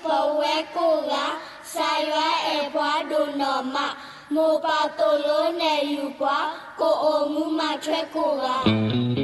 ပဝဲကိးဂၤ, ကစၢ်ယွၤအဲၣ်ပှၤဒိၣ်နီၢ်မး, မိၢ်ပၢ်သိၣ်လိနဲၣ်ယုၢ်ပှၤ, ကအိၣ်မူမၤထွဲကိးဂၤ.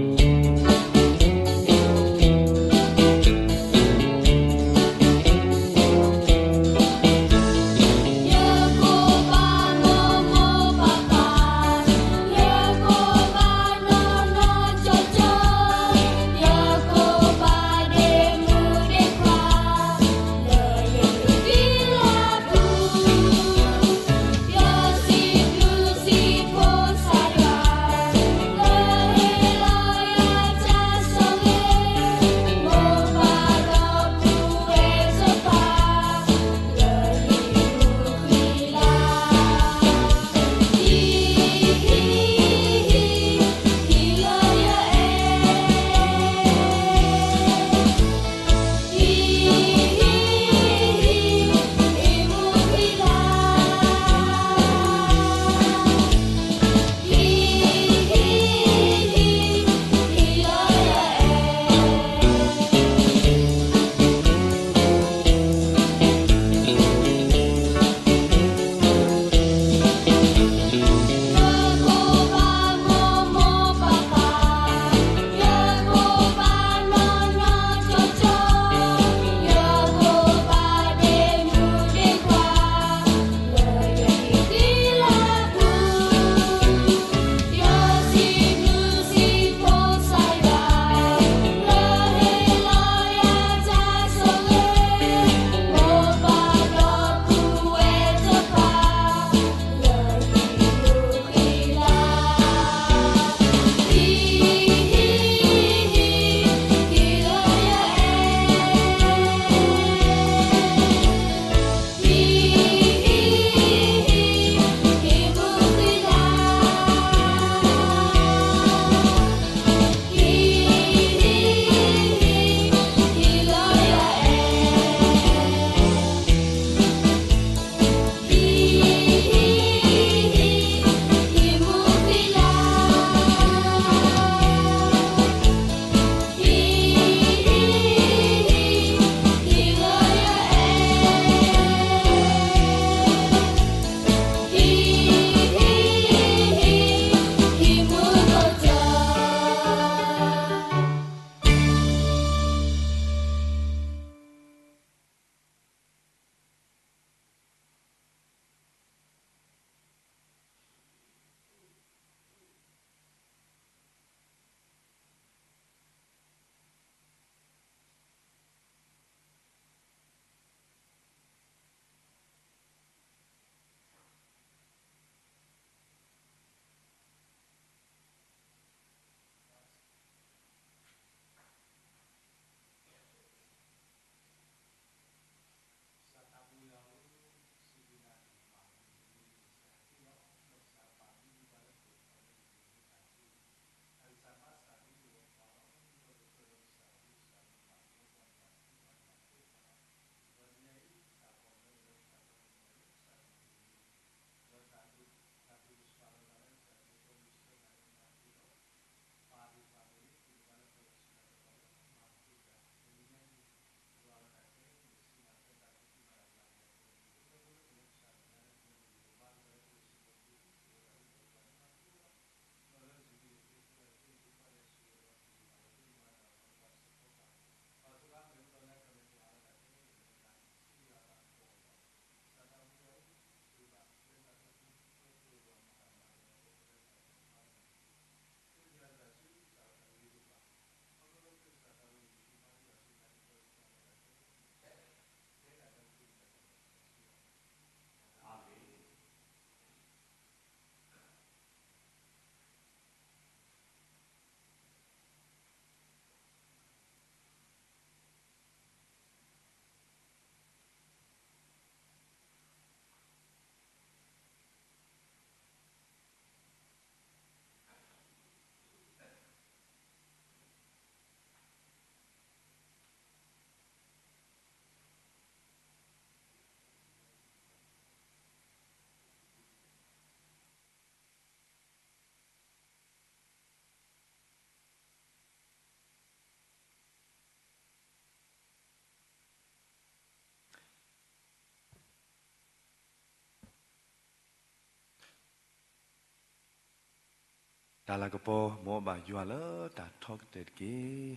တၢ်လၤကပီၤ မ်အဘၣ်ယွၤလၢတၢ်ထီကတၢၢ်တက့ၢ်.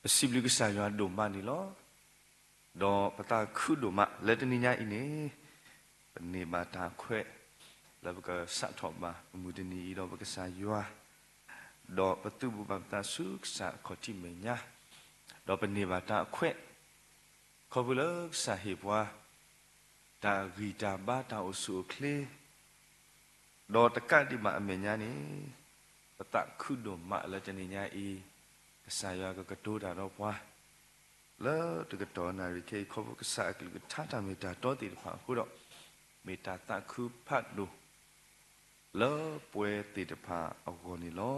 ပစံးဘျုးကစၢ်ယွၤဒိၣ်မးန့ၣ်လီၤ. ဒီးပသးခုဒိၣ်မးလၢတနံၤညါအံၤန့ၣ်, ပန့ၢ်ဘၣ်တၢ်အခွဲး လၢပကစးထီၣ်ဘၣ်အမုၢ်တနံၤအံၤဒီးပကစၢ်ယွၤ, ဒီးပသူၣ်ဘိၣ်ဘၣ်ပသးဆူကစၢ်အခီၣ်ထံးမဲာ်ညါ, ဒီးပန့ၢ်ဘၣ်တၢ်အခွဲး ခီဖျိလၢကစၢ်ဟ့ၣ်ပှၤ တၢ်ဂံၢ်တၢ်ဘါ တၢ်အိၣ်ဆူၣ်အိၣ်ချ့ ဒီးတကးဒံးဘၣ်အမဲာ်ညါန့ၣ်, ပသးခုဒိၣ်မးလၢတနံၤညါအံၤ, ကစၢ်ယွၤကကတိၤတၢ်ဒီးပှၤ လၢတကတီၢ်နၣ်ရံၣ်ခဲအံၤ ခီဖျိကစၢ်အကလုၢ်ကထါတၢ်မ့ၢ်တၢ်တီသ့ၣ်တဖၣ်အဃိဒီး, မ့ၢ်တၢ်သးခုဖးဒိၣ် လၢပဝဲသ့ၣ်တဖၣ်အဂီၢ်န့ၣ်လီၤ.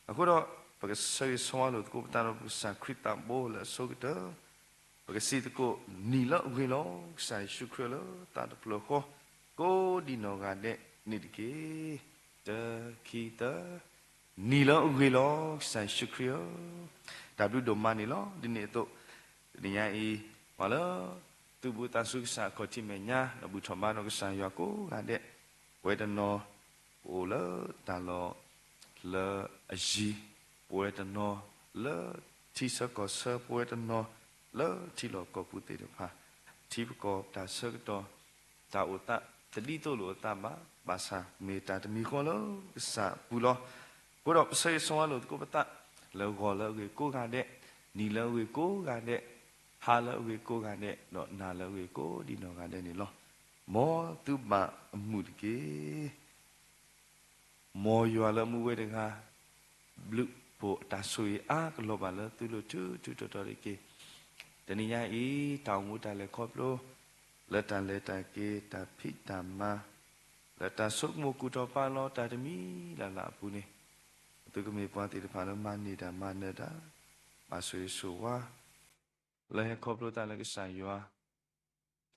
အဃိဒီး, ပကဆၢဂ့ၤဆၢဝါလိာ်သကိးပသးဒီးပကစၢ်ခရံာ်သးဘိလၢအဆိကတၢၢ်, ပကစံးသကိးနံၣ်လၢအဂ့ၤလီၤ. ကစၢ်ယ့ၣ်ၡူးခရံာ်လၢသးတဖျၢၣ်ဃီ, ကိးဒံးနီၢ်ဂၤဒဲးန့ၣ်တက့ၢ်. တၢ ခံ သၢ, နံၣ်လၢအဂ့ၤလီၤ ကစၢ်ယ့ၣ်ၡူးခရံာ်ဧၢ, တၢ်ဘျုးဒိၣ်မးန့ၣ်လီၤ. ဒ်န့ၣ်အသိး, တနံၤညါအံၤ, ပှၤလၢ သူၣ်ဘိၣ်သးဆူကစၢ်အခီၣ်ထံးမဲာ်ညါ ဒီးဘူၣ်ထီၣ်ဘါဒီးကစၢ်ယွၤကိးဂၤဒဲး, ပဝဲတနီၤ ကအိၣ်လၢတၢ်လီၢ်လၢအယံၤ, ပဝဲတနီၤ လၢထံဆၢကီၢ်ဆၢ, ပဝဲတနီၤ လၢထံလီၢ်ကီၢ်ပူၤသ့ၣ်တဖၣ်, ထံပကီၢ်တၢ်ဆၢကတီၢ် တၢ်အိၣ်သး တဒ်သိးလိာ်အသးဘၣ်, ဘၣ်ဆၣ်မ့ၢ်တၢ်တမံၤဃီလၢကစၢ်အပူၤလီၤ. အဃိဒီးပဆၢဂ့ၤဆၢဝါလိာ်သကိးပသး, လၢဂီၤလၢအဂ့ၤကိးဂၤဒဲး, နံၣ်လၢအဂ့ၤကိးဂၤဒဲး, ဟါလၢအဂ့ၤကိးဂၤဒဲး, ဒီးနၤလၢအဂ့ၤကိးဒံးနီၢ်ဂၤဒဲးန့ၣ်လီၤ. မ်သုဘၣ်အမုာ်တက့ၢ်. မ်ယွၤလၢအမူဝဲတဂၤ ဘျုးဖှိၣ်အတၢ်ဆိၣ်ဂ့ၤအါကလီၤဘၣ်လၢသုလိၤထူထူတီတီတက့ၢ်. တနံၤညါအံၤ တၢ်အိၣ်မူတၢ်လဲၤခီဖျိ လၢတၢ်လဲၤတၢ်က့ၤ တၢ်ဖံးတၢ်မၤ လၢတၢ်ဆိကမိၣ်ကူၣ်ထီၣ်ပာ်လီၤတၢ်တမံၤလၢ်လၢ်အပူၤန့ၣ်, သုကမ့ၢ်ပှၤသ့ၣ်တဖၣ်လၢမၤန့ၢ်တၢ်မၤနၢၤတၢ်, ဘၣ်ဆိၣ်ဂ့ၤဆိၣ်ဝါ လၢဟဲခီဖျိသးလၢကစၢ်ယွၤ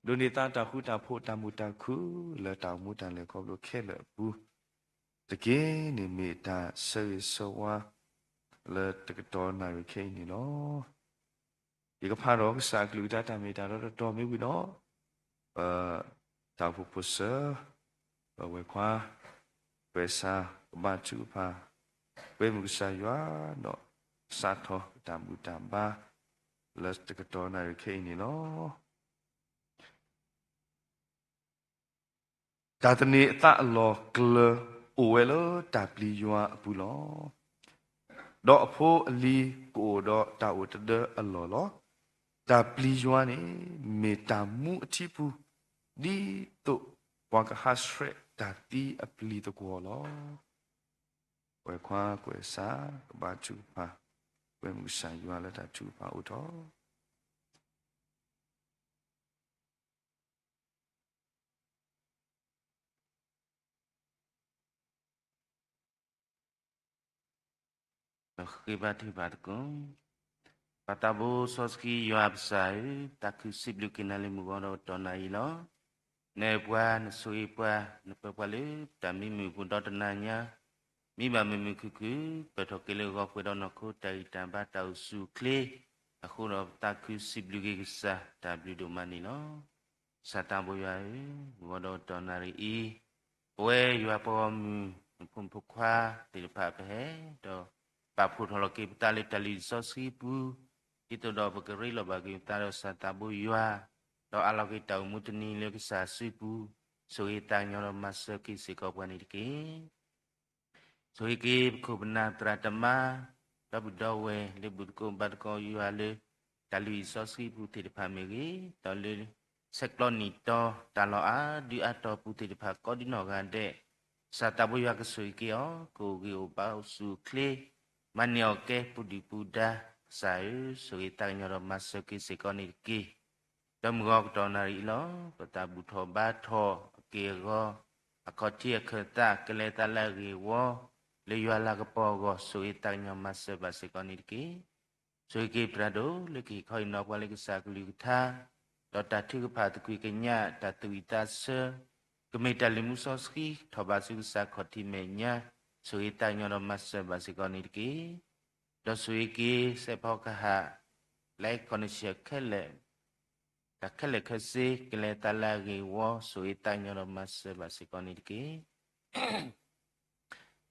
ဒိးန့ၢ်သါတၢ်ဃူတၢ်ဖိးတၢ်မုာ်တၢ်ခုၣ်လၢတၢ်အိၣ်မူတၢ်လဲၤခီဖျိခဲလၢာ်အပူၤတက့ၢ်န့ၣ် မ့ၢ်တၢ်ဆၢဂ့ၤဆၢဝါ လၢတကတီၢ်နၣ်ရံၣ်ခဲအံၤန့ၣ်လီၤ. ယကဖးဒီးကစၢ်အကလုၢ်ကထါတၢ်မ့ၢ်တၢ်တီတီတီမ့ၢ်ဝံၤဒီး, ပတၢ်အိၣ်ဖှိၣ်ဖိစၢၤ, ပဝဲၢ်ခွါ, ပှဲၤစၢ် ကဘါထုကဖၣ်, ပှဲၤမုၢ်ကစၢ်ယွၤဒီး စးထီၣ်တၢ်ဘူၣ်တၢ်ဘါ လၢတကတီၢ်နၣ်ရံၣ်ခဲအံၤန့ၣ်လီၤ. တၢ်သန့ၤအသးအလီၢ်ကျၢၤ အိၣ်ဝဲလၢတၢ်ပျံၤယွၤအပူၤလီၤ. ဒီးအဖိအလံၤကအိၣ်ဒီးတၢ်အိၣ်တဒၢအလီၢ်လီၤ. တၢ်ပျံၤယွၤန့ၣ် မ့ၢ်တၢ်မူအထံပူၤ, ဒ်သိးပှၤကဟးဆှဲးတၢ်သံအပျံၤသကွီၤလီၤ. ပှဲၤခွါပှဲၤစၢ် ကဘါထုကဖၣ်, ပှဲၤမုၢ်ကစၢ်ယွၤလၢတၢ်ထုကဖၣ်အိၣ်ထီၣ် ဃ့ဘါထုကဖၣ်သကိး. ပၢ်သးဘိစီဆှံယွၤပစၢ်ဧၢ, သးခုစံးဘျုးက့ၤနၤလၢမုၢ်ဂီၤဒီးတီၢ်နၣ်အံၤလီၤ. နအဲၣ်ပှၤ, နဆိၣ်ဂ့ၤပှၤ, နပၢၤပှၤလၢတၢ်မံမုာ်အပူၤဒီတနၤညါ, မံဘၣ်မုာ်မုာ်ခုၣ်ခုၣ်, ပၢၢ်ထီၣ်က့ၤလၢဂီၤပှဲၤဒီးနီၢ်ခိတၢ်ဂံၢ်တၢ်ဘါတၢ်အိၣ်ဆူၣ်အိၣ်ချ့, အဃိဒီးပသးခုစံးဘျုးက့ၤကစၢ်တၢ်ဘျုးဒိၣ်မးန့ၣ်လီၤ. ကစၢ်သးဘိယွၤဧၢ, မုၢ်ဂီၤဒီးတီၢ်နၣ်ရံၣ်အံၤ, ပဝဲယွၤပှၤဂီၢ်မုၢ် နဖိမုၣ်ဖိခွါသ့ၣ်တဖၣ်ပဟဲ, ဒီးပာ်ဖှိၣ်ထီၣ်လီၤက့ၤပသးလၢတၢ်လုၢ်စီဆှံပူၤ, ဒ်သိးဒီးပကရ့လိာ်ဘၣ်က့ၤပသးဒီးကစၢ်သးဘိယွၤ, ဒီးအးလီၤက့ၤတၢ်အိၣ်မူတနံၤလၢကစၢ်စုပူၤ, ဆိၣ်ဂ့ၤသးကညီၤဒီးမၤစၢၤက့ၤစ့ၢ်ကီးပှၤန့ၣ်တက့ၢ်. ဆိၣ်ဂ့ၤက့ၤပခိၣ်ပနၢ်သရၣ်သမါ, ဒီပုၢ်ဒီဝဲၢ်လၢဘူၣ်သကိးဘါသကိးယွၤလၢ တၢ်လုၢ်အံၤစီဆှံပူၤသ့ၣ်တဖၣ်မ့ၢ်ဂ့ၤ, ဒီးလၢဆဲးကျိးနံၣ်တီ တၢ်လီၢ်အါဒုအါတီၤပူၤသ့ၣ်တဖၣ်ကိးဒံနီၢ်ဂၤဒဲး, ကစၢ်သးဘိယွၤကဆိၣ်ဂ့ၤက့ၤအီၤ, ကအိၣ်ဂံၢ်အိၣ်ဘါအိၣ်ဆူၣ်အိၣ်ချ့, မၤန့ၢ်အီၣ်ကဲပူၤဒုၣ်ပူၤဒါ, ကစၢ်ဧၢ, ဆိၣ်ဂ့ၤသးကညီၤဒီးမၤစၢၤက့ၤစ့ၢ်ကီးန့ၣ်တက့ၢ်. ဒီးမုၢ်ဂီၤကတီၢ်နၣ်ရံၣ်အံၤလီၤ, ပသးဘူၣ်ထီၣ်ဘါထီၣ်အက့ၢ်အဂီၤ, အခီၣ်ထံးအခၢၣ်သး ကလဲၤသးလၢအဂ့ၢ်အဝီ, လၢယွၤလၤကပီၤအဂီၢ် ဆိၣ်ဂ့ၤသးကညီၤမၤစၢၤဘၣ်စ့ၢ်ကီးန့ၣ်တက့ၢ်. ဆိၣ်ဂ့ၤက့ၤပတြၢၤဒိၣ်လၢကဟ့ၣ်ခီဟ့ၣ်နီၤပှၤလၢကစၢ်ကလုၢ်ကထါ, ဒီးတၢ်ထုကဖၣ်သကွံာ်ကညး တၢ်သူၣ်ဝံၣ်သးဆၢ, ကမ့ၢ်တၢ်လုၢ်မူစီဆှံ ထီၣ်ဘးဆူကစၢ်ခီၣ်ထံးမဲာ်ညါ, ဆိၣ်ဂ့ၤသးကညီၤဒီးမၤစၢၤဘၣ်စ့ၢ်ကီးန့ၣ်တက့ၢ်. ဒီးဆိၣ်ဂ့ၤက့ၤစဲးဖီကဟၣ်, လၢကီၢ်နံၣ်ဆံးခဲလၢာ်, တၢ်ခဲလၢာ်ခဲဆ့ ကလဲၤသးလၢအဂ့ၢ်အဝီ, ဆိၣ်ဂ့ၤသးကညီၤဒီးမၤစၢၤဘၣ်စ့ၢ်ကီးန့ၣ်တက့ၢ်.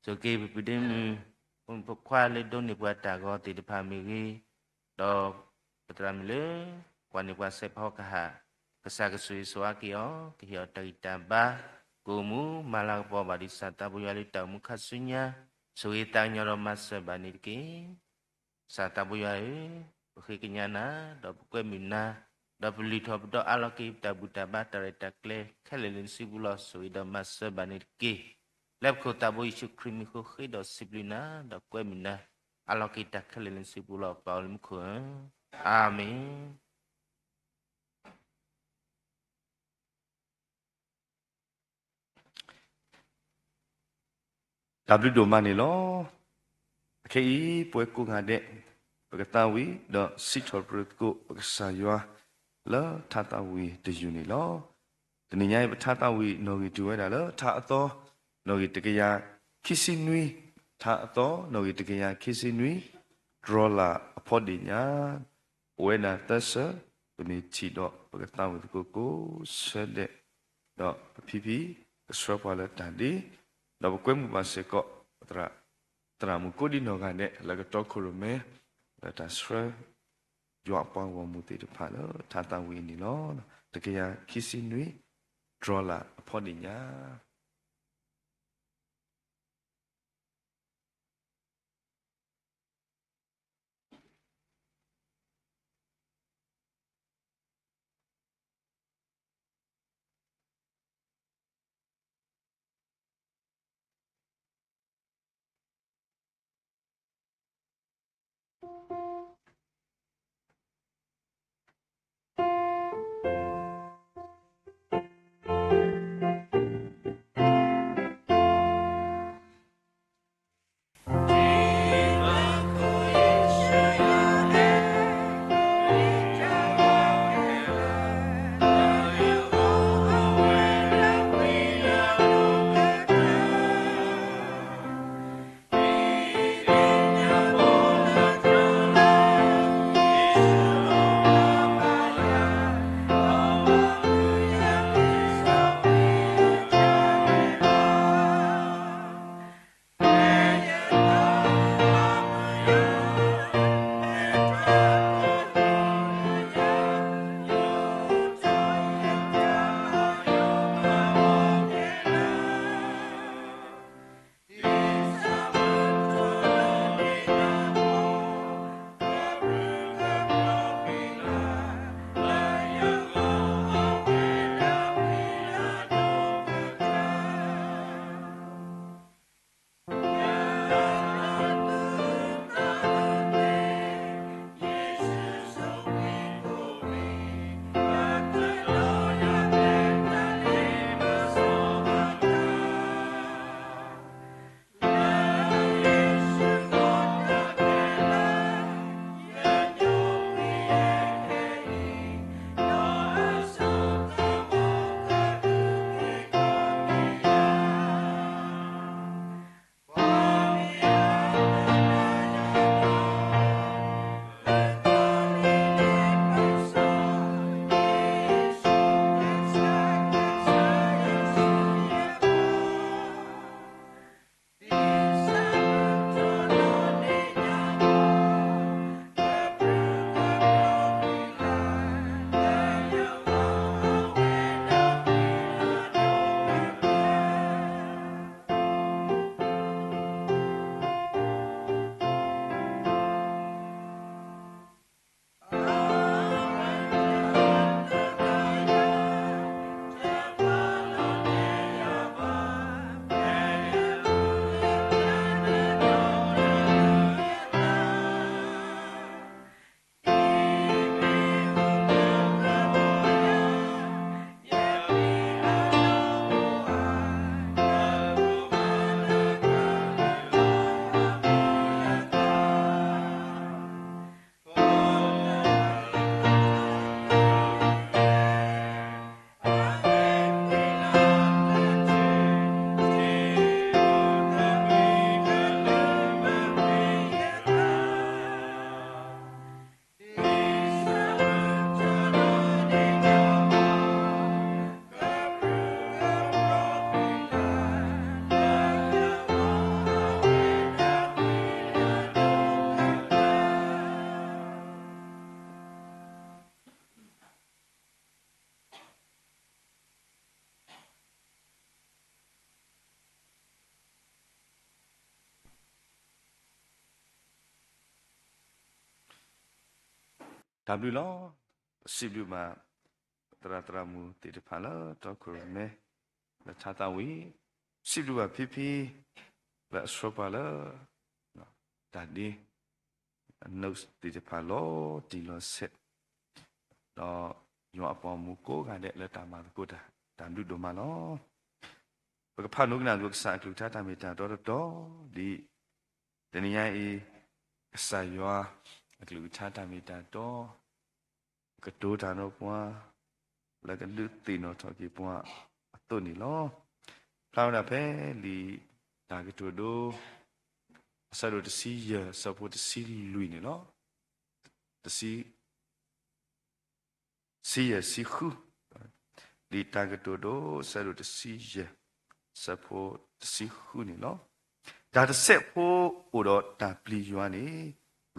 ဆိၣ်ဂ့ၤပပုၢ်ဒ့မုၣ် ဖိမုၣ်ဖိခွါလၢဒိးန့ၢ်ပှၤတၢ်ဂီၤသ့ၣ်တဖၣ်မ့ၢ်ဂ့ၤ, ဒီးပသရၣ်မုၣ်လၢ ကွၢ်န့ၢ်ပှၤဆဲးဖီကဟၣ်, ကစၢ်ကဆိၣ်ဂ့ၤဆိၣ်ဝါက့ၤအီၤ, ကဟ့ၣ်အီၤတၢ်ဂံၢ်တၢ်ဘါ, ကအိၣ်မူမၤလၤကပီၤဘၣ်ဒ်ကစၢ်သးဘိယွၤလၢတၢ်အိၣ်မူခါဆူညါ, ဆိၣ်ဂ့ၤသးကညီၤဒီးမၤစၢၤဘၣ်န့ၣ်တက့ၢ်. ကစၢ်သးဘိယွၤဧၢ, ပဃ့ကညးနၤ, ဒီးပကွဲမုာ်နၤ, ဒီးပလုၢ်ထီၣ်ပဒီးအးလီၤက့ၤ ပတၢ်ဘူၣ်တၢ်ဘါတၢ်ရဲၣ်တၢ်ကျဲၤခဲလၢာ်လၢနစုပူၤလီၤ. ဆိၣ်ဂ့ၤဒီးမၤစၢၤဘၣ်န့ၣ်တက့ၢ်. လၢပခိၣ်သးဘိယ့ၣ်ၡူးခရံာ်မံၤဃိဃ့ဒီးစံးဘျုးနၤ, ဒီးကွဲမုာ်နၤ, အးလီၤက့ၤတၢ်ခဲလၢာ်လၢနစုပူၤလီၤ. ပၢ်အိၣ်လၢမူခိၣ်ဧၢ, အၤမ့ၣ်. တၢ်ဘျုးဒိၣ်မးန့ၣ်လီၤ. အခဲအံၤ ပဝဲကိးဂၤဒဲး ပကသးဝံၣ် ဒီးစံးထီၣ်ပတြၢၤသကိး ပကစၢ်ယွၤ လၢထါသးဝံၣ်တယုၢ်န့ၣ်လီၤ. တနံၤညါအံၤ ပထါသးဝံၣ်နီၣ်ဂံၢ်တုၤဝဲဒၣ်လၢ ထါအသီ နီၣ်ဂံၢ်တကယၤခံဆံနွံ, ထါအသီ နီၣ်ဂံၢ်တကယၤခံဆံနွံ, တြီလၢ်အဖီဒ့ၣ်ညါ အိၣ်ဝဲဒၣ်သၢဆၢ, ပမ့ၢ်ထံၣ်ဒီးပကသးဝံၣ်သကိးကိးဆၢဒဲး, ဒီးပဖံဖံ ကဆှၢပှၤလၢတၢ်ဒ့, ဒီးပကွဲမုာ်ဘၣ်စ့ၢ်ကီး ပသရၣ်မုၣ်ကိးဒံနီၢ်ဂၤဒဲး လၢကတီခိၣ်ရိၣ်မဲ လၢတၢ်ဆှၢ ယွၤအပှၤဂီၢ်မုၢ်သ့ၣ်တဖၣ်လၢထါသးဝံၣ်အံၤန့ၣ်လီၤ. တကယၤခံဆံနွံ, တြီလၢ်အဖီဒ့ၣ်ညါ. တၢ်ဘျုးလီၤ. ပစံးဘျုးဘၣ် ပသရၣ်သရၣ်မုၣ်သ့ၣ်တဖၣ်လၢတီခိၣ်ရိၣ်မဲ လၢထါသးဝံၣ်, စံးဘျုးဘၣ်ဖံဖံ လၢအဆှၢပှၤလၢ တၢ်ဒ့ notes သ့ၣ်တဖၣ်လီၤတံၢ်လီၤဆဲး, ဒီးယွၤအပှၤဂီၢ်မုၢ်ကိးဂၤဒဲးလၢတၢ်မၤသကိးတၢ်, တၢ်ဘျုးဒိၣ်မးလီၤ. ပကဖးနုာ်ကနၣ်သကိးကစၢ်အကလုၢ်ကထါတၢ်မ့ၢ်တၢ်တီတတီၤ, ဒ်တနံၤညါအံၤ ကစၢ်ယွၤအကလုၢ်ကထါတၢ်မ့ၢ်တၢ်တီ ကတိၤတၢ်ဒီးပှၤ လၢကဒုးသ့ၣ်နီၣ်ထီၣ်က့ၤပှၤအသိးန့ၣ်လီၤ. ဖျါဝဲဒၣ်ဖဲလံာ်တၢ်ကတိၤဒိ အဆၢဒိၣ်တဆံယဲၢ် အဆၢဖိတဆံလွံၢ်န့ၣ်လီၤ. တဆံ ဆံယဲၢ်ဆံဃု, လံာ်တၢ်ကတိၤဒိ အဆၢဒိၣ်တဆံယဲၢ် အဆၢဖိတဆံဃုန့ၣ်လီၤ. တၢ်တစဲးဖိအိၣ်ဒီးတၢ်ပျံၤယွၤန့ၣ်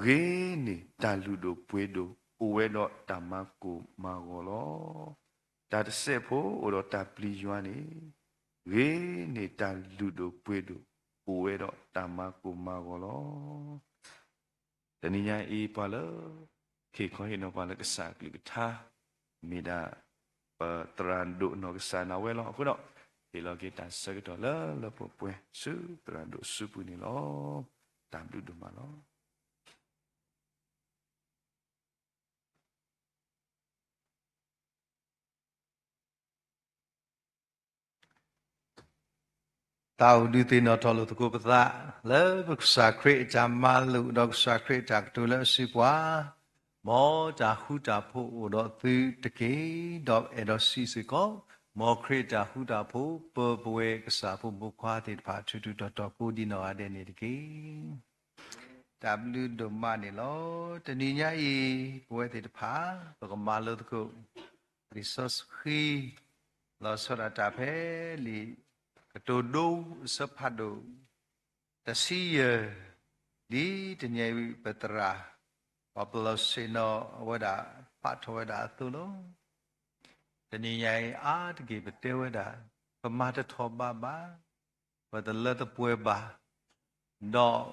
ဂ့ၤန့ၢ်တၢ်လုၢ်ဒိၣ်ပှ့ၤဒိၣ်အိၣ်ဝဲဒီးတၢ်မၤကိၢ်မၤဂီၤလီၤ. တၢ်တစဲးဖိအိၣ်ဒီးတၢ်ပျံၤယွၤန့ၣ် ဂ့ၤန့ၢ်တၢ်လုၢ်ဒိၣ်ပှ့ၤဒိၣ် အိၣ်ဝဲဒီးတၢ်မၤကိၢ်မၤဂီၤလီၤ. တနံၤညါအံၤ ပှၤလၢ ဟ့ၣ်ခီဟ့ၣ်နီၤပှၤလၢကစၢ်အကလုၢ်ကထါ မ့ၢ်ဒၣ် ပသရၣ်ဒိၣ်နီၢ်ကစၢ်ဒၣ်ဝဲလီၤ. အဃိဒီး ဟ့ၣ်လီၤက့ၤတၢ်ဆၢကတီၢ်လၢလၢပှဲၤပှဲၤဆူသရၣ်ဒိၣ်အစုပူၤန့ၣ်လီၤ. တၢ်ဘျုးဒိၣ်မးလီၤ. သးအိၣ်ဒုးသ့ၣ်နီၣ်ထီၣ်လိာ်သကိးပသး လၢပကစၢ်ခရံာ်အတၢ်မၤလိာ် ဒီးကစၢ်ခရံာ်အတၢ်ကတိၤလၢအစုပူၤ, မ်တၢ်ဃူတၢ်ဖိးအိၣ်ဒီးသုတက့ၢ်, ဒီးအဲၣ်ဒိးစံးစ့ၢ်ကီး, မ်ခရံာ်အတၢ်ဃူတၢ်ဖိး ပၢပဝဲကစၢ်ဖိမုၣ်ဖိခွါသ့ၣ်တဖၣ် ထူးထူးတီၤတီၤကိးဒံးနီၢ်ဂၤဒဲးန့ၣ်တက့ၢ်. တၢ်ဘျုးဒိၣ်မးန့ၣ်လီၤ. တနံၤညါအံၤ ပဝဲသ့ၣ်တဖၣ် ပကမၤလိသကိး လံာ်စီဆှံ လီၤဆီဒၣ်တၢ်ဖဲလံာ်ကတိၤဒိ အဆၢဖးဒိၣ် တဆံယဲၢ်, ဒ်တနံၤအံၤ ပသရၣ် ပှၤပလီၢ်ဆ့ၣ်နီၤအဝဲဒၣ် ဖးထီၣ်ဝဲဒၣ်အသိးလီၤ. တနံၤညါအံၤ အါတက့ၢ် ပတဲဝဲဒၣ် ပမၤတထီၣ်ဘးဘၣ်, ပတလၢတပှဲၤဘၣ်, ဒီး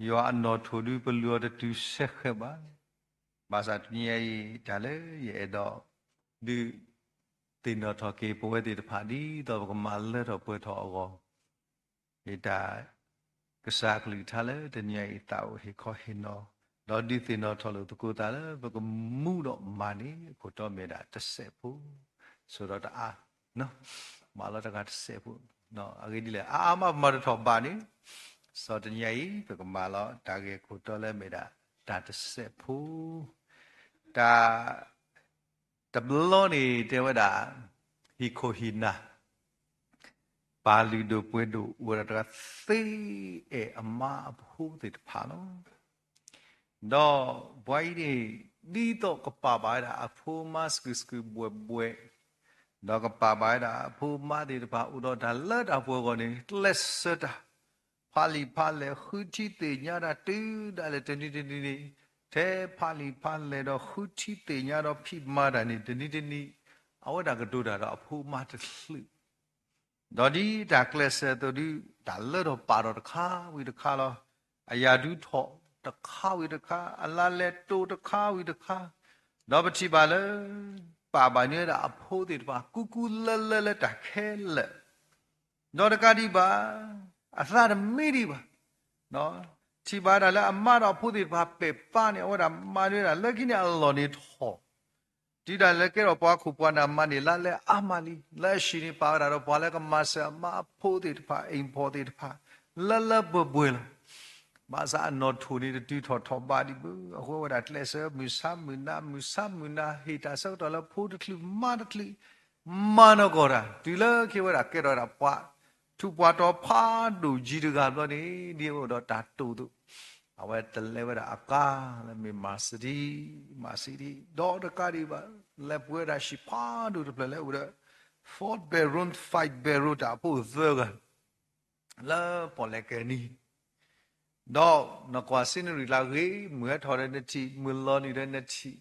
ယွၤအနီၣ်ထိၣ်ဒု ပလုၢ်အီၤတတုၤဆဲးဃဲးဘၣ်. ဘၣ်ဆၣ်တနံၤညါအံၤ တၢ်လၢယအဲၣ်ဒိး ဒုးသ့ၣ်နီၣ်ထီၣ်က့ၤပဝဲသ့ၣ်တဖၣ် ဒ်သိးပကမၤလၢထီၣ်ပှဲၤထီၣ်အဂီၢ် မ့ၢ်တၢ် ကစၢ်အကလုၢ်ကထါလၢတနံၤအံၤ သးအိၣ်ဟ့ၣ်ခီဟ့ၣ်နီၤ, ဒီးဒုးသ့ၣ်နီၣ်ထီၣ်လိာ်သကိးသးလၢ ပကမူဒီးမၤန့ၣ် အခိၣ်တီမ့ၢ်ဒၣ်တစဲးဖိ, ဆိးဒီးတအါ, မၤလီၤတဂၤတစဲးဖိ, အဂ့ၢ်ဒ်လဲၣ် အါအါမးပမၤတထီၣ်ဘးန့ၣ်, စီၤတနံၤအံၤ ပကမၤလီၤတၢ်ဂ့ၢ်ခိၣ်တီလၢမ့ၢ်ဒၣ်တၢ်တစဲးဖိ, တၢ် တဘျီန့ၣ်တဲဝဲဒၣ် ဟံၣ်ခိၣ်ဟံၣ်နၢ် ပၢ်လုၢ်ဒိၣ်ပှ့ၤဒိၣ်အိၣ်ဝဲဒၣ်တဂၤ သ့အဲၣ်အမါအဖိသ့ၣ်တဖၣ်လီၤ. ဒီးပှၤအံၤန့ၣ် ဒ်သိးကပာ်ဘၣ်ဝဲဒၣ်အဖိအမါစကူးစကူးဘှဲးဘှဲး, ဒီးကပာ်ဘၣ်ဝဲဒၣ်အဖိအမါသ့ၣ်တဖၣ် အိၣ်ဒီးတၢ်လၢတၢ်ပှဲၤအဂီၢ်န့ၣ် ကျဲးစၢးတၢ် ဖးလံာ်ဖးလဲၢ် ဃုထံသ့ၣ်ညါတၢ် တုၤဒၣ်လဲာ်တနံၤတနံၤန့ၣ် ထဲဖးလံာ်ဖးလဲၢ်ဒီးဃုထံသ့ၣ်ညါဒီးဖံးမၤတၢ်န့ၣ် တနံၤတနံၤ အဝဲဒၣ်ကတိၤတၢ်ဒီးအဖိအမါတချုး ဒီးဒ်တၢ်ကျဲးစၢးအသိးဒုး တၢ်လၢထီၣ်ပာ်ထီၣ်တခါဝံၤတခါလီၤ. အရာထူးထီၣ်တခါဝံၤတခါ, အလါလဲတိၤတခါဝံၤတခါ, ဒီးပထံၣ်ဘၣ်လၢ ပာ်ဘၣ်န့ၢ်ဝဲဒၣ်အဖိသ့ၣ်တဖၣ် ကူကူလၢလၢလၢတၢ်ခဲလၢာ် ဒီးတကးဒံးဘၣ် အသးတမံဒံးဘၣ်. ထံၣ်ဘၣ်ဒၣ်လၢအမါဒီးအဖိသ့ၣ်တဖၣ်ပဲာ်ပၢ်န့ၣ် အဝဲဒၣ်မၤန့ၢ်ဝဲဒၣ်လၢခံန့ၣ်အလီၢ်န့ၣ်ထီၣ် တုၤဒၣ်လဲာ်ကဲထီၣ်ပှၤခိၣ်ပှၤနၢ်မၤန့ၢ်လါလဲအါမးလံ. လၢအဟံၣ်န့ၣ် ပာ်ဝဲဒၣ်ဒီးပှၤလၢကမၤစၢၤအမါအဖိသ့ၣ်တဖၣ် အိမ်ဖော်သ့ၣ်တဖၣ် လၢလၢပှဲၤပှဲၤလီၤ. ဘၣ်ဆၣ်အနီၣ်ထိၣ်န့ၣ်တတုၤထီၣ်ထီၣ်ဘးဒံးဘၣ်. အဃိဝဲဒၣ်ကျဲးစၢးမုၢ်ဆါမုၢ်နၤ မုၢ်ဆါမုၢ်နၤ ဟ့ၣ်တၢ်ဆၢကတီၢ်လၢဖိတချုးမါတချုး မၤနီၢ်ကီၢ်တၢ် တုၤလၢခံဝဲဒၣ်ကဲထီၣ်ဝဲဒၣ်ပှၤထူးပှၤတီၤဖးဒိၣ်ကံတဂၤဘျီန့ၣ် ဒ်အအိၣ်ဒီးတၢ်တိာ်သိး အဝဲတလဲဝဲဒၣ်အကါလၢမ့ၢ် Mercedes, Mercedes ဒီးတကးဒံးဘၣ် လဲၤပှ့ၤဝဲဒၣ်ဟံၣ်ဖးဒိၣ်တဖျၢၣ်လၢအအိၣ်ဒီး four bedroom, five bedroom တၢ်အဖိသၢဂၤ လၢပီၣ်လဲၣ်ကဲနံၤ ဒီးနကွၢ် scenery လၢအဂ့ၤ မုၢ်ဟဲထီၣ်ဒီးနထံၣ် မုၢ်လီၤနုာ်ဒီးနထံၣ်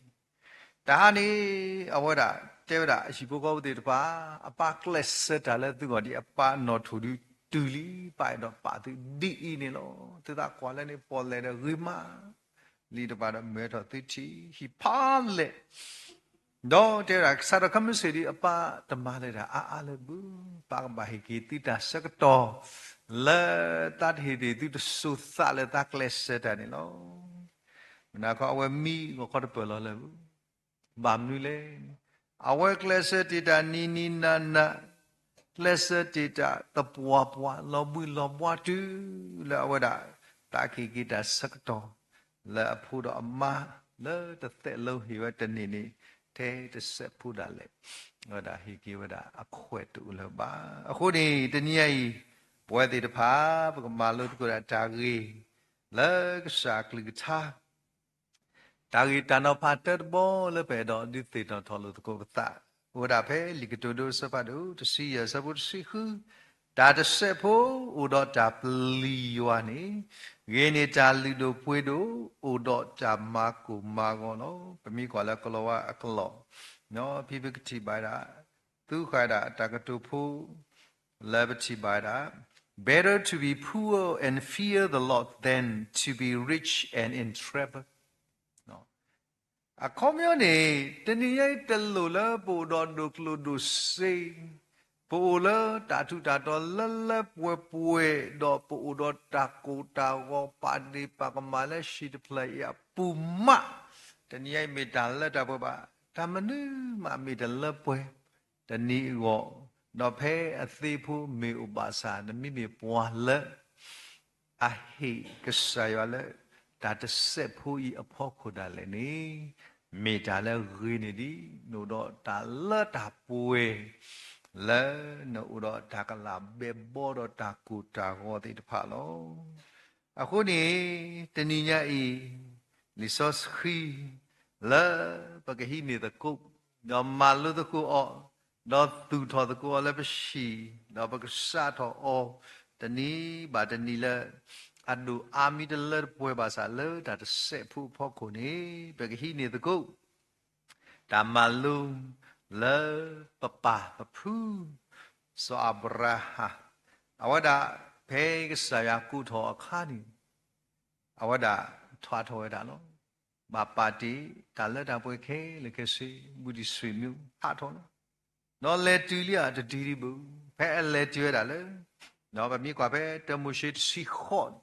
တဟါန့ၣ် အဝဲဒၣ်တဲဝဲဒၣ်အဟံၣ်ဖိဃီဖိသ့ၣ်တဖၣ် အပၢ်ကျဲးစၢးတၢ်လၢသုဂီၢ်ဒံး အပၢ်နီၣ်ထိၣ်ဒုးတုၤလံ ပၢ်အဲၣ်ဒိးပာ်သုဒ်အံၤန့ၣ်လီၤ. သုသးကွၢ်လၢန့ၣ် ပီၣ်လဲၣ်ဒီးဂ့ၤမး လံာ်တဖၣ်ဒီးမၢထီၣ်သုထံၣ်ဟံၣ်ဖးလဲၢ်, ဒီးတဲဝဲဒၣ် ကစၢ်ဒီးခဲမုၢ်ဆ့ၣ်ဒီး အပၢ်တမၤလၢၤတၢ်အါအါလၢၤဘၣ်, ပၢ်ကဘၣ်ဟ့ၣ်က့ၤသုတၢ်ဆၢကတီၢ် လၢသးတဟ့ၣ်တ့ၢ်သုတစိၤသးလၢသးကျဲးစၢးတၢ်န့ၣ်လီၤ. မနၤခီအဝဲမံဂီၤခီတပၢၢ်လီၤလၢၤဘၣ်. ဘၣ်မနုၤလဲၣ်. အဝဲကျဲးစၢးတ့ၢ်တၢ်နံၤနံၤနၤနၤ, ကျဲးစၢးတ့ၢ်တၢ်သပှၢ်ပှၢ် လီၤဘှံးလီၤဘှါတုၤလၢအဝဲဒၣ် သးကဟ့ၣ်က့ၤတၢ်ဆၢကတီၢ် လၢအဖိဒီးအမါ လၢတသဲးလၢဟ့ၣ်ဝဲတန့ၢ်န့ၣ် ထဲတစဲးဖိဒၣ်လဲာ် အဝဲဒၣ်ဟ့ၣ်က့ၤဝဲဒၣ်အခွဲးတအိၣ်လၢၤဘၣ်. အဃိန့ၣ် တနံၤညါအံၤ ပဝဲသ့ၣ်တဖၣ် ပကမၤလိသကိးဒၣ်တၢ်ဂ့ၢ် လၢကစၢ်အကလုၢ်ကထါ တၢ်ဂ့ၢ်တၢ်နီၤဖးတၢတဘီလၢပအဲၣ်ဒိးဒုးသ့ၣ်နီၣ်ထီၣ်လိာ်သကိးပသး, အိၣ်ဝဲဒၣ်ဖဲလံာ်ကတိၤဒိအဆၢဖးဒိၣ်တဆံယဲၢ်အဆၢဖိတဆံဃု, တၢ်တစဲးဖိအိၣ်ဒီးတၢ်ပျံၤယွၤန့ၣ်, ဂ့ၤန့ၢ်တၢ်လုၢ်ဒိၣ်ပှ့ၤဒိၣ် အိၣ်ဒီးတၢ်မၤကိၢ်မၤဂီၤလီၤ. ပမ့ၢ်ကွၢ်လၢကလီၤဝါအကလီၢ်, ဖဲပကထံၣ်ဘၣ်ဝဲဒၣ် သူဃာ်ဒၣ်အတၢ်ကတိၤဖိ လၢပထံၣ်ဘၣ်ဝဲဒၣ် Better to be poor and fear the Lord than to be rich and in trouble. အခီပညီန့ၣ် တနံၤညါအံၤတလိၣ်လၢပအိၣ်ဒီးဒိၣ်ကျိၣ်ဒိၣ်စ့, ပအိၣ်လၢတၢ်ထူးတၢ်တီၤလၢလၢပှဲၤပှဲၤ ဒီးပအိၣ်ဒီးတၢ်ကိၢ်တၢ်ဂီၤ ပာ်ဒ့ၣ်ပာ်ကမၣ်လၢဟံၣ်တဖျၢၣ်အံၤအပူၤမး, တနံၤညါအံၤမ့ၢ်တၢ်လၢတၢ်ပှဲၤဘၣ်, တၢ်မနုၤမးမ့ၢ်တလၢပှဲၤ တနံၤအဂီၢ်, ဒီးဖဲအသ့ဖိမ့ၢ်အိၣ်ဘၣ်ဆၣ် နမ့မ့ၢ်ပှၤလၢ အဟ့ၣ်ကစၢ်ယွၤလၢ တၢ်တစဲးဖိအံၤအဖီခိၣ်ဒၣ်လဲာ်န့ၣ်, မ့ၢ်တၢ်လၢဂ့ၤန့ၢ်ဒံး, နအိၣ်ဒီးတၢ်လၢတၢ်ပှဲၤ လၢနအိၣ်ဒီးတၢ်ကလၤဘဲဘီဒီးတၢ်ကိၢ်တၢ်ဂီၤသ့ၣ်တဖၣ်လီၤ. အဃိန့ၣ် တနံၤညါအံၤ လံာ်စီဆှံ လၢပကဟံးန့ၢ်သကိး ဒီးမၤလိသကိးအီၤ, ဒီးသူၣ်ထီၣ်သကိးအီၤလၢပဟံၣ်, ဒီးပကစးထီၣ်အီၤ တနံၤဘၣ်တနံၤလၢ အဒိၣ်အါမံၤတလၢတပှဲၤဘၣ်ဆၣ်လၢတၢ်တစဲးဖိအဖီခိၣ်န့ၣ် ပကဟံးန့ၢ်သကိး တၢ်မၤလိ လၢပပၢ်ပဖု စီၤအၤဘြၤဟၣ်, အဝဲဒၣ်ဖဲကစၢ်ယွၤကိးထီၣ်အခါန့ၣ် အဝဲဒၣ်ထွါထီၣ်ဝဲဒၣ်လီၤ. ဘၣ်ပာ်တ့ၢ်တၢ်လၢတၢ်ပှဲၤခဲလၢာ်ခဲဆ့ ဘူးတံၢ်ဆှ့မုၣ်ဟးထီၣ်လီၤ. ဒီးလဲၤတုၤလံဧါ တတုၤဒံးဘၣ်. ဖဲအလဲၤတုၤဝဲဒၣ်လၢ ဒီးပမ့ၢ်ကွၢ်ဖဲတၢမိၤၡ့တဆံဃိးန့ၣ်,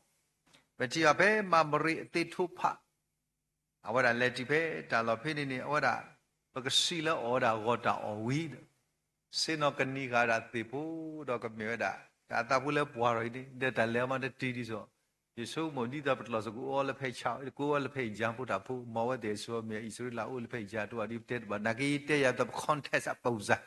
ပထံၣ်ဘၣ်ဖဲမၤမရံအသ့ထိဖး အဝဲဒၣ်လဲၤတုၤဖဲတၢ်လီၢ်ဖဲန့ၣ်န့ၣ် အဝဲဒၣ် ပကစံးလၢအီၣ်ဝဲဒၣ်ဂီၤတၢ်အီၣ်ဝံၤဒီး ဆ့ၣ်နီၤကနံၤဃာ်ဝဲဒၣ်သ့ၣ်ဖိ ဒီးကမ့ၢ်ဝဲဒၣ် တၢ်သးဖိလၢပှၤထီၣ်အံၤန့ၣ် ဒီးတၢ်လဲၤအီၤမးတတုၤဒံးစီၤ, ယဆိကမိၣ်ဒ်သိးပတလီၢ်စ့ၢ်ကီးအိၣ်လၢဖဲဆါ ကအိၣ်လၢဖဲယါဖိတၢ်ဖိ မ်အဝဲသ့ၣ်အဆိမ့ၢ်အံၣ်စရ့လးအိၣ်လၢဖဲယါတအိၣ်ဒ်ပတဲတဘၣ် နာ်က့ယတဲယၤဒီးပ context အပူၤစၢ်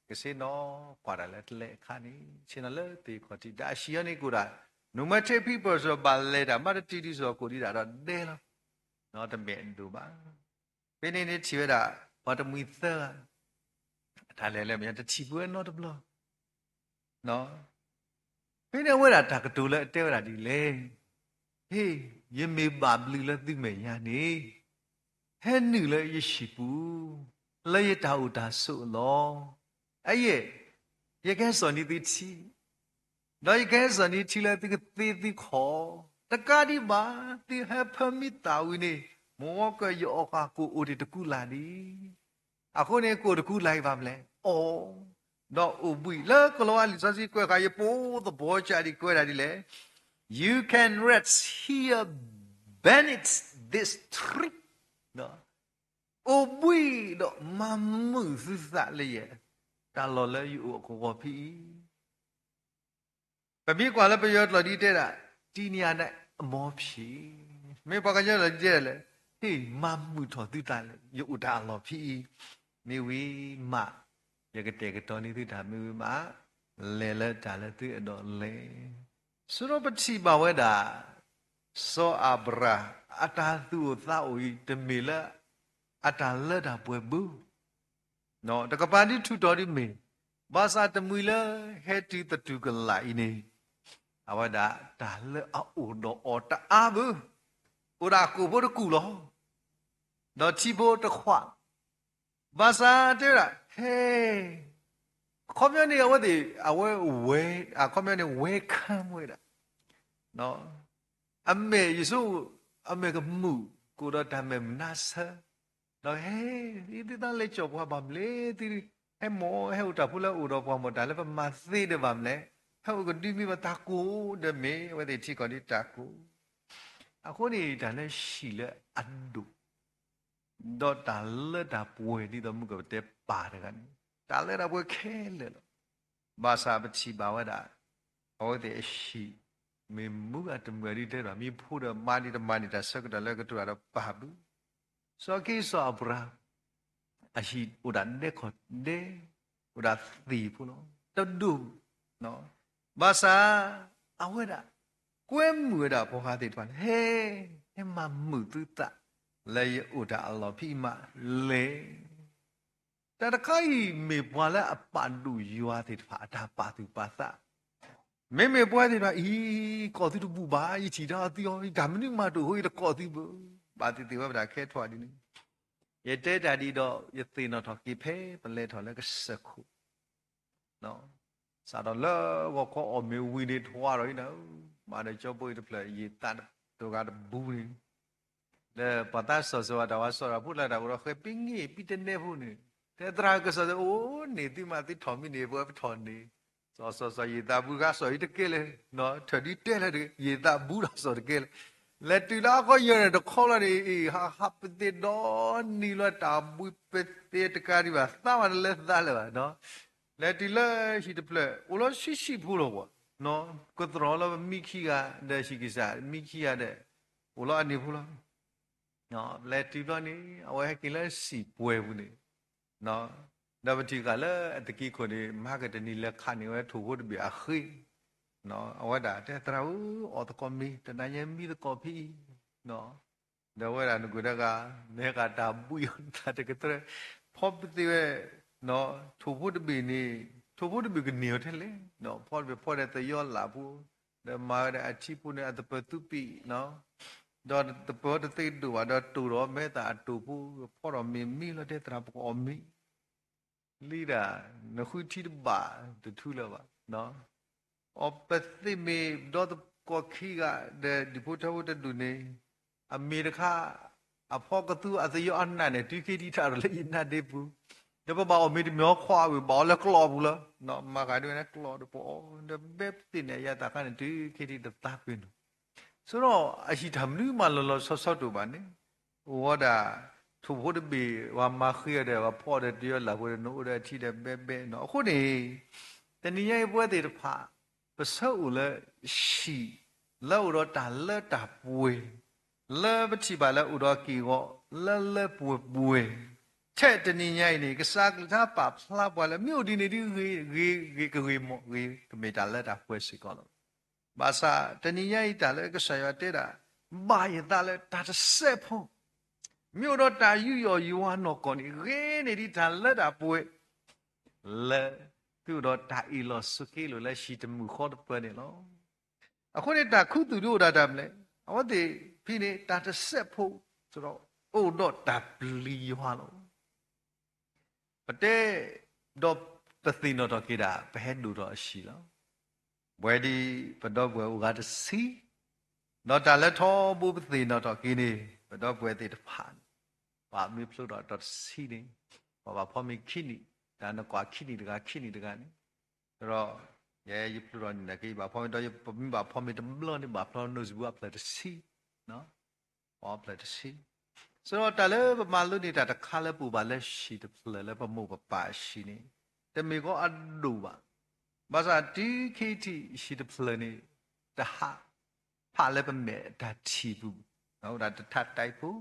ကဆ့ၣ်နီၤကွၢ်တၢ်လၢကျဲအခါန့ၣ် ဆ့ၣ်နီၤလၢသ့ၣ်ခီၣ်ထံး တၢ်အဟံၣ်အီၤန့ၣ်ကိးဒၣ် no matter people စီၤဘၣ်လဲၤတၢ်မးတတုၤဒံးစီၤကိးဒံးဒၣ်ဒီးဒဲလီၤ. တမ့ၢ်အဒိၣ်ဘၣ်. ဖဲန့ၣ်န့ၣ်ထံၣ်ဝဲဒၣ် ပှၤတမှံၤသၢဂၤ တၢ်လဲၤလၢမ့ၢ်တထံၣ်ပဝဲနီတဘျီ ဖဲန့ၣ်အဝဲဒၣ်တၢ်ကတိၤလၢအတဲဝဲဒၣ်ဒ်လဲၣ်, ဟ့ၣ်, ယမ့ၢ်ဘၣ်ဘျုးလၢသုမဲာ်ညါန့ၣ် ဟဲနုာ်လၢယဟံၣ်ပူၤ လၢယတၢ်အိၣ်တၢ်ဆိးအလီၢ်, အယဲၢ်, ယကဟဲစိာ်န့ၢ်သုထံ ဒီးယကဟဲစိာ်န့ၢ်ထံလၢသုကသ့သုခီၣ်, တကးဒံးဘၣ် သုဟဲဖၢမံသးဝံၤန့ၣ် မ့ၢ်ဝဲကယီၤအီၣ်ဃာ်ကိၣ်အိၣ်တ့ၢ်တကူလၢ်ဒံး, အဃိန့ၣ် ကိၣ်တကူလၢ်အံၤဘၣ်မနုၤလဲၣ်, အီၣ်, ဒီးအိၣ်ဘှံး လၢကလီၤဝါလံာ်စီဆှံကွဲးဃာ် ယပိာ်သပှၢ်ကၢ်ဒံးကွဲးဒၣ်ဒ်လဲၣ်, You can rest here, beneath this tree, အိၣ်ဘှံးဒီးမၤမုာ်သုသးလၢယဲၢ် တၢ်လီၢ်လၢယအိၣ်အကဝီၤဖဲအံၤ ပမ့ၢ်ကွၢ်လၢပယီၤကျိာ်ဒ်တဲဒၣ် တံၤနံၤအန့ၣ်အမီၤဖံး, မ့ၢ်ပှၤကညီကျိာ်ဒ်တဲဒၣ်လဲၣ်, ဟ့ၣ်မၤမုာ်ထီၣ်သုသးလၢ ယအိၣ်တၢ်အလီၢ်ဖဲအံၤ, မ့ၢ်ဝံၤမး ယကတဲာ်ကတီၤန့ၢ်သုတၢ်မ့ၢ်ဝံၤမး, လဲၤလၢတၢ်လၢသုအဲၣ်ဒိးလဲၤ, ဆိဒီးပထံၣ်ဘၣ်ဝဲဒၣ် စီၤအၤဘြၤဟၣ် အတၢ်သူၣ်အိၣ်သးအိၣ်အံၤ တမ့ၢ်လၢ အတၢ်လၢတၢ်ပှဲၤဘၣ် တကပၤဒ်ထူးတီၤဒ်မ့ၢ်, ဘၣ်ဆၣ်တမှံၤလၢဟဲတုၤသတူၢ်ကလာ်အံၤန့ၣ်, အဝဲဒၣ်တၢ်လၢအအိၣ်ဒီးအီၤတအါဘၣ်, အိၣ်ဒၣ်ကိၣ်ဖိတကူၣ်လီၤ, ဒီးထံဖိတခွး, ဘၣ်ဆၣ်တဲဝဲဒၣ် ဟဲ, အခီပညီန့ၣ် အဝဲသ့ၣ် အဝဲဝဲ, အခီပညီန့ၣ် welcome ဝဲဒၣ် အမဲာ်ယဆိကမိၣ် အမဲာ်ကမုာ် ကအိၣ်ဒီးတၢ်မဲာ်မုာ်နါဆၢ, ဒီးဟဲ, သုသးလဲၤကၠီၣ်ပှၤဘၣ်မနုၤလဲၣ်, သုဟဲမီၢ် ဟဲအိၣ်တၢ်ဖိလၢအအိၣ်ဒီးပှၤမီၢ် တၢ်လၢပမၤသ့ဒံးဘၣ်မနုၤလဲၣ်, ဟဲအိၣ်ကဒုမ့ၢ်ဘၣ်တၢ်ကိၢ်ဒီးမ့ၢ် အဝဲသ့ၣ်ထံကီၢ်ဒ်တၢ်ကိၢ်. အဃိန့ၣ် တၢ်လၢဟံၣ်လၢအဒိၣ် ဒီးတၢ်လၢတၢ်ပှဲၤ ဒ်သိးမုၢ်ကပတဲပာ်တဂၤန့ၣ် တၢ်လၢတၢ်ပှဲၤခဲလၢာ်လီၤ. ဘၣ်ဆၣ်ပထံၣ်ဘၣ်ဝဲဒၣ် အဝဲသ့ၣ်အဟံၣ် မ့ၢ်မုာ်ဧါတမုာ်ဧါဒ်တဲဒီး မ့ၢ်ဖိဒီးမါဒ်တမၤန့ၢ်တၢ်ဆၢကတီၢ်လၢကတိၤတၢ်ဒီးပာ်ဘု စီၤက့စီၤအၤဘြၤဟၣ် အဟံၣ်အိၣ်ဒၣ်ဒဲခီၣ်ဒဲ, အိၣ်ဒၣ်သ့ၣ်ဖိလီၤ. တဒိၣ်, ဘၣ်ဆၣ် အဝဲဒၣ် ကွဲမုာ်ဝဲဒၣ်ဖိခွါသ့ၣ်တဖၣ်န့ၣ် ဟဲ, ဟဲမၤမုာ်သုသး လၢယအိၣ်တၢ်အလီၢ်ဖဲအံၤမးလဲၣ်. တၢ်တခါအံၤမ့ၢ်ပှၤလၢအပာ်ဒိၣ်ယွၤသ့ၣ်တဖၣ် အတၢ်ပာ်သူၣ်ပာ်သး မ့မ့ၢ်ပှၤသ့ၣ်တဖၣ်အံၤ ကိးသုတဘူၣ်ဘၣ်, ယထံၣ်တၢ်အီၤသုအီၤ တၢ်မနုၤမးတအိၣ်အံၤ တကိးသုဘၣ်, ဘၣ်သ့ၣ်သ့ၣ်ဝဲပတၢ်ခဲထွါဒ်န့ၣ်. ယတဲတၢ်ဒ်ဒီး ယသ့ၣ်နီၣ်ထီၣ်က့ၤဖဲပလဲၤထီၣ်လၢကစၢၢ်ခိၣ် စးထီၣ်လၢဂီၤခီအီၣ်မ့ၤဝံၤန့ၣ် ထွါထီၣ်အံၤနၤ, မၤဒီးကၠီဘိအံၤတဖျၢၣ် ယံာ်သးတဂၤတဘူန့ၣ် လၢပှၤသးစီၣ်စၢၤဝဲတၢ်ဝါစီၣ်တၢ်ဖိလၢတၢ်အိၣ်ဒီးဃဲၤပံၤင့ၢ် ပံၤတနဲဖိန့ၣ်, တဲသရၣ်ကစီၣ်စၢၤ အိၣ်န့ၣ်သုမးသုထီၣ်မံန့ၣ် ပဝဲပထီၣ်န့ၣ်, စီၤစီၤစီၤယံာ်သးဘူတဂၤစီၤအံၤတကဲလၢၤ, ထၢၣ်ဒုတဲလၢၤတဂ့ၤ ယံာ်သးဘူဒီးစီၤတကဲလၢၤ, လဲၤတုၤလၢအကီၢ်ယဲၢ်န့ၣ် တခီလီၤန့ၣ် အံၤ ဟးဟးပသ့ၣ်ဒီနံၤလီၤ တၢ်ဘှံးပသ့ၣ်တကးဒံးဘၣ် သးမးတလၢသးလၢၤဘၣ်, လဲၤတုၤလၢဟံၣ်တဖျၢၣ် အိၣ်လီၤဆံးဆံးဖိလီၤပှၤ, ကသြီၤလီၤပမံခံဂၤဒီးဟံၣ်ကစၢ် မံခံဂၤဒီး အိၣ်လီၤအန့ၣ်ဖိလီၤ. လဲၤတုၤဘျီန့ၣ် အဝဲဟဲက့ၤလၢစံာ်ပှဲၤပူၤန့ၣ်, ဒီးပထံၣ်ဃာ်လၢအသက့ခိၣ်န့ၣ် မၤကတနံၤလဲၤခးန့ၢ်ဝဲထိၣ်ဖိတဘ့ၣ်အဃ့, အဝဲဒၣ်တဲသရၣ်ဧၢ, အီၣ်သကိးမ့ၤ တနၤညါမံသကိးဖဲအံၤ, ဒီးဝဲဒၣ်နကွၢ်တဂၤ မ့ၢ်ဃာ်တၢ်ဘှံးအီၤတၢ်တကတြၢၢ်, ဖီပသ့ၣ်ဝဲ ထိၣ်ဖိတဘ့ၣ်န့ၣ်, ထိၣ်ဖိတဘ့ၣ်ကန့ၢ်အီၤထဲလဲၣ်, ဖီတဘ့ၣ်ဖီဒီးသယီလၢ်ဖိ, ဒီးမၤဝဲဒၣ်အထံဖိန့ၣ် အသပၢၤသူပံာ်, ဒီးသပၢၤတသ့ဒိၣ်ဘၣ် ဒီးတိၢ်ဒီးမဲာ်သၣ်အတိၢ်ဖိ, ဖီထီၣ်မ့ၤမံလီၤတဲသရၣ် ပကအီၣ်မ့ၤ လံဒၣ် နဃုထံတဘၣ်တထူလၢၤဘၣ်, အီၣ်ပသ့ၣ်မ့ၢ်ဒီသကိးခံဂၤ ဒီးဒူၣ်ဖိထၢဖိတဒူၣ်န့ၣ်, အမ့ၢ်တခါ အဖီကသူအသယီအနၢ်န့ၣ် တုၤခဲထံးထီၣ်လၢယနၢ်ဒ့ပူၤ, ဒီးပဘၣ်အီၣ်မ့ၤတမ့ၢ်အီခွါဝံၤ ဘၣ်အီၣ်လၢကျီၢ်ပူၤလီၤ, မၤဃာ်ဒ်ဝဲန့ၣ်ကျီၢ်ဒီးပအီၣ် ဒီးဘဲပသ့ၣ်န့ၣ် အယၤသးခါန့ၣ် တုၤခဲထံးတသးပ့ၤနီၣ် ဆိဒီးအဟံၣ်တၢ်မနုၤမးလီၤလီၤဆီဆီတအိၣ်ဘၣ်န့ၣ်, အိၣ်ဝဲဒၣ် ထိၣ်ဖိတဘ့ၣ် ပှၤမၤဃ့အီၤဒီး ပှၤဖီအီၤဒီးသယီလၢ်ဖိဒီး နအိၣ်ဒီးအထံဒီးဘဲဘဲနီၤ. အဃိန့ၣ် တနံၤညါအံၤပဝဲသ့ၣ်တဖၣ် ပဆၢအိၣ်လၢဟံၣ် လၢအအိၣ်ဒီးတၢ်လၢတၢ်ပှဲၤ လၢပထံၣ်ဘၣ်လၢအိၣ်ဒီးက့ၢ်ဂီၤ လၢလၢပှဲၤပှဲၤ, ထဲတနံၤညါအံၤန့ၣ် ကစၢ်အကလုၢ်ကထါပာ်ဖျါပှၤလၢ မ့ၢ်အိၣ်ဒ်န့ၣ်ဒ်ဂ့ၤဂ့ၤ ကဂ့ၤမး ဂ့ၤကမ့ၢ်တၢ်လၢတၢ်ပှဲၤစ့ၢ်ကီးလီၤ. ဘၣ်ဆၣ်တနံၤညါအံၤ တၢ်လၢကစၢ်ယွၤတဲဒၣ် ဘၣ်ယသးလၢတၢ်တစဲးဖိ, မ့ၢ်အိၣ်ဒီးတၢ်ယူးယီၣ်ယွၤနီၢ်ကီၢ်န့ၣ် ဂ့ၤန့ၢ်ဒံးတၢ်လၢတၢ်ပှဲၤ လၢသုအိၣ်ဒီးတၢ်အ့ၣ်လိာ်ဆိးက့လိာ်လၢဟံၣ်တမုာ်ဃီတပၢၤန့ၣ်လီၤ. အဃိန့ၣ် တၢ်ခူသူၣ်ဒ်အိၣ်ဒၣ်တၢ်မနုၤလဲၣ်, အဝဲသ့ၣ်ဖဲန့ၣ် တၢ်တစဲးဖိ ဒီးအိၣ်ဒီးတၢ်ပျံၤယွၤလီၤ. ပတဲ ဒီးပသ့ၣ်နီၣ်ထီၣ်က့ၤဒၣ် ပဟဲဒိၣ်ထီၣ်အဟံၣ်လီၤ. ပဝဲဒ်ပဒီပုၢ်ဝဲၢ်အိၣ်ဂၤတဆံ, ဒီးတၢ်လၢထီဘိပသ့ၣ်နီၣ်ထီၣ်က့ၤန့ၣ် ပဒီပုၢ်ဝဲၢ်သ့ၣ်တဖၣ်န့ၣ် ပှၤမ့ၢ်ဖျိထီၣ်ဒီးတဆံန့ၣ် ပှၤဘၣ်ဖီမ့ၤခံနံၣ်, တၢ်နကွၢ်ခံနံၣ်တဂၤ ခံနံၣ်တဂၤန့ၣ်, ဒီးယဲယဖျိထီၣ်န့ၣ်နာ်က့ ယဘၣ်ဖီမ့ၤဒီး ပမ့ၢ်ဘၣ်ဖီမ့ၤတဘျီန့ၣ် ဘၣ်ဖျီနိၣ်စဘူအဖျၢၣ်တဆံ အီဖျၢၣ်တဆံ, ဆိဒီးတၢ်လၢပမၤလိန့ၢ်တၢ်တခါလၢပအိၣ်ဘၣ်လၢဟံၣ်တဖျၢၣ်လၢပမိၢ်ပပၢ်အဟံၣ်န့ၣ် တမ့ၢ်ကီအဒိၣ်ဘၣ်. ဘၣ်ဆၣ်တုၤခဲထံးဟံၣ်တဖျၢၣ်န့ၣ် တဟး ဖးလၢပမဲာ်တၢ်ထံၣ်ပူၤ, အိၣ်ဒၣ်တထးတၢ်ဖိ,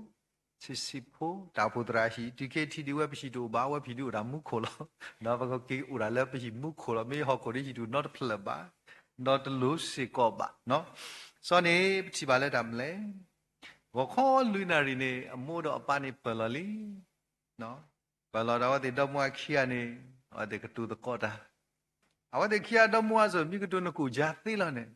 ဆံးဆံးဖိ, တၢ်အိၣ်ဖှိၣ်သရၣ်ဟံၣ်, တုၤခဲထံးဒ်ဝဲပဟံၣ်တအိၣ်ဘၣ် အဝဲပဟံၣ်ဒ်အိၣ်ဒၣ်မူခိၣ်လီၤ. ဒီးပကက့ၤအိၣ်ဒၣ်လၢပဟံၣ်မူခိၣ်လီၤ. မ့ၢ်ဟီၣ်ခိၣ်ဒ်ဟံၣ်တအိၣ်နီတဖျၢၣ်ဘၣ်, ဒီးတလိၤစ့ၢ်ကီးဘၣ်. စီၤန့ၣ် ပထံၣ်ဘၣ်လၢတၢ်မနုၤလဲၣ်, ဂီၤခီလွံၢ်နၣ်ရံၣ်န့ၣ် အမိၢ်ဒီးအပၢ်န့ၣ်ပၢၢ်လီၤလံ ပၢၢ်လီၤဒီးအဝဲသ့ၣ်ဒီမါဝၤခံဂၤန့ၣ် အဝဲသ့ၣ်ကတိၤသကိးတၢ်, အဝဲသ့ၣ်ခံဂၤဒီမါဝၤစ့ၢ် မ့ၢ်ကတိၤနကိာ်ကၠါသ့လီၤန့ၣ်,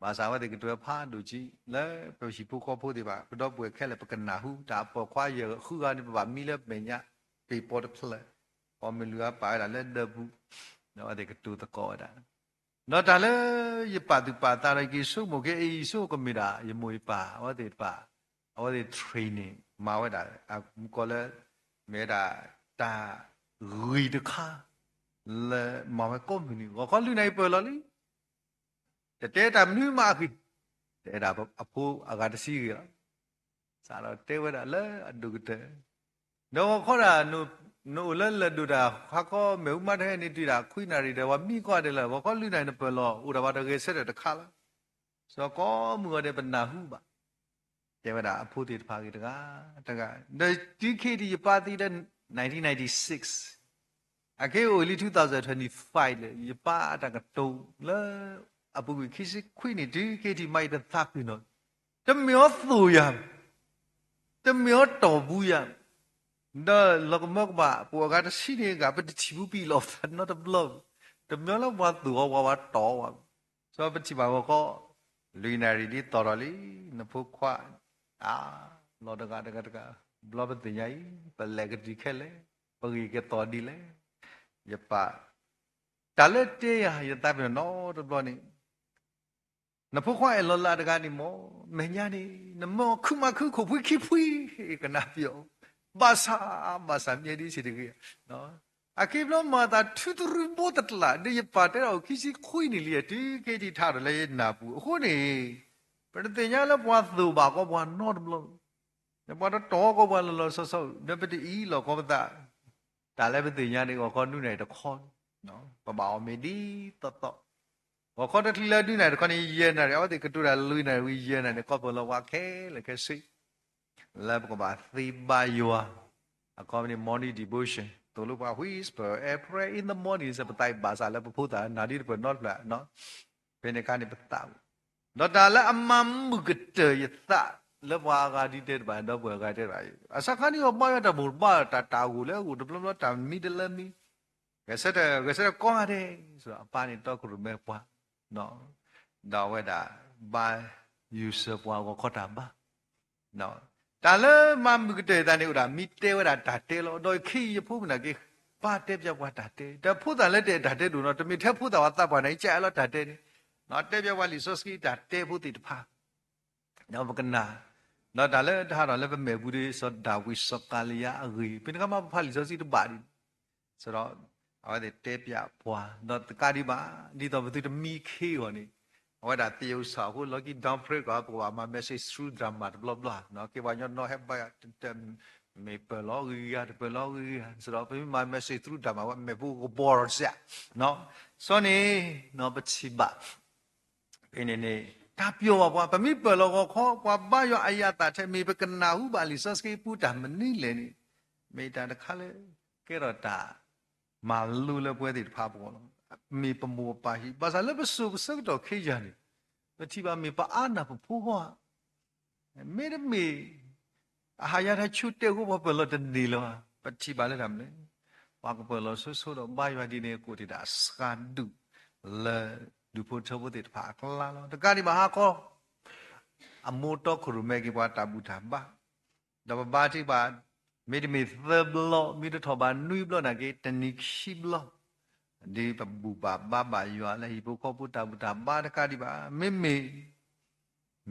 ဘၣ်ဆၣ်အဝဲသ့ၣ်ကတိၤဝဲဖးဒိၣ်ကံ လၢပဟံၣ်ဖိဃီဖိသ့ၣ်တဖၣ် ပဒီပုၢ်ဝဲၢ်ခဲလၢာ် ပကနၢ်ဟူတၢ်အပိာ်ခွါယဲၢ်ဃုဂၤန့ၣ် ပဘၣ်မံလၢမဲာ်ညါ ပ့ၤပီတဖျၢၣ်, ပီမ့ၢ်လုၢ်အပာ်ဝဲဒၣ်လၢဒၢးပူၤ, ဒီးအဝဲသ့ၣ်ကတိၤသကိးဝဲဒၣ်, ဒီးတၢ်လၢယပာ်သူၣ်ပာ်သးဒီးက့ၤဆိကမိၣ်က့ၤအံၤ ဆိကမိၣ်က့ၤဒၣ် ယမိၢ်ယပၢ် အဝဲသ့ၣ်တဖၣ် အဝဲသ့ၣ် training မၤဝဲဒၣ် အမူကီၢ်လၢ မ့ၢ်ဝဲဒၣ် တၢ်ဂ့ၢ်တခါ လၢမၤဝဲကိးမုၢ်နံၤ ဂီၤခီလွံၢ်နၣ်ရံၣ်ပၢၢ်လီၤလံ တတဲတၢ်မနုၤမးအဂ့ၢ်, တဲဒၣ်အဖိအဂၤတဆံဂ့ၤလီၤ. စးထီၣ်တဲဝဲဒၣ်လၢအဒိၣ်ကတၢၢ်, ဒီးဂီၤခီဒၣ် နအိၣ်လၢလၢၢ်ဒိၣ်တၢ် ဟါခီမ့ၣ်အူမါတဟဲန့ၣ် တုၤဒၣ်ခွံနၣ်ရံၣ်ဒီး ပှၤမံကီၢ်ဒဲးလၢ ဂီၤခီလွံၢ်နၣ်ရံၣ်နပၢၢ်လီၤ အိၣ်ဒၣ်ပှၤတဂဲၤဆၢထၢၣ်တခါလီၤ. စီၤကိးမုၢ်ဂီၤဒဲးပနၢ်ဟူဘၣ် တဲဝဲဒၣ်အဖိသ့ၣ်တဖၣ်ဂ့ၤတဂၤတဂၤ, ဒီးတုၤခဲအံၤယပၢ်သံလၢ nineteen ninety-six, အခဲအံၤအိၣ်လံ two thousand twenty-five လၢ ယပၢ်အတၢ်ကတိၤလၢ အပူၤကွံာ်ခံဆံခွံနံၣ် တုၤခဲအံၤမၤယတသးပ့ၤနီၣ်, တမ့ၢ်အီၤသိၣ်ယၤ, တမ့ၢ်အီၤတီၢ်ပူယၤ, ဒီးလီၤကမၢကမၣ် ပှၤအဂၤတဆံန့ၣ်ဂၤ ပတထံၣ်ဘူးပံာ်လီၤသးနီတဘျီ, တမ့ၢ်လၢပှၤသိၣ်အီၤ ပှၤဝဲတီၢ်အီၤဘၣ်. စီၤပထံၣ်ဘၣ်ဂီၤခီ လွံၢ်နၣ်ရံၣ်ဒ်သိးဒီးလံ, နဖိခွါ အါ, လီၤတဂၤတဂၤတဂၤ, ဘျီပသ့ၣ်ညါအံၤ ပလဲၤကတုၤခဲလၢာ်, ပဂ့ၢ်ကဲသိးဒ်လဲၣ်, ယပၢ် တၢ်လၢတဲယၤ ယသးပ့ၤနီၣ်နီတဘျီန့ၣ် နဖိခွါအဲၣ်လီၤလၢအတဂၤန့ၣ်မ့ၢ် မဲာ်ညါန့ၣ် နမၢအီၤခုမၤခုခိၣ်ဖှံခံဖှံ ကနၣ်ပၠီၣ်, ဘၣ်ဆၣ်, ဘၣ်ဆၣ်မ့ၢ်ဒ်စ့ၢ်တဂ့ၤ, အခံဘျီမၤသးထုတရူးဘိတကျး ဒီးယပၢ်တဲဒၣ်အိၣ်ခံဆံခွံနံၣ်လံ တုၤခဲအံၤထးထီၣ်လၢယနၢ်ပူၤအဃိန့ၣ်, ပတသ့ၣ်ညါလၢပှၤသိၣ်ဘၣ်ကီးပှၤနီတဘျီ, ဒီးပှၤတတီၢ်ကီးပှၤလီၤလီၤဆီဆီ, ဒီးပတအံးလီၤကီးပသး တၢ်လၢပသ့ၣ်ညါန့ၣ် ဂီၤခီနွံနၣ်ရံၣ်တခီ, ပဘၣ်အီၣ်မ့ၤဒ်သိးသိး, ဂီၤခီတချုးလၢနွံနၣ်ရံၣ်တခီန့ၣ် ယဲၢ်နၣ်ရံၣ်, အဝဲသ့ၣ်ကတိၤတၢ်လွံၢ်နၣ်ရံၣ်ဝံၤယဲၢ်နၣ်ရံၣ်န့ၣ် ကီၢ်ပၢၢ်လီၤပှၤခဲလၢာ်ခဲဆ့ လၢပကဘၣ်သ့ဘါယွၤ, အခီပညီ morning devotion သိၣ်လိပှၤ whisper a prayer in the morning စ့ၢ်ပသးအံၤ ဘၣ်ဆၣ်လၢပဖိသၣ်နၢ်ဒ်တပၢၢ်နီတဖျၢၣ်, ဖဲန့ၣ်အခါန့ၣ်ပသး, ဒီးတၢ်လၢအမၤမုာ်ကတၢၢ်ယသး လၢပှၤအဂၤဒ်တဲတဘၣ် ဒီပုၢ်ဝဲၢ်အဂၤတဲတဘၣ်, အစခါန့ၣ်အီၤဘါယွၤတၢ်မိၢ်တဘါ တၢ်တၢ်ဂိၢ်လၢအဂိၢ်တဘျီဘျီ တၢ်မံတလၢမံ ဂဲၤဆၢထၢၣ် ဂဲၤဆၢထၢၣ်ကိးဂၤဒဲး, အပၢ်န့ၣ်တီခိၣ်ရိၣ်မဲပှၤ, ဒီးအဝဲဒၣ် ဘါယွၤစၢၤပှၤဂီၤခီတၢ်ဘါ, တၢ်လၢမၤမုာ်ကတၢၢ်ယသးန့ၣ်အိၣ်ဒၣ် မ့ၢ်တဲဝဲဒၣ်တၢ်တဲလီၤ. ဒီးခဲအံၤယဖိမုၣ်နာ်က့ ဘၣ်တဲပၠးပှၤတၢ်တဲ, ဒီးဖိသၣ်လၢတအဲၣ်တၢ်တဲဒိၣ်နီၤ တမ့ၢ်ထဲဖိသၣ်ဝဲသးပှၢ်န့ၣ် ကအဲၣ်လီၤတၢ်တဲန့ၣ်, တဲပၠးပှၤလံာ်စီဆှံတၢ်တဲဖိသ့ၣ်တဖၣ် ဒီးပကနၣ်, ဒီးတၢ်လၢတၢ်ဟးထီၣ်လၢပမဲာ်ပူၤဒီး စီၤဒၤဝံးစီၤကၤလံယါအဂ့ၢ် ဖဲန့ၣ်အခါမး ပဖးလံာ်စီဆှံတဘၣ်ဒံး, ဒီး အဝဲသ့ၣ်တဲပၠးပှၤ ဒီးတကးဒံးဘၣ် ဒ်သိးပသုတမံခ့အဂီၢ်န့ၣ်, အဝဲဒၣ်သ့ၣ်အုၣ်ဆၣ်အဃိ လီၢ်ခံ Don Prager ပကဘၣ်မၤ message through drama တဘျီဘျီ, ကဲပှၤကညီနီၢ်ဟဲဘါယွၤ တမ့ၢ်ပၢၢ်လီၤဂ့ၤဂ့ၤ တပၢၢ်လီၤဂ့ၤဂ့ၤ, စဒီးပမ့ၢ်မၤ message through drama ဝဲမဲာ်ပူၤကဘီထီၣ်စ့ၢ်, စီၤန့ၣ် ပထံၣ်ဘၣ် ဖဲန့ၣ်န့ၣ် တၢ်ပျီၢ်ဘၣ်ပှၤ ပမ့ၢ်ပၢၢ်လီၤဂီၤခီ ပှၤဘါယွၤအယၤသးထဲ မ့ၢ်ပကနၢ်ဟူဘၣ်လံာ်စီဆှံပူၤတၢ်မနုၤလဲၣ်န့ၣ်, မ့ၢ်တၢ်တခါလၢ ကဲထီၣ်တၢ်မၤလိလၢပဝဲသ့ၣ်တဖၣ်အပူၤလီၤ. မ့ၢ်ပမိၢ်ပပၢ်ဟံၣ် ဘၣ်ဆၣ်လၢပစိၤပဆၢကတီၢ်ခဲယၤန့ၣ်, ပထံၣ်ဘၣ်မ့ၢ်ပအါနၢ်ပဖိဂီၢ်ဧါ မ့တမ့ၢ် အဟးယၤတၢ်ဆူးတဲာ်အဃိ ပှၤပၢၢ်လီၤတန့ၢ်လၢၤဘၣ်. ပထံၣ်ဘၣ်လၢတၢ်မနုၤလဲၣ်, ပှၤကပၢၢ်လီၤဆိဆိဒီးဘါယွၤဒ်န့ၣ် ကိးတ့ၢ်ဒၣ်အစှၤဒူၣ် လၢဒူၣ်ဖိထၢဖိသ့ၣ်တဖၣ်အကျါလီၤ. တကးဒံးဘၣ်ဟါခီ အမိၢ်တီခိၣ်ရိၣ်မဲက့ၤပှၤတၢ်ဘူၣ်တၢ်ဘါ, ဒီးပဘါထုကဖၣ် မ့တမ့ၢ်သၢဘျီ မ့ၢ်တထီၣ်ဘၣ်နွံဘျီနာ်က့ တနံၤခံဘျီ ဒ်ပဘူၣ်ဘၣ်ဘါဘၣ်ယွၤလၢဟံၣ်ဖိဃီဖိတၢ်ဘူၣ်တၢ်ဘါတကးဒံးဘၣ် မ့မ့ၢ်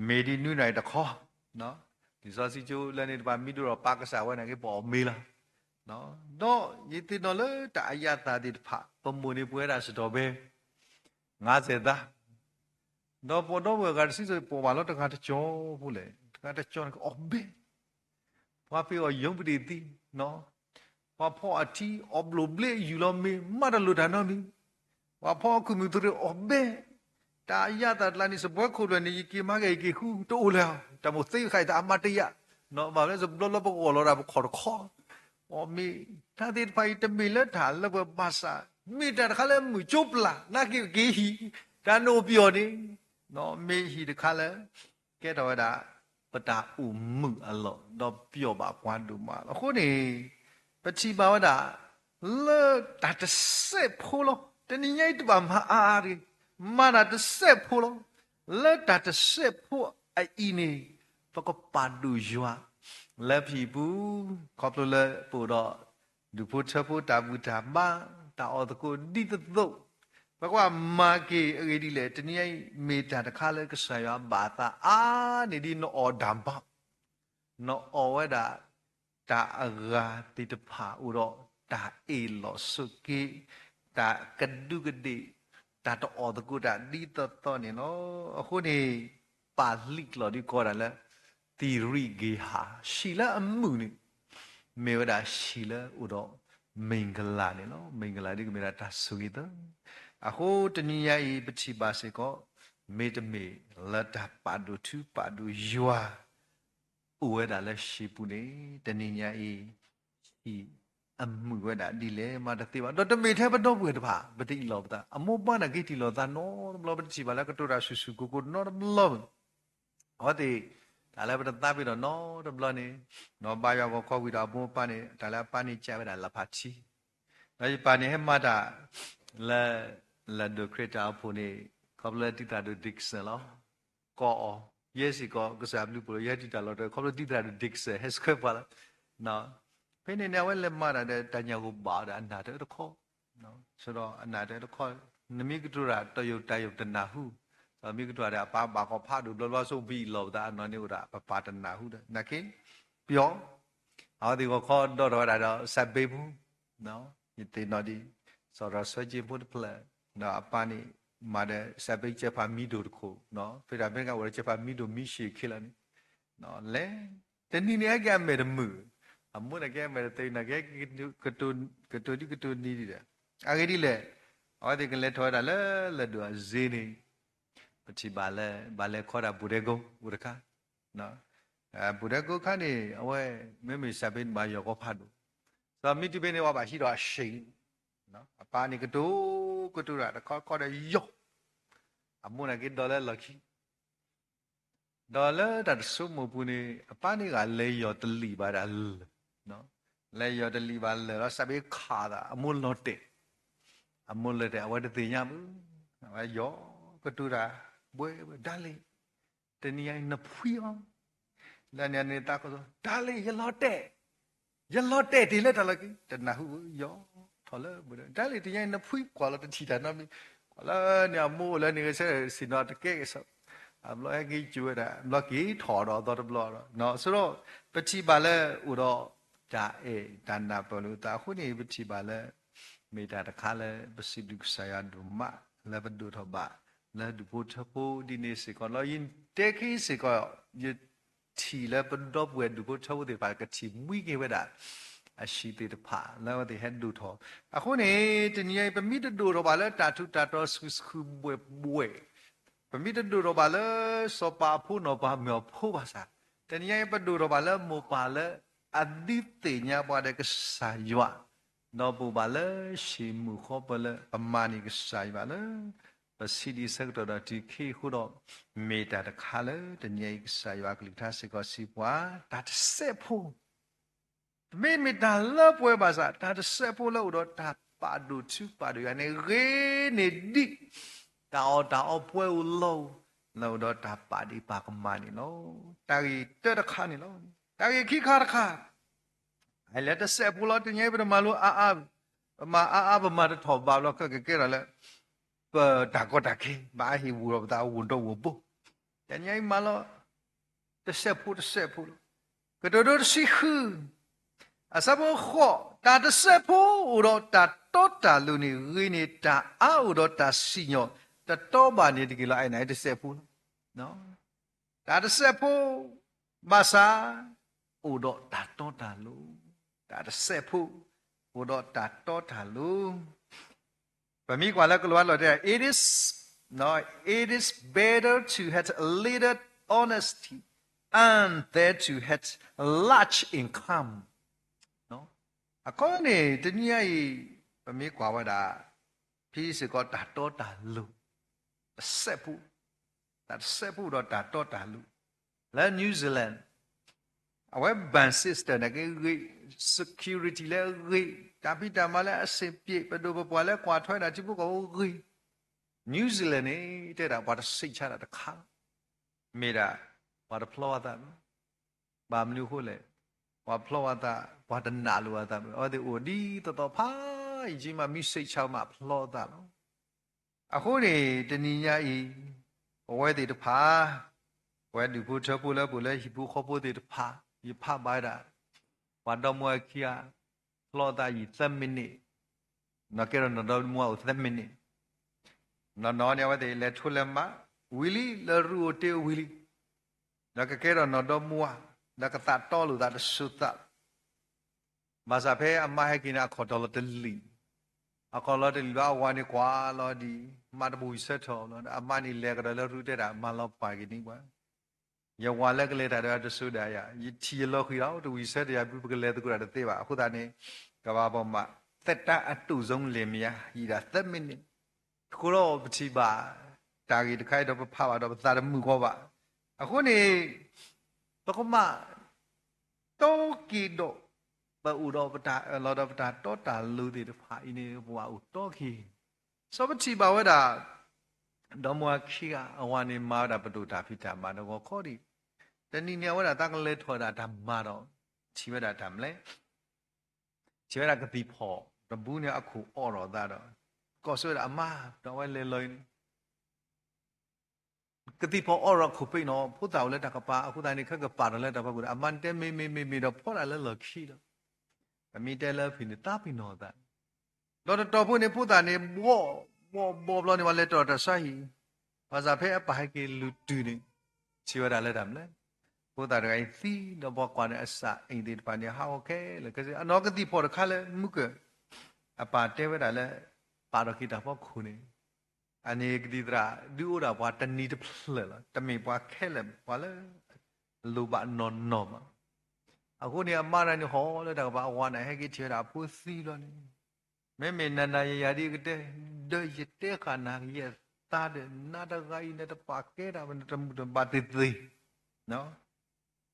မ့ၢ်ဒ်နွံနၣ်ရံၣ်တခီ, လံာ်စီဆှံကၠိလၢန့ၣ်တဖၣ် မ့ၢ်ဒိၣ်ထီၣ်ပာ်ကစၢ်ဝဲနာ်က့ ပအီၣ်မ့ၤလီၤ. ဒီးယသ့ၣ်နီၣ်လၢတၢ်အယၤသးသ့ၣ်တဖၣ် ပမိၢ်န့ၣ်ပှဲၤဝဲဒၣ်စတီၢ်ဘဲ ငါးဆယ်သား, ဒီးပဒီပုၢ်ဝဲၢ်အဂၤတဆံစိၤ ပအီၣ်ဘၣ်လီၤတဂၤတကၠီဖိလဲၣ်, တဂၤတကၠီန့ၣ်ကအီၣ်ဘဲ ပှၤပ့ၤအီၣ်ယိၤပဒံၣ်သံ, ပှၤဖီအထံအီၣ်ဘျိၣ်ဘျ့ယူၢ်လီၤမ့ၤ မးတလိၣ်တၢ်နီတမံၤ, ပှၤဖီအခိၣ်မုၢ်သရ့အီၣ်ဘဲ, တၢ်အယၤသးတလါန့ၣ် စပွဲခိၣ်ဖျၢၣ်န့ၣ် ယက့ၤမၤက့ၤယက့ၤဃုတအိၣ်လၢၤ, တၢ်မိၣ်သ့ဃာ်အံၤတၢ်အမၤတယာ်, ဘၣ်မနုၤလဲၣ် စဘျီလၢပကအီၣ်လီၤဒၣ်ပခီၣ်တခီ, အီၣ်မ့ၤ, တၢ်သ့ၣ်တဖၣ်အံၤတမ့ၢ်လၢတၢ်လၢပှဲၤဘၣ်ဆၣ်, မ့ၢ်တၢ်တခါလၢမုၢ်ကၠိပျၢ် နာ်က့ၤက့ၤဟံၣ်, တၢ်နအိၣ်ပယီၤန့ၣ်, မ့ၢ်ဟံၣ်တခါလၢ ကဲထီၣ်ဝဲဒၣ် ပတၢ်အိၣ်မုာ်အလီၢ် ဒီးပျီၢ်ဘၣ်ပှၤဒိၣ်မးလီၤ. အဃိန့ၣ် ပထံၣ်ဘၣ်ဝဲဒၣ် လၢတၢ်တစဲးဖိလီၤ. တနံၤညါအံၤတဘၣ်မၤအါအါတဂ့ၤ, မၤတၢ်တစဲးဖိလီၤ. လၢတၢ်တစဲးဖိအအံၤန့ၣ် ပကပာ်ဒိၣ်ယွၤ လၢပဟံၣ်ပူၤ ခီဖျိလၢပအိၣ်ဒီး ဒူၣ်ဖိထၢဖိတၢ်ဘူၣ်တၢ်ဘါ တၢ်အီၣ်သကိးဒ်သိးသိး, ပကွၢ်မၤက့ၤအဂ့ၢ်ဒ်လဲၣ်, တနံၤညါအံၤ မ့ၢ်တၢ်တခါလၢကစၢ်ယွၤဘၣ်သးအါန့ၢ်ဒ်နအီၣ်ဒၣ်ဘၣ် နအီၣ်ဝဲဒၣ် တၢ်အဂၤသ့ၣ်တဖၣ်အိၣ်ဒီး တၢ်အ့ၣ်လိာ်ဆိးက့, တၢ်ကဒူးကဒ့ၣ်, တၢ်တအီၣ်သကိးတၢ်ဒ်သိးသိးန့ၣ်လီၤ. အဃိန့ၣ် ပာ်လံာ်ကျိာ်ဒ်ကိးဒၣ်လၢ သီရိဂ့ၤဟၣ်, ဟံၣ်လၢအမုာ်န့ၣ် မ့ၢ်ဝဲဒၣ်ဟံၣ်လၢအိၣ်ဒီး မ့ၢ်ကလၤန့ၣ်လီၤ. မ့ၢ်ကလၤဒ်ကမ့ၢ်ဒၣ်တၢ်ဆိၣ်ဂ့ၤသၢ. အဃိတနံၤညါအံၤ ပထံၣ်ဘၣ်စ့ၢ်ကီး မ့တမ့ၢ်လၢတၢ်ပာ်ဒိၣ်ထူပာ်ဒိၣ်ယွၤ အိၣ်ဝဲဒၣ်လၢဟံၣ်ပူၤန့ၣ် တနံၤညါအံၤ ဟံၣ်အမုာ်ဝဲဒၣ်ဒ်လဲၣ်မးတသ့ဘၣ်. ဒီးတမ့ၢ်ထဲပဒီပုၢ်ဝဲၢ်တဖၣ် ပတအ့ၣ်လိာ်ပသး, အမိၢ်ပၢ်န့ၣ်က့ၤတ့ၢ်လိာ်သးနီတဘျီ, ပတထံၣ်ဘၣ်လၢကတိၤတၢ်ဆူၣ်ဆူၣ်ကိၤကိၤနီတဘျီဘၣ်. အဝဲသ့ၣ် တၢ်လၢပတသးပ့ၤနီၣ်နီတဘျီန့ၣ်, ဘါယွၤဂီၤခီဝံၤဒီးအမိၢ်ပၢ်န့ၣ် တၢ်လၢအပၢ်န့ၣ်ကးဝဲဒၣ်လၢဖးထံ, ဒီးယပၢ်န့ၣ်ဟဲမၤတၢ်လၢ လၢဒိၣ်ခရံာ်တၢ်အိၣ်ဖှိၣ်န့ၣ် ခီဖျိလၢတံၢ်သရၣ်ဒိၣ် Dixon လီၤ. ကိးအီၤ, ယဲစ့ၢ်ကီး ကစၢ်ဘျုးဖှိၣ်လီၤ ယဟဲတုၤတၢ်လီၢ်တတီၤ ခီဖျိတံၢ်သရၣ်ဒိၣ် Dixon ဟဲဆှၢပှၤလီၤ. ဖဲန့ၣ်န့ၣ် အဝဲလဲၤမၤတၢ်ဒီးတၢ်ညၣ်ဂိၢ်ဘၣ်အီၤဒီးအနၢ်တၢတခီ, ဆိဒီးအနၢ်တၢတခီ, နမ့ၢ်ကတိၤတၢ်တၢ်ယိာ်တၢ်ယိာ် တနၢ်ဟူ, ဒီးမ့ၢ်ကတိၤတၢ်ဒီးအပၢ်ဘၣ်ကီဖးဒိၣ်ဘျီဘျီ ဆိပအ့ၣ်လိာ်ပသးအနီၢ်န့ၣ်အိၣ်ဒီး ပပၢ်တနၢ်ဟူဒီး နာ်က့ ပယီၤ အဝဲသ့ၣ်ဂီၤခီဒီးထီၣ်ဝဲဒၣ်ဒီး စးဘ့းပူၤ, ယသ့ၣ်နီၣ်ဒံး စီၤဒီးဆၢက့ဖိတဖျၢၣ်, ဒီးအပၢ်န့ၣ် မၤဒီးစးဘ့းကၠဲဖးမံဒိၣ်တခိၣ်, ဖဲတၢ်ဖဲန့ၣ်ကအိၣ်ဒီးကၠဲဖးမံဒိၣ်မံရှံးခဲလၢာ်န့ၣ်, လဲၤ တနံၤန့ၣ်ဟဲက့ၤအမဲာ်တမုာ်, အမိၢ်န့ၣ်က့ၤအမဲာ်တသ့ နာ်က့ ကတိၤဒ်ကတိၤနံၤဒံးဒီး, အဂ့ၢ်ဒ်လဲၣ်, အဝဲသ့ၣ်ကလဲၤထီၣ်ဝဲဒၣ်လၢလၢၢ်ဒိၣ်အစ့န့ၣ်, ပထံၣ်ဘၣ်လၢ ဘၣ်လဲၤခီဒၣ်ဘူးဒဲကိအိၣ်တခါ ဘူးဒဲကိခါန့ၣ် အဝဲ မ့မ့ၢ်စးဘ့းန့ၣ်ဘၣ်ယီၤကီဖးဒိၣ်, ဒီးမ့ၢ်တုၤဖဲန့ၣ် ပှၤဘၣ်ဟံးဒီးအရှံး, အပၢ်န့ၣ်ကတိၤ ကတိၤတၢ်တခီခီဒီးယီၤ, အမိၢ်န့ၣ်က့ၤဒီးလၢလီၢ်ခံ, ဒီးလၢတၢ်တဆိကမိၣ်ပူၤန့ၣ် အပၢ်န့ၣ်ဂၤလဲၤယီၤတလံာ်ဘၣ်ဒၣ်လၢၢ်, လဲၤယီၤတလံာ်ဘၣ်လၢၢ်ဒီး စးဘ့းခးသး အမိၢ်လီၤတဲာ်, အမိၢ်လီၤတဲာ် အဝဲတသ့ၣ်ညါဘၣ်, အဝဲယီၤ ကတိၤတၢ် ဘှဲဘှဲ ဒါလံ, တနံၤညါအံၤနဖှံအီၤ, လၢန့ၣ်န့ၣ်သးကီၢ် ဒါလံ ယလီၤတဲာ်, ယလီၤတဲာ်တ့ၢ်လၢတၢ်လီၢ်ခံ တနၢ်ဟူဘၣ် ယီၤထီၣ်လၢဘူးဒဲ ဒါလံ တနံၤညါအံၤနဖှံ ကွၢ်လီၤတထံၣ်တၢ်နီတမံၤ, ကွၢ်လၢန့ၣ်အမိၢ်အိၣ်လၢန့ၣ်ဂဲၤဆၢထၢၣ်ဆ့ၣ်နီၤတကဲက့ၤဆၢ, အဘျီဟဲက့ၤစူၤဝဲဒၣ် ဘျီက့ၤထီၣ်ဒီးအသီတဘျီဒီး ဆိဒီး ပထံၣ်ဘၣ်လၢအိၣ်ဒီး တၢ်အဲၣ်တၢ်နၢ်ပၢၢ်လိာ်သးအဃိန့ၣ် ပထံၣ်ဘၣ်လၢ မ့ၢ်တၢ်တခါလၢ ပစံးဘျုးကစၢ်ယွၤဒိၣ်မး လၢပဒိၣ်ထီၣ်ဘၣ် လၢဒူၣ်ဖိထၢဖိဒ်န့ၣ်စ့ၢ်ကီးလီၤ. ယတဲခဲအံၤစ့ၢ်ကီး ယထံၣ်လၢပဒီပုၢ်ဝဲၢ်ဒူၣ်ဖိထၢဖိသ့ၣ်တဖၣ် ကထံၣ်မှံက့ၤဝဲဒၣ် အဟံၣ်သ့ၣ်တဖၣ် လၢအဝဲသ့ၣ်ဟဲဒိၣ်ထီၣ်. အဃိန့ၣ် တနံၤအံၤ ပမ့ၢ်တဒိၣ်ထီၣ်ဘၣ်လၢတၢ်ထူးတၢ်တီၤဆူၣ်ဆူၣ်ဘှဲၣ်ဘှဲၣ်, ပမ့ၢ်တဒိၣ်ထီၣ်ဘၣ်လၢ စီၤပၤအဖိနီၢ်ပၤမုၣ်အဖိဘၣ်ဆၣ်, တနံၤအံၤ ပဒိၣ်ထီၣ်ဘၣ်လၢမိၢ်ပၢ်လၢ အဒုးသ့ၣ်ညါပှၤဒီးကစၢ်ယွၤ, ဒီးပအိၣ်ဘၣ်လၢဟံၣ်မုၢ်ဃီပၢၤလၢ ပမၤန့ၢ်ကစၢ်ယွၤလၢ ပဆံးဒံးဆၢကတီၢ်ဒီးတုၤခဲအံၤအဃိဒီး, မ့ၢ်တၢ်တခါလၢတနံၤအံၤကစၢ်ယွၤအကလုၢ်ကထါစ့ၢ်ကီးစံးပှၤ တၢ်တစဲးဖိ တမ့ၢ်မ့ၢ်တၢ်လၢပှဲၤဘၣ်ဆၣ် တၢ်တစဲးဖိလၢအိၣ်ဒီးတၢ်ပာ်ဒိၣ်ထူပာ်ဒိၣ်ယွၤန့ၣ် ဂ့ၤန့ၢ်ဒံး တၢ်အီၣ်တၢ်အီပှဲၤအိၣ်လီၢ်အိၣ် လၢအိၣ်ဒီးတၢ်ပာ်ဒ့ၣ်ပာ်ကမၣ်န့ၣ်လီၤ. တၢ်ဂ့ၢ်တၢတခါန့ၣ်လီၤ. တၢ်ဂ့ၢ်ခံခါတခါ အလဲၤတစဲးဖိလီၤ. တနံၤအံၤပတမၤလိအါအါ, ပမၤအါအါပမၤတထီၣ်ဘးဘျီ ခဲကကဲထီၣ်လၢ ပတၢ်ကီတၢ်ခဲ ဘၣ်ဟ့ၣ်ဝူၤဒီးပသးဝူၤဒီဝူၤဘိ, တနံၤအံၤမၤလီၤ တစဲးဖိတစဲးဖိလီၤ. ကတိၤဒိတဆံဃု အဆၢဖိဃိး, တၢ်တစဲးဖိအိၣ်ဒီးတၢ်တီတၢ်လိၤန့ၣ် ဂ့ၤန့ၢ်တၢ်အါအိၣ်ဒီးတၢ်စံၣ်ညီၣ် တတီဘၣ်န့ၣ်တက့ၢ်လီၤ. အံၤန့ၣ်တစဲးဖိလီၤ. တၢ်တစဲးဖိ ဘၣ်ဆၣ် အိၣ်ဒီးတၢ်တီတၢ်လိၤ, တၢ်တစဲးဖိ အိၣ်ဒီးတၢ်တီတၢ်လိၤ. ပမ့ၢ်ကွၢ်လၢကလံးဝါလီၢ်တဲ it is, no, it is better to have a little honesty and than to have large income. အခီပညီန့ၣ် တနံၤအံၤ ပမ့ၢ်ကွၢ်ဝဲဒၣ် ဖဲစ့ၢ်ကီးတၢ်တီတၢ်လိၤ တစဲးဖိ, တၢ်တစဲးဖိဒီးတၢ်တီတၢ်လိၤ, လၢ New Zealand အဝဲ bank system န့ၣ်က့ဂ့ၤ, security လၢအဂ့ၤ, တၢ်ဖံးတၢ်မၤလၢအဆင်ပြေ, ပဒိၣ်ပပှၢ်လၢကွၢ်ထွဲဒၣ်ထံဖိကီၢ်ဖိဂ့ၤ, New Zealand န့ၣ် တဲဒၣ်ပှၤတဆံးဆါတၢ်တခါ, မ့ၢ်ဒၣ် ပှၤတဖျီအသးဘၣ်. ဘၣ်မနုၤအဃိလဲၣ်, ပှၤဖျီအသး, ပှၤတနာ်လိာ်အသးဘၣ်, အဝဲသ့ၣ်အိၣ်ဒ်သိးသိးဖးယံာ်မး မ့ၢ်ဆံးဆါမးဖျီအသးလီၤ. အဃိန့ၣ် တနံၤညါအံၤ ပဝဲသ့ၣ်တဖၣ်, ပဝဲဒူၣ်ဖိထၢဖိလၢပအိၣ်လၢဟံၣ်ဖိဃီဖိသ့ၣ်တဖၣ် ယဖးဘၣ်ဝဲဒၣ် ပှၤဒီမါဝၤခံဂၤ ဖျီသးယံာ်သၢမံးနံး, နီၢ်ကဲထီၣ်နီၢ်ဒီမါဝၤအိၣ်သၢမံးနံး, နီၢ်နီၢ်န့ၣ် အဝဲသ့ၣ်လဲၤထိလဲၤမၤဝံၤလံ လၢရူအိၣ်တ့ဝံၤလံ, ဒီးကကဲထီၣ်နီၢ်ဒီမါဝၤ, ဒီးကသးတီလိာ်သးတစိၤသး ဘၣ်ဆၣ်ဖဲအမါဟဲက့ၤန့ၣ် အခီၣ်တီလီၤတလံာ်, အခီၣ်လီၤတလံာ်ဘျီ အဝၤန့ၣ်ကွၢ်လီၤဒံး, မါတဘၣ်ဝံၤဆၢထၢၣ်လီၤ, အမါန့ၣ်လဲၤကဒီးလၢရူတဲတၢ် မၤလီၤပာ်က့ၤန့ၢ်ပှၤ, ယဝၤလၢကလဲၤတၢ်ဒီးတစိၤဒၣ်ယၤ, ယထံၣ်ယလီၤဃံၤဒီး တဝံၤဆၢထၢၣ်ယၤ ဘုပကလဲၤသကိးတၢ်တသ့ဘၣ်. အဃိသတးန့ၣ် ကဘၣ်ပမၤ သက်တမ်းအတိုဆုံးလင်မယား ယံာ်ဒၣ်သၢမံးနံး, အဃိဒီးပထံၣ်ဘၣ် တၢ်ဂ့ၢ်တခါအံၤဒီးပဖးဘၣ်ဒီးပသးတမုာ်ဃီဘၣ်. အဃိန့ၣ် ပကမၤ တီက့ၤဒီး ပအိၣ်ဒီးပတၢ်အၢၣ်လီၤဒီး ပတၢ်တီတၢ်လိၤသ့ၣ်တဖၣ်အံၤန့ၣ် ပဘၣ်အိၣ်တီက့ၤ. စီၤပထံၣ်ဘၣ်ဝဲဒၣ် ဒီမါဝၤခံဂၤ အဝၤန့ၣ်မၤဝဲဒၣ်ပဒိၣ်တၢ်ဖံးတၢ်မၤဒီးဂီၤခီဒံး, တနံၤန့ၣ် အဝဲဒၣ်သးကလဲၤထီၣ်ဝဲဒၣ်တၢ်မၤဒီး ထံၣ်ဝဲဒၣ်တၢ်မနုၤလဲၣ်, ထံၣ်ဝဲဒၣ်ကသံၣ်ဖီၣ်တဘိန့ၣ် အခိၣ်အိးထီၣ်အသးဒီး ကိးဆၢဝဲဒၣ်အမါ, ဒီးအဝဲလဲၤလီၤအံၤန့ၣ် ကသံၣ်ဖီၣ်အိးထီၣ်ခိၣ်ပ့ၤနီၣ်, ဖိသၣ်အိၣ်လၢတၢ်ကပၤ, အဃိသတးန့ၣ် ခဲကပာ်ထီၣ်လၢတၢ်ဖီခိၣ်ဒီး အမါန့ၣ်တဲမ့ၢ်မ့ၢ်မ့ၢ်မ့ၢ်ဒီး ဖီဒၣ်လၢလီၢ်ခံဒီး ပမ့ၢ်တဲလၢအဖံးန့ၣ် သးပ့ၤနီၣ်သး, ဒီးတတီၤဖိန့ၣ် ဖိသၣ်န့ၣ် ဘီၣ်ဘီၣ်ဘီၣ်ဘျီန့ၣ် ပှၤလဲၤတြီၢ်တၢ်ဆါဟံၣ်, ဘၣ်ဆၣ်ဖဲအပၢ်ဟဲက့ၤလုၢ်တုၤန့ၣ် ထံၣ်ဝဲဒၣ်လၢတၢ်မနုၤလဲၣ်, ဖိသၣ်တဂၤအံၤသံဒီး ပှၤကွၢ်န့ၣ်အစၢ်အံၤသ့ၣ်တဖၣ်န့ၣ် ဟးဂီၤခဲလၢာ်ခဲဆ့, အနီၢ်ကသံၣ်ဖီၣ်တခါလၢမုၢ်ကၢၢ် အပၢ်တဲဝဲဒၣ်လၢ ပာ်ထီၣ်က့ၤတၢ်ဖီခိၣ်န့ၣ် အန့ၣ်ကသံၣ်သရၣ် ဒုးအိၣ်ဒၣ်ပှၤတနံၤတဖျၢၣ်လီၤ, တမ့ၢ်ပှၤခဲလၢာ် ပှၤလၢ လိၣ်ဘၣ်နီၢ်နီၢ်မး. အဃိန့ၣ် အမါတဂၤန့ၣ် ဟီၣ်လၢတၢ်ကပၤ အဝၤန့ၣ် ဟဲက့ၤထံၣ်ဝဲဒၣ်အဖိသံဘျီန့ၣ်, မ့မ့ၢ်နၤနၤယၤယၤဒ်ယကတဲ, ဒီးယတဲဃာ်နၤ ယသးဒီးနၤတဂၤအံၤ နတပာ်ကဲတၢ် နတမုာ်တဘၣ်သ့ၣ်သ့ၣ် နၤ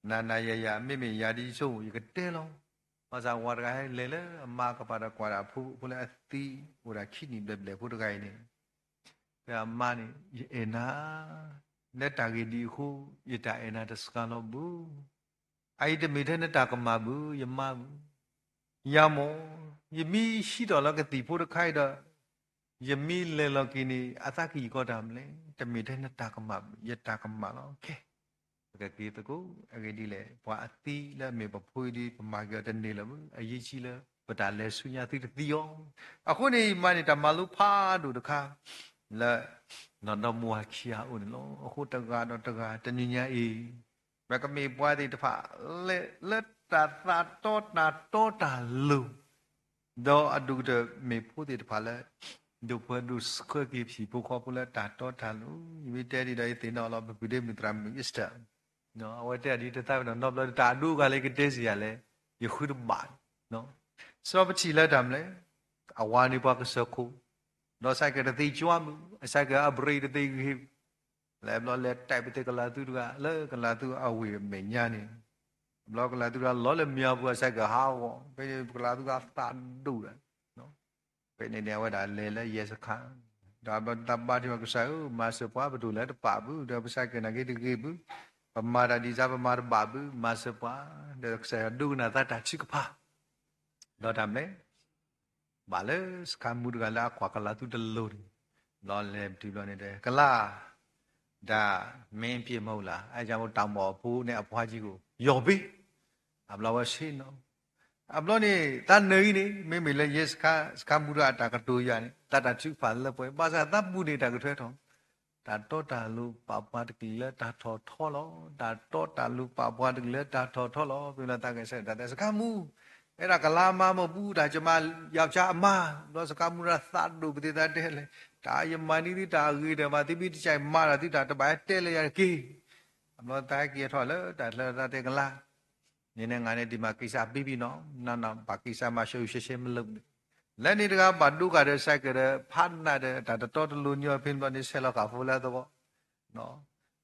နၤယၤယၤ မ့မ့ၢ်ယၤဒ်ယဆိကမိၣ် ယကတဲလီၤ. ဘၣ်ဆၣ်ဝၤတဂၤဟဲလဲၤလၢအမါကပၤဒီးကွၢ်ဒၣ်အဖိ ဖိလၢအသံအိၣ်ဒၣ်ခံနံၣ်ဘျဲၣ်ဘျဲၣ်ဖိတဂၤအံၤန့ၣ်, တဲအမါန့ၣ် ယအဲၣ်နၤ, လၢတၢ်ဂ့ၢ်ဒ်အဃိ ယတၢ်အဲၣ်နၤတစှၤလီၤဘၣ်. အအံၤတမ့ၢ်ထဲနတၢ်ကမၣ်ဘၣ် ယမါဘၣ်. ယၤမ့ၢ် ယမ့ၢ်ဟံးထီၣ်လၢကသံၣ်ဖိတခါအံၤဒီး ယမ့ၢ်လဲၤလီၤက့ၤန့ၣ် အသးကယံာ်ကီတၢ်မနုၤလဲၣ်, တမ့ၢ်ထဲနတၢ်ကမၣ်ဘၣ် ယတၢ်ကမၣ်လီၤ. ခဲ ပကက့ၤသကိး အဂ့ၢ်ဒ်လဲၣ် ပှၤအသံလၢအမ့ၢ်ပဖိအံၤဒီး ပမၤက့ၤအီၤတန့ၢ်လၢၤဘၣ်, အရေးကြီးလၢ ပတၢ်လဲၤဆူညါသုတသံအီၤ. အဃိန့ၣ် ယမါန့ၣ် တၢ်မၤလိဖးဒိၣ်တခါ လၢ နီၢ်ဒီမါဝၤခံဂၤအအိၣ်န့ၣ်လီၤ. အဃိတဂၤဒီးတဂၤ တနံၤညါအံၤ ပကမ့ၢ်ပှၤသ့ၣ်တဖၣ် လၢ လၢတၢ်သးတီတၢ်တီတၢ်လိၤ ဒီးအဒိၣ်ကတၢၢ်မ့ၢ်ဖိသ့ၣ်တဖၣ်လၢ ဒိၣ်ပှဲၤဒိၣ်ဆှၢက့ၤဟံၣ်ဖိဃီဖိလၢတၢ်တီတၢ်လိၤ, ယမ့ၢ်တဲဒ်ဒီးယသ့ၣ်နီၣ်လီၤ ပပုၢ်ဒ့မုၣ်သရၣ်မုၣ် Esther အဝဲတဲဒ်တသးပ့ၤနီၣ်နီတဘျီ တၢ်အဒိအဂၤလၢယကတဲစ့ၢ်ယၤလဲၣ်, ယဃုတဘၣ်, စီၤပထံၣ်လၢတၢ်မနုၤလဲၣ်, အဝၤန့ၣ်ပှၤကစၢၢ်ခိၣ်, ဒီး cycle တသ့ကွၢ်ဘၣ်, cycle အbrakeတသ့ဂ့ၤဘၣ်, လဲၤဘျီလဲၤတဲပသ့ကလၤသူတဂၤ လၢကလၤသူအဝ့ၢ်အမဲာ်ညါန့ၣ်, ဘျီကလၤသူတဂၤလီၤလၢမၠၤပူၤ အ cycle ဟးဂီၤ, ဖဲန့ၣ်ကလၤသူတဂၤသးဒိၣ်ဒီး ဖဲန့ၣ်န့ၣ် အဝဲဒၣ်လဲၤလၢရဲစခန်း, ဒီးအဘျီတၢ်ဘါထုကဖၣ် ကစၢ်ဧၢ မၤစၢၤပှၤ ပဒိၣ်လဲၤတပာ်ဘၣ်, ဒီးပ cycle နာ်က့တဂ့ၤဘၣ်, ပမၤတၢ်ဒ်စၢ် ပမၤတဘၣ်ဘၣ်, မၤစၢၤပှၤ, ဒီးကစၢ်ယွၤဒိကနၣ်သးတၢ်ထုကဖၣ်, ဒီးတၢ်မနုၤလဲၣ် ဘၣ်လၢစခန်းမှူးတဂၤလၢအကွၢ်ကလၤသူတလိၤန့ၣ်, ဘျီလဲၤတုၤဘျီန့ၣ်တဲ ကလၤ, ဒါမင်းအပြစ်မဟုတ်လား, အဲဒါကြောင့်မို့တောင်ပေါ်အဖိနဲ့အဖွားကြီးကို လျှော်ပေး, အဘျီဝဲဆ့ၣ်နီၤ, အဘျီန့ၣ် သးနၢၤအံၤန့ၣ် မ့မ့ၢ်လၢရဲစခန်း, စခန်းမှူးတဂၤအတၢ်ကတိၤယၤန့ၣ် သးတၢ်ထုကဖၣ်လၢပှဲၤ, ဘၣ်ဆၣ်သးပူၤန့ၣ်တၢ်ကထွဲထီၣ် တၢ်တီတၢ်လိၤပာ်ပှၤတကလုာ်လၢတၢ်ထီၣ်ထီလီၤ. တၢ်တီတၢ်လိၤပာ်ပှၤတကလုာ်လၢတၢ်ထီၣ်ထီလီၤ. ပမ့ၢ်လီၤသးကဲဆၢတၢ်တဲ စခန်းမှူး, အဲဒါကလၤအမါမ့ၢ်ဘူး တၢ်ကမၤ ယောက်ျားအမါ, ဘျီစခန်းမှူးတဂၤသးဒိၣ်ပသ့ၣ်သးတဲလဲၣ်, တၢ်ယမၤန့ၢ်သုတၢ်အဂ့ၤဒီးမး သုမ့ၢ်တကဲမၤဒီး သုတၢ်တဘၣ်ဟဲတဲလၢယၤတက့ၢ်. အဘျီသးဟဲက့ၤထီၣ်လၢတၢ်ချၢသးတဲကလၤ နန့ၣ်ငါန့ၣ် ဒီမှာကိစ္စပြီးပြီနော်, နော်နော် ဘာကိစ္စမှ ရှုပ်ရှုပ်ရှုပ်ရှုပ် မလုပ်နဲ့, လၢန့ၣ်တဂၤဘၣ်ဒိဃာ်ဒီး cycle ဒီး ဖးနးဒီး တၢ်တတီတလိၤညီဖဲန့ၣ်ဘျီန့ၣ် ဆဲးလီၤဃာ်ဖိလၢအသဝီ,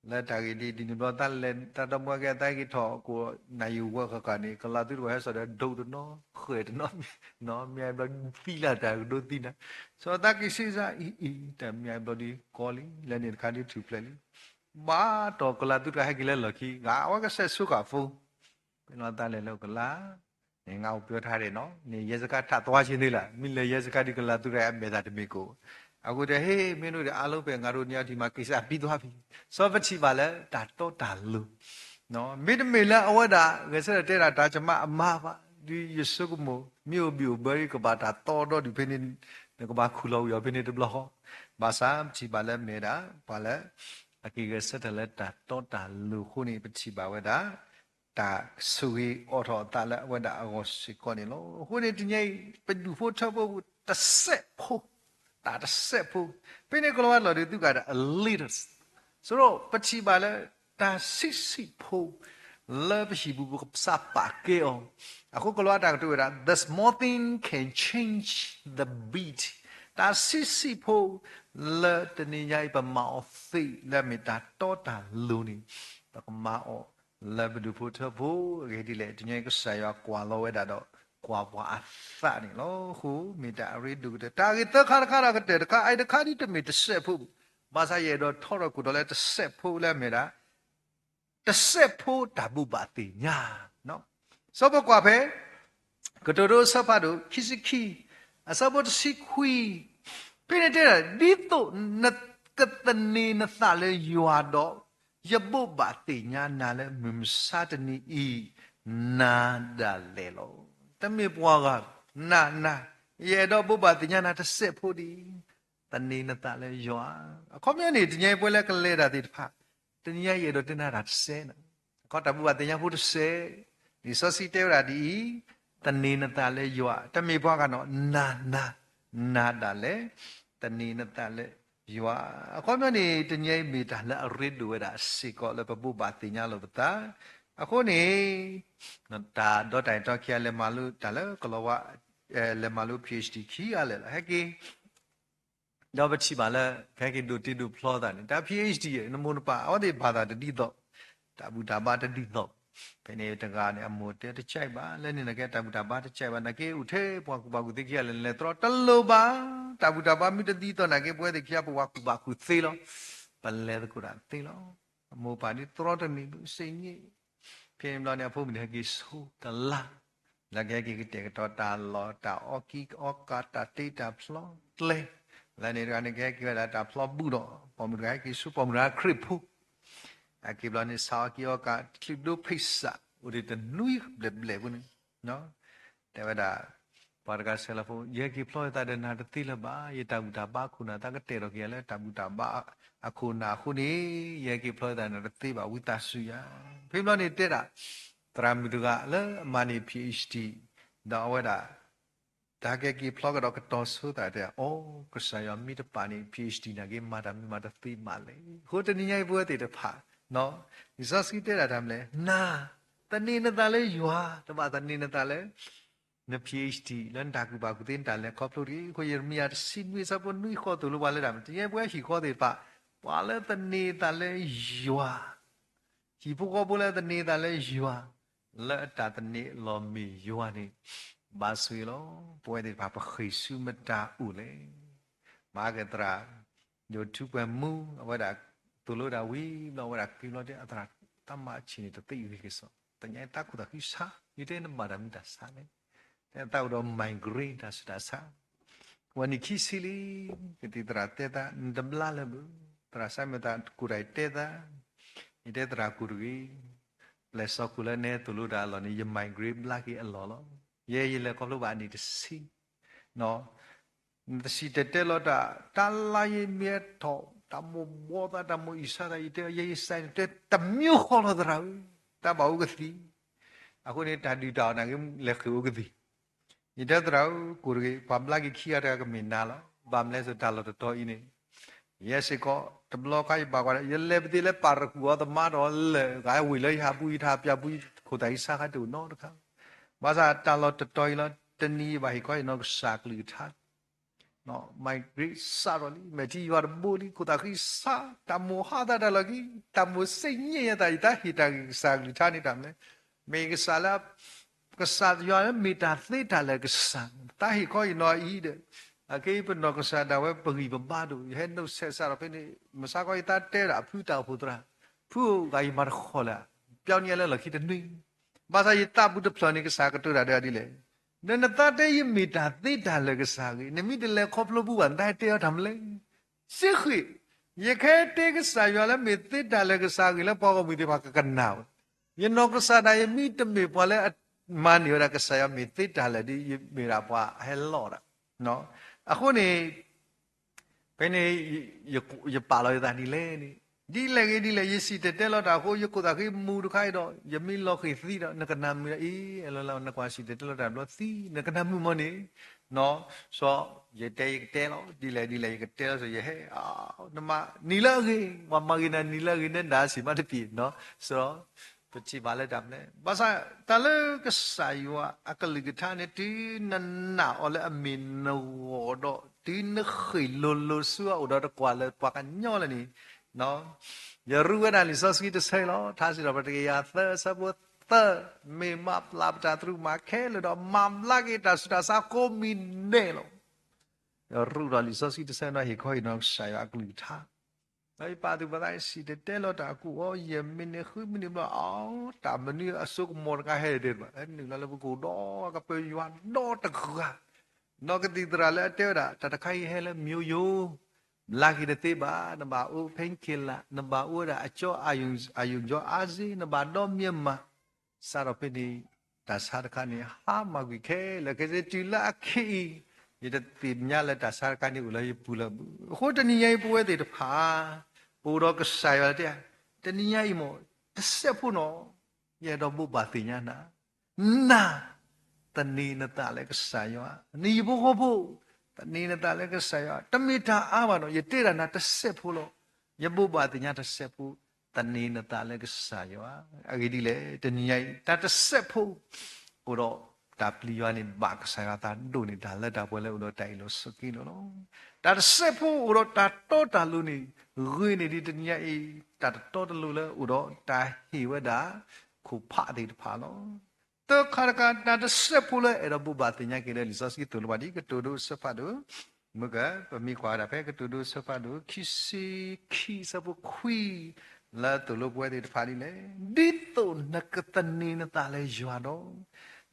လၢတၢ်ဂ့ၢ်ဒ်အံၤဒ်န့ၣ်ဘျီ သးလဲၤ တၢ်ဒီပုၢ်ဝဲၢ်ကဲ သးဟဲက့ၤထီၣ်ကိး နၢ်ယံၤဝဲဃၣ်ဃၣ်န့ၣ် ကလၤသူတဂၤဟဲစိာ်ဒီး ဒိးတနီၤ ဃဲၤတနီၤ, မ့ၢ်ဘျီသံလၢတၢ်ကဒိသံနၤ, စီၤသးက့ၤစ့စါအံၤအံၤ တၢ်မ့ၢ်ဘျီဒ်ကီလံ, လၢန့ၣ်တခါဒ်ထူၣ်ဖျဲးလံ, ဘၣ်တီၢ်ကလၤသူတဂၤဟဲက့ၤလၢလီၢ်ခံ ဂၤအဝဲကစဲးဆိဃာ်ဖိ ဖဲလီၤသးလဲၤလၢကလၤ, န့ၣ်ငါအိၣ်ပၢထါဒဲးနီၤ, န့ၣ်ရဲစခန်း ထပ်သွားချင်သေးလား, မ့ၢ်လဲၤရဲစခန်း ဒ်ကလၤသူတဂၤအမဲာ်သၣ်တမ့ၢ်ကိး, အဃိတဲ ဟ့ၣ် မင်းတို့အားလုံးပဲ ငါတို့နှစ်ယောက်ဒီမှာကိစ္စပြီးသွားပြီ, စီၤပထံၣ်ဘၣ်လၢတၢ်တီတၢ်လိၤ မ့တမ့ၢ်လၢအဝဲဒၣ်ဂဲၤဆၢထၢၣ်တဲဒၣ်တၢ်ကမၣ်အမါဘၣ်, ဒ်ယဆိကမိၣ် မ့ၢ်အိၣ်ဘံၣ်အိၣ်ဘၢဒ်ကဘၣ်တၢ်တီဒီဒူၣ်ဖဲန့ၣ်, နကဘၣ်ခူၣ်လီၤဝံၤအီၤဖဲန့ၣ်တဘျီဃီ, ဘၣ်ဆၣ်ပထံၣ်ဘၣ်လၢမ့ၢ်ဝဲဒၣ် ပှၤလၢ အက့ၤဂဲၤဆၢထၢၣ်လၢတၢ်တီတၢ်လိၤအဃိန့ၣ် ပထံၣ်ဘၣ်ဝဲဒၣ် တၢ်ဆိၣ်ဂ့ၤအိးထီၣ်အသးလၢအဝဲဒၣ်အဂီၢ်စ့ၢ်ကီးန့ၣ်လီၤ. အဃိန့ၣ်တနံၤအံၤ ပဒူၣ်ဖိထၢဖိတစဲးဖိ, တၢ်တစဲးဖိ, ဖဲန့ၣ်ကိလၤဝါလီၤဒုးသုကးဒီး elite, ဆိုတော့ပထံၣ်ဘၣ်လၢတၢ်ဆံးဆံးဖိ လၢပဟံၣ်ပူၤပကစၢ်ပာ်ကဲအီၤ, အဃိကိလၤဝါတၢ်ကတိၤဝဲဒၣ် the small thing can change the beat, တၢ်ဆံးဆံးဖိ လၢတနံၤညါအံၤပမၤအီၤသ့လၢအမ့ၢ်တၢ်တီတၢ်လိၤန့ၣ် ပကမၤအီၤလၢပဒူၣ်ဖိထၢဖိအဂ့ၢ်ဒ်လဲၣ်. တနံၤအံၤကစၢ်ယွၤကွၢ်လီၤဝဲဒၣ်ဒီး ကွၢ်ပှၤအသးန့ၣ်လီၤ. အဃိမ့ၢ်တၢ်အရ့ဒိၣ်ကတၢၢ် တၢ်ဂ့ၢ်သၢခါတခါဒီးကတၢၢ်တခါ အအံၤတခါဒ်တမ့ၢ်တစဲးဖိဘၣ်, ဘၣ်ဆၣ်ယအဲၣ်ဒိးထီထီၣ်ခိၣ်တီလၢတစဲးဖိလၢအမ့ၢ်ဒၣ် တစဲးဖိတၢ်ဘိးဘၣ်သ့ၣ်ညါ, စီၤပီကွၢ်ဖဲ ကတိၤဒိအဆၢဖးဒိၣ်ခံဆံခံ အဆၢဖိတဆံခွံ, ဖဲန့ၣ်တဲဒၣ် ဒ်သိးနကသန့ၤနသးလၢယွၤဒီး ယဘိးဘၣ်သ့ၣ်ညါနၤလၢမုၢ်မဆါတနံၤအံၤ နၤဒၣ်လဲာ်လီၤ. တမ့ၢ်ပှၤဂၤ, နၤ, နၤ, ယအဲၣ်ဒိးဘိးဘၣ်သ့ၣ်ညါနၤတစဲးဖိဒံး သန့ၤနသးလၢယွၤ. အခီပညီန့ၣ် တနံၤအံၤပဝဲလၢကလဲၤတၢ်သ့ၣ်တဖၣ် တနံၤအံၤယအဲၣ်ဒိးတဲနၤတၢ်တစဲးန့ၣ်, အခီတၢ်ဘိးဘၣ်သ့ၣ်ညါဖိတစဲး, လံာ်စီဆှံတဲဝဲဒၣ်ဒ်အံၤ, သန့ၤနသးလၢယွၤ, တမ့ၢ်ပှၤဂၤနီၤ, နၤ, နၤ, နၤဒၣ်လဲာ်, သန့ၤနသးလၢယွၤ. အခီပညီန့ၣ် တနံၤအံၤမ့ၢ်တၢ်လၢအရ့ဒိၣ်ဝဲဒၣ်စ့ၢ်ကီးလၢပဘိးဘၣ်သ့ၣ်ညါလိာ်ပသး, အဃိန့ၣ် တၢ်ဒီတၢ်အံၤတီခံ လဲၤမၤလိတၢ်လၢကလီၤဝါ, လဲၤမၤလိ PhD ခံဂၤလၢာ်လီၤ. ဟဲက့ၤ ဒီးပထံၣ်ဘၣ်လၢ ကဟဲက့ၤဒိးတ့ဒိးဖျီသးန့ၣ် တၢ် PhD န့ၣ် နမိၢ်နပၢ် အဝဲသ့ၣ်ဘၣ်သးတဒ်သိး, တၢ်ဘူၣ်တၢ်ဘါတဒ်သိး, ဖဲန့ၣ်တဂၤန့ၣ် အမိၢ်တဲတကဲဘၣ်, လၢန့ၣ်နကဲတၢ်ဘူၣ်တၢ်ဘါတကဲဘၣ်, နက့အိၣ်ထဲပှၤကူၣ်ဘၣ်ကူၣ်သ့ခံဂၤလၢာ် နလဲၤတြီတလိၤဘၣ်, တၢ်ဘူၣ်တၢ်ဘါမ့ၢ်တဒ်သိးနာ်က့ ပဝဲသ့ၣ်ခံဂၤပဝၤကူၣ်ဘၣ်ကူၣ်သ့လီၤ, ပလဲၤသကိးတၢ်သ့လီၤ. အမိၢ်ပၢ်ဒ်တြီတန့ၢ်ဘၣ် စ့ၢ်ကီး ဖဲန့ၣ်ဘျီန့ၣ် အဖိမုၣ်န့ၣ် ဟဲက့ၤဆိတလါ, လၢကဟဲက့ၤကတဲာ်ကတီၤတၢ်လီၢ် တၢ်အီကံအီကၤ တၢ်တ့တၢ်ဖျီကျဲ, လၢန့ၣ်တဂၤန့ၣ် ကဟဲက့ၤဝဲဒၣ်တၢ်ဖျီဘူၣ်ဒီး ပိာ်မုၣ်တဂၤဟဲက့ၤဆိ ပိာ်မုၣ်တဂၤခရံာ်ဖိ, ဟဲက့ၤဘျီန့ၣ် ဆါအီကံအီကၤ တချုးဒိဖံးစး အိၣ်ဒံးတနွံဘျဲၣ်ဘျဲၣ်ဖိန့ၣ် တဲဝဲဒၣ် ပှၤတဂၤဆဲးလီၤဖိ, ယဟဲက့ၤဖျီယသးဒီးနၤတသ့လၢၤဘၣ်, ယတၢ်ဘူၣ်တၢ်ဘါခိၣ်နၢ် သးကတဲာ်ထီၣ်က့ၤယၤလၢတၢ်ဘူၣ်တၢ်ဘါအခိၣ်နၢ်အဃိန့ၣ် ယဟဲက့ၤဖျီယသးနၤတသ့ဘၣ် ဝံသးစူၤယၤ. ဖဲဘျီန့ၣ်တဲဒၣ် သရၣ်မုၣ်တဂၤလၢအမၤန့ၢ် PhD ဒီးအဝဲဒၣ် တၢ်ကဟဲက့ၤဖျီကဒီးကတီၤဆိသးတဲ အိ ကစၢ်ယွၤမ့ၢ်တပာ်န့ၣ် PhD နာ်က့ မၤတၢ်မ့ၢ်မၤတသ့မးလဲၣ်. အဃိတနံၤညါအံၤပဝဲသ့ၣ်တဖၣ် လံာ်စီဆှံတဲဒၣ်တၢ်မနုၤလဲၣ်, နၤ သန့ၤနသးလၢယွၤ, တဘၣ်သန့ၤနသးလၢ န PhD လၢနတၢ်ကူၣ်ဘၣ်ကူၣ်သ့ နတၢ်လဲၤခီဖျိတဂ့ၤ. အဃိယံးရမံယၤတဆံနွံ အဆၢဖိနွံဃီသိၣ်လိပှၤလၢတၢ်မနုၤ, တနံၤညါအံၤပဝဲဟံၣ်ဃီသ့ၣ်တဖၣ် ပှၤလၢသန့ၤသးလၢယွၤ ဟံၣ်ဖိဃီဖိလၢသန့ၤသးလၢယွၤ, လၢအတၢ်သန့ၤအလီၢ်မ့ၢ်ယွၤန့ၣ် ဘၣ်ဆိၣ်ဂ့ၤလီၤ. ပဝဲသ့ၣ်တဖၣ်ပဃ့ၢ်ဆူမတၤအိၣ်လဲၣ်. မၤက့ၤသရၣ် ယိၤထူပှဲၤမူ အဝဲဒၣ်သိၣ်လိတၢ်ဝံၤဘျီ အဝဲဒၣ်က့ၤဘျီတဲ အသရၣ် တၢ်မၤအဆံးန့ၣ်တသ့ဂ့ၤကစီၣ်, တနံၤညါအံၤတၢ်ခိၣ်သးဃံဆါ, ယတဲနဘၣ်တၢ်မံတၢ်ဆါလဲၣ်, တဲသးအိၣ်ဒီး migraine တၢ်ဆူးတၢ်ဆါ ဝဲနံၣ်ခံဆံလံ, ကသံၣ်သရၣ်တဲသး နတဘျါလၢၤဘၣ်, သရၣ်စၢ်မ့ၢ်သးကိးတၢ်ယတဲသး, ယတဲသရၣ်ကိးတဂ့ၤ, ပျဲၢ်စီၤခိၣ်လၢနဟဲသိၣ်လိတၢ်အလီၢ်န့ၣ် ယ migraine ဘျါက့ၤအလီၢ်လီၤ. ယဲယလဲၤခီဖျိဘၣ်အနံၣ်တဆံ, နတစံၣ်တဲၤတဲလီၤတၢ်, တၢ်လၢယမ့ၢ်ထီၣ်, တၢ်မိၢ်ဘှီသး, တၢ်မိၢ်အံၣ်စၢ်သး, ယတဲ ယဲယစံၣ်တဲၤတဲ တမံၤဃီလီၤသရၣ်ဧၢ, တၢ်ဘၣ်အိၣ်ကသံၣ်, အဃိန့ၣ် တၢ်ဒုၣ်တၢ်အီၣ်နာ်က့ လဲၤဃ့ၢ်အိၣ်ကသံၣ်, ယတဲသရၣ်ဧၢ ကိးတဂ့ၤ, ပှၤဘျါက့ၤခံဂၤတဂၤကမ့ၢ်နၤလီၤ. ဘၣ်မနုၤလဲၣ် တၢ်လီၢ်တတီၤအံၤန့ၣ် ယဲစ့ၢ်ကီး တဘျီခါယဘၣ်ကွၢ်ဒီး ယလဲၤပသ့လၢပၢ်တကူၣ်အီၤသမါဒီးလၢာ်, ဂၤဝ့ၢ်လၢယဟးပူၤ ယထးပျၢ်ပူၤ ခိၣ်သးဃံဆါခါတအိၣ်နီတခါ, ဘၣ်ဆၣ်တၢ်လီၢ်တတီၤအံၤလီၤ, တနံၤယဘၣ်ဟ့ၣ်ခီယနီၢ်ကစၢ်ကလုၢ်ကထါ migraine စးထီၣ်လံ, မဲာ်ထံယွၤတဘိလံ, ခိၣ်သးဃံဆါ, တၢ်မိၢ်ဟါသးတၢ်လီၢ်ခံ, တၢ်မိၢ်စ့ၢ်ညါယသး, ယတၢ်ဟ့ၣ်တၢ်ဂ့ၢ်ကစၢ်ကလုၢ်ကထါန့ၣ်တၢ်မနုၤလဲၣ်, မ့ၢ်ကစၢ်လၢ ကစၢ်ယွၤလၢမ့ၢ်တၢ်သ့တၢ်လၢာ်ကစၢ်, တၢ်ဟ့ၣ်ခီအံၤနီၢ်အံၤဒီး, အက့ပနီၢ်ကစၢ်ဒၣ်ဝဲပဂံၢ်ပဘါဒိၣ်, ယဟဲနုာ်ဆဲးစးထီၣ်ဖဲန့ၣ်, မဆါခီယသးတဲဒၣ်ဖုတၢ်အိၣ်ဖှိၣ်သရၣ်, ဖုဧၢ ဂၤယမၤတခီလၢာ်, ပျီန့ၢ်ယၤလၢလီၢ်ခံတနွံ, ဘၣ်ဆၣ်ယသးပူၤတဖျၢၣ်န့ၣ် ကစၢ်ကတိၤတၢ်ဒီးဒ်လဲၣ်, နနသးတဲယမ့ၢ်တၢ်သ့တၢ်လၢာ်ကစၢ်အဂ့ၢ်, နမ့ၢ်တလဲၤခီဖျိဘၣ် နတၢ်ဟဲတဲအီၤတၢ်မနုၤလဲၣ် စ့ၢ်ဃ့ၢ်, ယကဟဲတဲကစၢ်ယွၤလၢမ့ၢ်သ့တၢ်လၢာ်ကစၢ်အဂ့ၢ်လၢပှၤဂီၢ်မုၢ်သ့ၣ်တဖၣ်ကကနၣ်ဝဲ, ယနီၢ်ကစၢ်ဒၣ်ယမ့ၢ်တမ့ၢ်ပှၤလၢအမၤန့ၢ်ဝဲဒၣ်ကစၢ်ယွၤမ့ၢ်သ့တၢ်လဲၣ်ဒီး ယမ့ၢ်ဒၣ်ပှၤအဟဲလီၤဒၣ်. အဃိန့ၣ် ဖဲန့ၣ် ယပာ်လီၤယသးဒ်လဲၣ်န့ၣ်, ဒ်လဲၣ်ဂ့ၤဒ်လဲၣ် ယစံၣ်တဲၤတဲလီၤတၢ်အဃိ ယခိၣ်သးဃ့မူတခါအံၤဒီး ယမ့ၢ်လီၤဃံၤသံဒီး နကနၣ်မုာ်ဒ်အံၤ, အလီၤလၢနကွၢ်စံၣ်တဲၤတဲလီၤတၢ်ဘျီသံ နကနၣ်မုာ်မီၢ်န့ၣ်, စီၤ ယတဲယကတဲလီၤ ဒ်လဲၣ်ဒ်လဲၣ် ယကတဲလီၤစီၤ ယဟဲ နမၤနံၤလၢအဂ့ၤ ပှၤမၤဂ့ၤနၤနံၤလၢအဂ့ၤ နဒၣ်စံးမးတပ့ၤ, စီၤ ပထံၣ်ဘၣ်လၢတၢ်မနုၤလဲၣ်, ဘၣ်ဆၣ်တၢ်လၢကစၢ်ယွၤအကလုၢ်ကထါန့ၣ် တုၤနနာ်အီၤလၢအမ့ၢ်နဂီၢ်ဒီး တုၤနဃ့ၢ်လိၤလိၤဆူအအိၣ်ဒီး တကွၢ်လၢပှၤကညီလၢန့ၣ်, ယရူးဝဲဒၣ်လံာ်စီဆှံတဆၢအံၤလီၤ. ထါစံးထီၣ်ပတြၢၤ တကယၤသၢ အဆၢဖိသၢ, မ့ၢ်မၤပျၢ်ပတၢ်သရူးမၤခဲလၢာ်ဒီး မၤဘျါက့ၤတၢ်ဆူးတၢ်ဆါကိးမံၤဒဲးလီၤ. ယရူးထီၣ်လံာ်စီဆှံတဆၢန့ၣ် ဟ့ၣ်ခီဟ့ၣ်နီၤကစၢ်ယွၤအကလုၢ်ကထါ ဒီးယပာ်သူၣ်ပာ်သး ယစံၣ်တဲၤတဲလီၤတၢ်အကူၣ်အီၤ ယမံးနံးဃုမံးနံးဘျီ အီ တၢ်မနုၤအစိကမီၤတခါဟဲဒဲးဘၣ် ဟဲနုာ်လီၤလၢပကိၣ်ဒီး ကပၢၤယွၤဒီတဂၤ, နီၢ်ကသံၣ်သရၣ်လၢအတဲဝဲဒၣ် တၢ်တခါအံၤဟဲလၢ မျိုးရိုး, ဘျါက့ၤတသ့ဘၣ်, နဘၣ်အိၣ် painkiller, နဘၣ်အိၣ်ဝဲဒၣ်အကၠီ အာရုံကြောအားဆေး, နဘၣ်ဒီး Myanmar စးထီၣ်ဖဲန့ၣ် တၢ်ဆါတခါန့ၣ် ဟါမၢ်ကွံာ်ခဲလၢာ်ခဲဆ့ တုၤလၢအခဲအံၤ ယတသ့ၣ်ညါလၢတၢ်ဆါတခါန့ၣ်အိၣ်လၢယပူၤလၢၤဘၣ်. အဃိတနံၤညါအံၤ ပဝဲသ့ၣ်တဖၣ် ပအိၣ်ဒီးကစၢ်ယွၤတဲ တနံၤညါအံၤမ့ၢ် တစဲးဖိနီၤ ယအဲၣ်ဒိးဘိးဘၣ်သ့ၣ်ညါနၤ, နၤ သန့ၤနသးလၢကစၢ်ယွၤ, နဟံၣ်ဖိဃီဖိ သန့ၤနသးလၢကစၢ်ယွၤ, တမ့ၢ်တၢ်အါဘၣ်နီၤ ယတဲဒၣ်နၤတစဲးဖိလီၤ. ယဘိးဘၣ်သ့ၣ်ညါတစဲးဖိ သန့ၤနသးလၢကစၢ်ယွၤ, အဂ့ၢ်ဒ်လဲၣ် တနံၤညါအံၤ တၢ်တစဲးဖိ အိၣ်ဒီးတၢ်ပျံၤယွၤန့ၣ် ဘၣ်ကစၢ်ယွၤသးဒိၣ်န့ၢ်တၢ်လၢတၢ်ပှဲၤလၢအိၣ်ဒီးတၢ်အ့ၣ်လိာ်ဆိးက့လိာ်လီၤ. တၢ်တစဲးဖိအိၣ်ဒီးတၢ်တီတၢ်လိၤန့ၣ် ဂ့ၤန့ၢ်ဒံးတနံၤညါအံၤ တၢ်တတီတလိၤလၢအိၣ်ဒီးတၢ်ဟ့ၣ်ဝဲဒၣ် ခိၣ်ဖးသ့ၣ်တဖၣ်လီၤ. သၢခါတခါ တၢ်တစဲးဖိလၢအဲၣ်ဒိးဘိးဘၣ်သ့ၣ်ညါက့ၤလၢလံာ်စီဆှံသိၣ်လိပှၤဒ်ကတိၤဒိဆၢဖးဒိၣ်, မ့ၢ်က ပမ့ၢ်ကွၢ်ဝဲဒၣ်ဖဲကတိၤဒိဆၢဖးဒိၣ် ခံဆံခံ အဆၢဖိခွံ လၢသိၣ်လိပဝဲသ့ၣ်တဖၣ်ဒ်လဲၣ်, ဒ်သိးနကသန့ၤနသးလၢယွၤဒီး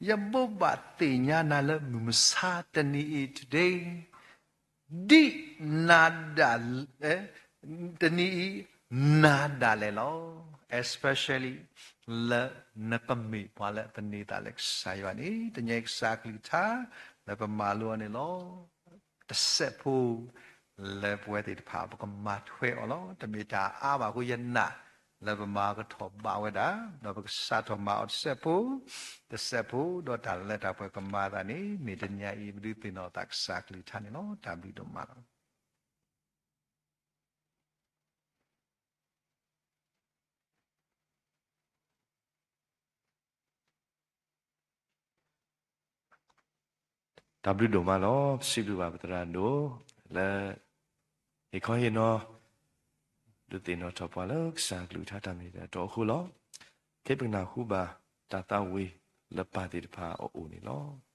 ယဘိးဘၣ်သ့ၣ်ညါနၤလၢမုၢ်မဆါတနံၤအံၤ today ဒ်နၤဒၣ်, တနံၤအံၤ နၤဒၣ်လဲာ်လီၤ. Especially လၢနကမ့ၢ်ပှၤလၢအသန့ၤသးလၢကစၢ်ယွၤန့ၣ် တနံၤအံၤကစၢ်ကလုၢ်ကထါ လၢပမၤလိအီၤန့ၣ်လီၤ. တစဲးဖိ လၢပဝဲသ့ၣ်တဖၣ် ပကမၤထွဲအီၤလီၤ. တမ့ၢ်တၢ်အါဘၣ်အဃိ ယနာ်လၢပမၤကထီၣ်ဘၣ်ဝဲဒၣ် ဒီးပကစးထီၣ်မၤအီၤတစဲးဖိ တစဲးဖိ ဒီးတၢ်လၢတၢ်ပှဲၤကမၤသးန့ၣ် မ့ၢ်တနံၤအံၤ ပဒုးသ့ၣ်နီၣ်သးကစၢ်ကလုၢ်ကထါန့ၣ်လီၤ. တၢ်ဘျုးဒိၣ်မးလီၤ. တၢ်ဘျုးဒိၣ်မးလီၤ. ပစံးဘျုးဘၣ်ပသရၣ်ဒိၣ် လၢ ဟ့ၣ်ခီဟ့ၣ်နီၤ ဒုးသ့ၣ်နီၣ်ထီၣ်ပှၤလၢကစၢ်ကလုၢ်ကထါတၢ်မ့ၢ်တၢ်တီအဃိလီၤ. ခဲအံၤပကနၢ်ဟူဘၣ်တၢ်သးဝံၣ်လၢပၢ်သ့ၣ်တဖၣ်အအိၣ်န့ၣ်လီၤ.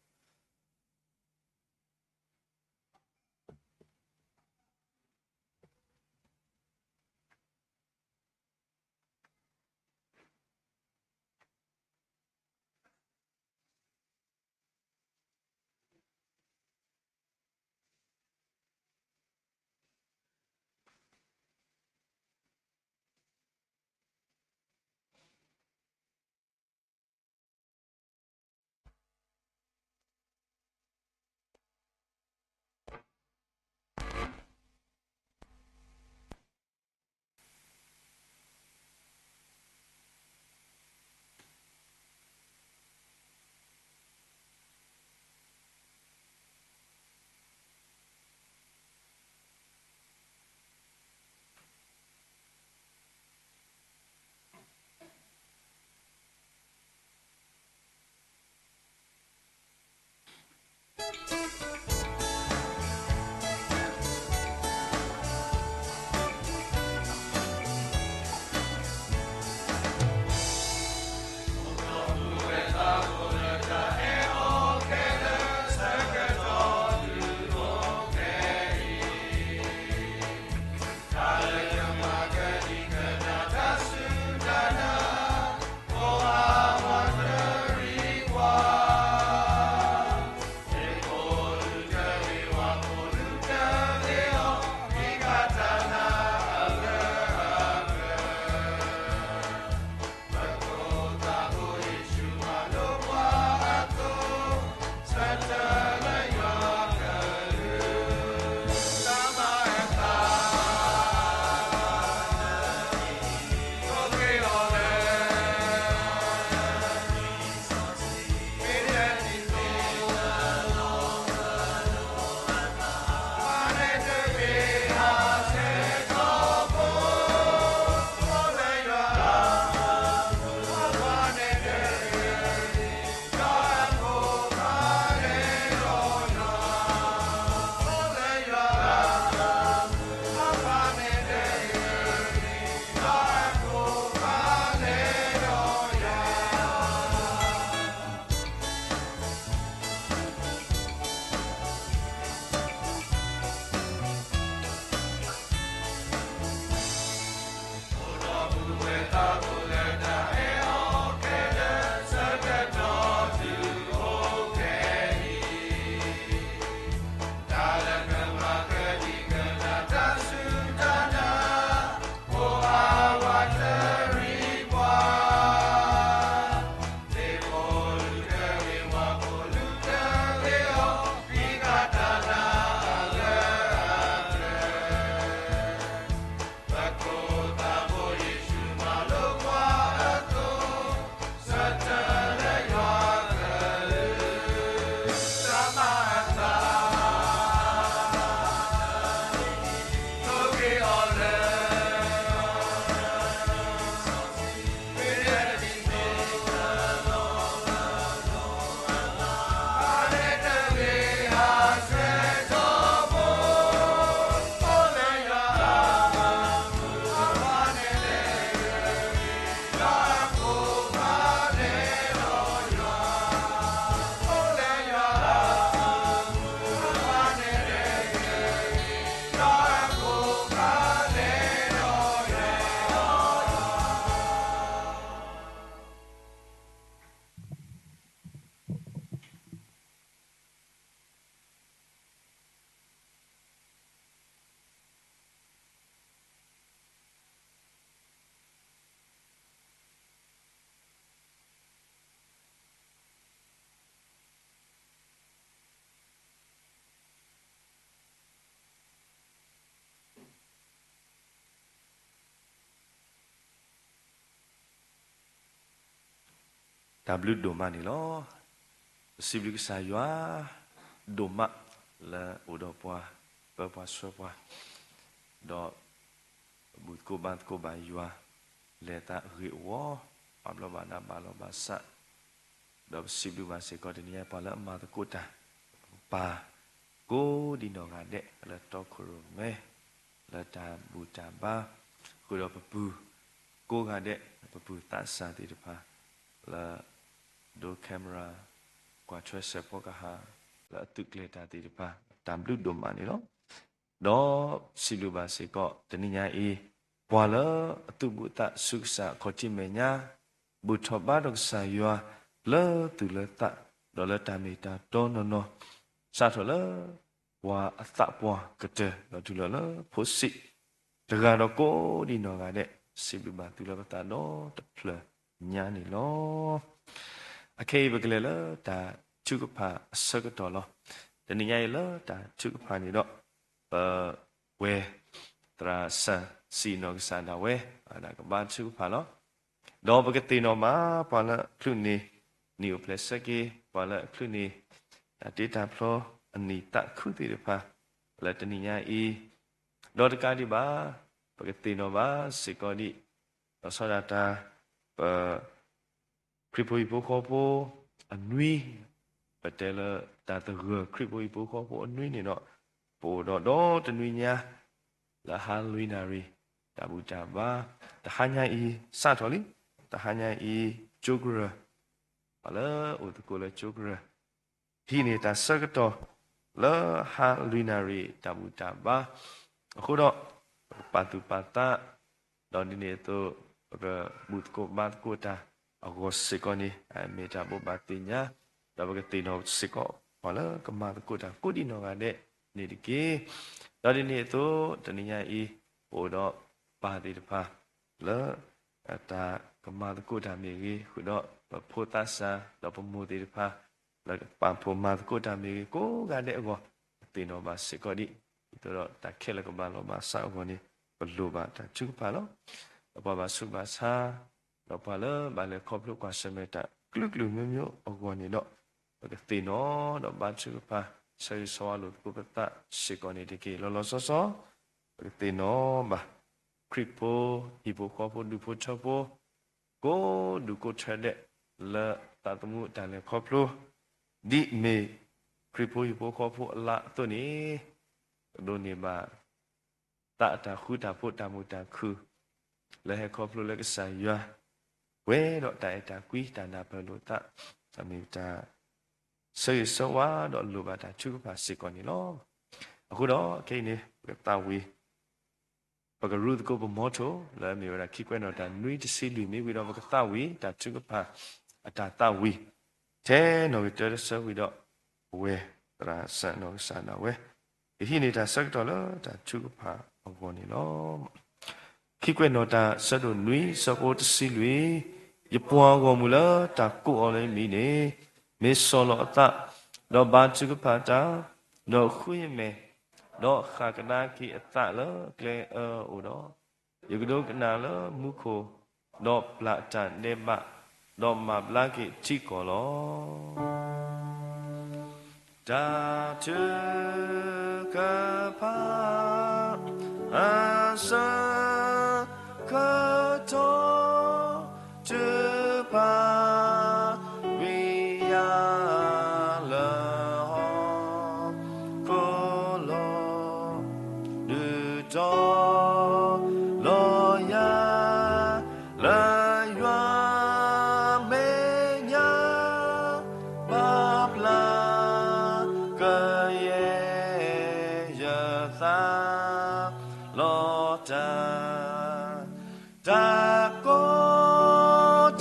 တၢ်ဘျုးဒိၣ်မးန့ၣ်လီၤ. ပစံးဘျုးကစၢ်ယွၤဒိၣ်မးလၢအိၣ်ဒီးပှၤ, ပၢပှၤဆှၢပှၤ, ဒီးပဘူၣ်သကိးဘါသကိးဘၣ်ယွၤ, လဲၤသးဂ့ၤအဂီၢ်, ပာ်ဘျီဘၣ်ဒါဘၣ်လီၤဘၣ်စး, ဒီးပစံးဘျုးဘၣ်စ့ၢ်ကီးတနံၤညါပှၤလၢအမၤသကိးတၢ်, ပပၢ်ကိးဒံနီၢ်ဂၤဒဲး လၢတီခိၣ်ရိၣ်မဲ လၢတၢ်ဘူၣ်တၢ်ဘါ, ဃုာ်ဒီးပပုၢ်ကိးဂၤဒဲး, ပပုၢ်သးစၢ်သ့ၣ်တဖၣ် လၢ ဒိ camera ကွၢ်ထွဲစဲးဖီကဟၣ် လၢအသုးကျဲၤတၢ်သ့ၣ်တဖၣ် တၢ်ဘျုးဒိၣ်မးန့ၣ်လီၤ. ဒီးစံးဘျုးဘၣ်စ့ၢ်ကီး တနံၤညါအံၤ ပှၤလၢအသူၣ်ဘီၣ်သးစူၤကစၢ်အခီၣ်ထံးမဲာ်ညါ, ဘူၣ်ထီၣ်ဘါထီၣ်ကစၢ်ယွၤလၢသူၣ်လၢသး ဒီးလၢတၢ်မ့ၢ်တၢ်တီနီၢ်နီၢ်, စးထီၣ်လၢ ပှၤအသးပှၢ်ကတၢၢ် ဒီးတုၤလီၤလၢဖိဆံး တဂၤဒီးကိးဒံနီၢ်ဂၤဒဲး, စံးဘျုးဘၣ်သုလၢပသးဒီတဖျၢၣ်ညါန့ၣ်လီၤ. အခဲအံၤပကလဲၤလၢတၢ်ထုကဖၣ်အဆၢကတီၢ်လီၤ. တနံၤညါအံၤလၢတၢ်ထုကဖၣ်န့ၣ်ဒီး ပဝဲ သရၣ်စၢ်စံၣ်နီၢ်ကစၢ်ဒၣ်ဝဲ ဒၣ်ကဘါထုကဖၣ်လီၤ. ဒီးပကသ့ၣ်နီၣ်ဘၣ်ပှၤလၢအချုးန့ၢ် နံၣ်အိၣ်ဖျဲၣ်ဆၢက့ၤ, ပှၤလၢအချုးန့ၢ် တၢ်တ့တၢ်ဖျီအနံၣ်သးခုသ့ၣ်တဖၣ် လၢတနံၤညါအံၤ, ဒီးတကးဒံးဘၣ် ပကသ့ၣ်နီၣ်ဘၣ်စ့ၢ်ကီးဒံး လီၤဆီဒၣ်တၢ် ပ ခရံာ်ဖိဟံၣ်ဖိဃီဖိအနွံ, ပတဲလၢတၢ်သဂၢၢ်ခရံာ်ဖိဟံၣ်ဖိဃီဖိအနွံန့ၣ်ဒီး ပအိၣ်ဒီးဒီတနွံညါ လၢဟါလွံၢ်နၣ်ရံၣ် တၢ်ဘူၣ်တၢ်ဘါ, တဟါညါအံၤစးထီၣ်လံ, တဟါညါအံၤ ကၠိကရၢၢ်, ပှၤလၢအိၣ်သကိးလၢကၠိကရၢၢ် ဟံးန့ၢ်တၢ်ဆၢကတီၢ် လၢဟါလွံၢ်နၣ်ရံၣ် တၢ်ဘူၣ်တၢ်ဘါ, အဃိဒီး ပကပာ်သူၣ်ပာ်သး, ဒီးဒ်န့ၣ်အသိး ပကဘူၣ်သကိးဘါသကိးတၢ် အဂီၢ်စ့ၢ်ကီးန့ၣ် မ့ၢ်တၢ်ဘိးဘၣ်သ့ၣ်ညါ, ဒီးပကသ့ၣ်နီၣ်စ့ၢ်ကီး ပှၤလၢကမၤသကိးတၢ်ကိးဒံနီၢ်ဂၤဒဲးန့ၣ်တက့ၢ်. ဒီးဒ်န့ၣ်အသိး တနံၤညါအံၤ ပအိၣ်ဒီးပၢ်သ့ၣ်တဖၣ် လၢ တၢ်ကမၤသကိးတၢ်မ့ၢ်ဂ့ၤ, ဃုာ်ဒီးပဖိသးစၢ် ဒီးပမိၢ်သ့ၣ်တဖၣ် လၢကပာ်ဖှိၣ်မၤသကိးတၢ်မ့ၢ်ဂ့ၤ, ကိးဂၤဒဲးအဂီၢ် ပသ့ၣ်နီၣ်ဘၣ်စ့ၢ်ကီးဒံး, ဒ်သိးဒီးတၢ်ခဲလၢာ်ကဘၣ်လီၤဘၣ်စးအဂီၢ်န့ၣ် ပလိၣ်ဘၣ်တၢ်ထုကဖၣ်လီၤ. ဒီးပှၤဘၣ်ဆူးဘၣ်ဆါ, ဒီးပှၤလၢဘၣ်လဲၤခီဖျိကွၢ်ဆၢၣ်မဲာ်တၢ် ကလုာ်ကလုာ်မျိုးမျိုးအဂီၢ်န့ၣ်ဒီး ပကသ့ၣ်နီၣ်ဒီးဘါထုကဖၣ် ဆၢဂ့ၤဆၢဝါလိာ်သကိးပသးစ့ၢ်ကီးန့ၣ်တက့ၢ်. လီၤလီၤဆီဆီ ပကသ့ၣ်နီၣ်ဘၣ် ခရံာ်ဖိဟံၣ်ဖိဃီဖိဒူၣ်ဖိထၢဖိ ကိးဒူၣ်ကိးထၢဒဲး လၢသးသမူတၢ်လဲၤခီဖျိ ဒ်မ့ၢ်ခရံာ်ဖိဟံၣ်ဖိဃီဖိအလါအသိးန့ၣ် ကဒိးန့ၢ်ဘၣ် သးအတၢ်ဃူတၢ်ဖိးတၢ်မုာ်တၢ်ခုၣ် လၢဟဲခီဖျိလၢကစၢ်ယွၤ ပှဲၤဒီးတၢ်အဲၣ်တၢ်ကွံတၢ်နၢ်ပၢၢ်လိာ်သး တၢ်မ့ၢ်တၢ် ဆၢဂ့ၤဆၢဝါဒီးလိၣ်ဘၣ်တၢ်ထုကဖၣ်စ့ၢ်ကီးန့ၣ်လီၤ. အဃိဒီးခဲအံၤန့ၣ် ပကသးဝံၣ် ပကရူသကိးပမီထိ လၢအမ့ၢ်ဝဲဒၣ်ခံကွဲးနီၣ်တၢ်နွံတဆံလွံၢ်မ့ၢ်ဝံၤဒီး ပကသးဝံၣ်တၢ်ထုကဖၣ်အတၢ်သးဝံၣ် ထဲနီၣ်ဂံၢ်တၢတဆၢဝံၤဒီး ပဝဲသရၣ်စၢ်နီၢ်ကစၢ်ဒၣ်ဝဲ ကဟံးန့ၢ်တၢ်ဆၢကတီၢ်လၢတၢ်ထုကဖၣ်အဂီၢ်န့ၣ်လီၤ. ခံကွဲးနီၣ်တၢ်ဆၢဒိၣ်နွံဆၢဖိတဆံလွံၢ်, ယပှၤအဂီၢ်မုၢ်လၢတၢ်ကိးအီၤလၢယမံၤန့ၣ် မ့ၢ်ဆီၣ်လီၤအသး, ဒီးဘါထုကဖၣ်တၢ်, ဒီးဃုယမဲာ်, ဒီးဃၣ်ကဒါက့ၤအသးလၢကျဲအၢအအိၣ်ဒီး, ယကဒိကနၣ်လၢမူခိၣ်, ဒီးပျၢ်တၢ်ဒဲးဘး, ဒီးမၤဘျါက့ၤထံကီၢ်လီၤ. တၢ်ထုကဖၣ် အဆၢကတီၢ် ထုကဖၣ်ဝံၤယၤလၢဟီၣ်ခိၣ်လီၤ. ဒုးတီလီၤယၤ လၢယွၤမဲာ်ညါ ဘၣ်ပျၢ်ကယဲၢ်ယသး လီၤတၢ် တၢ်ကီ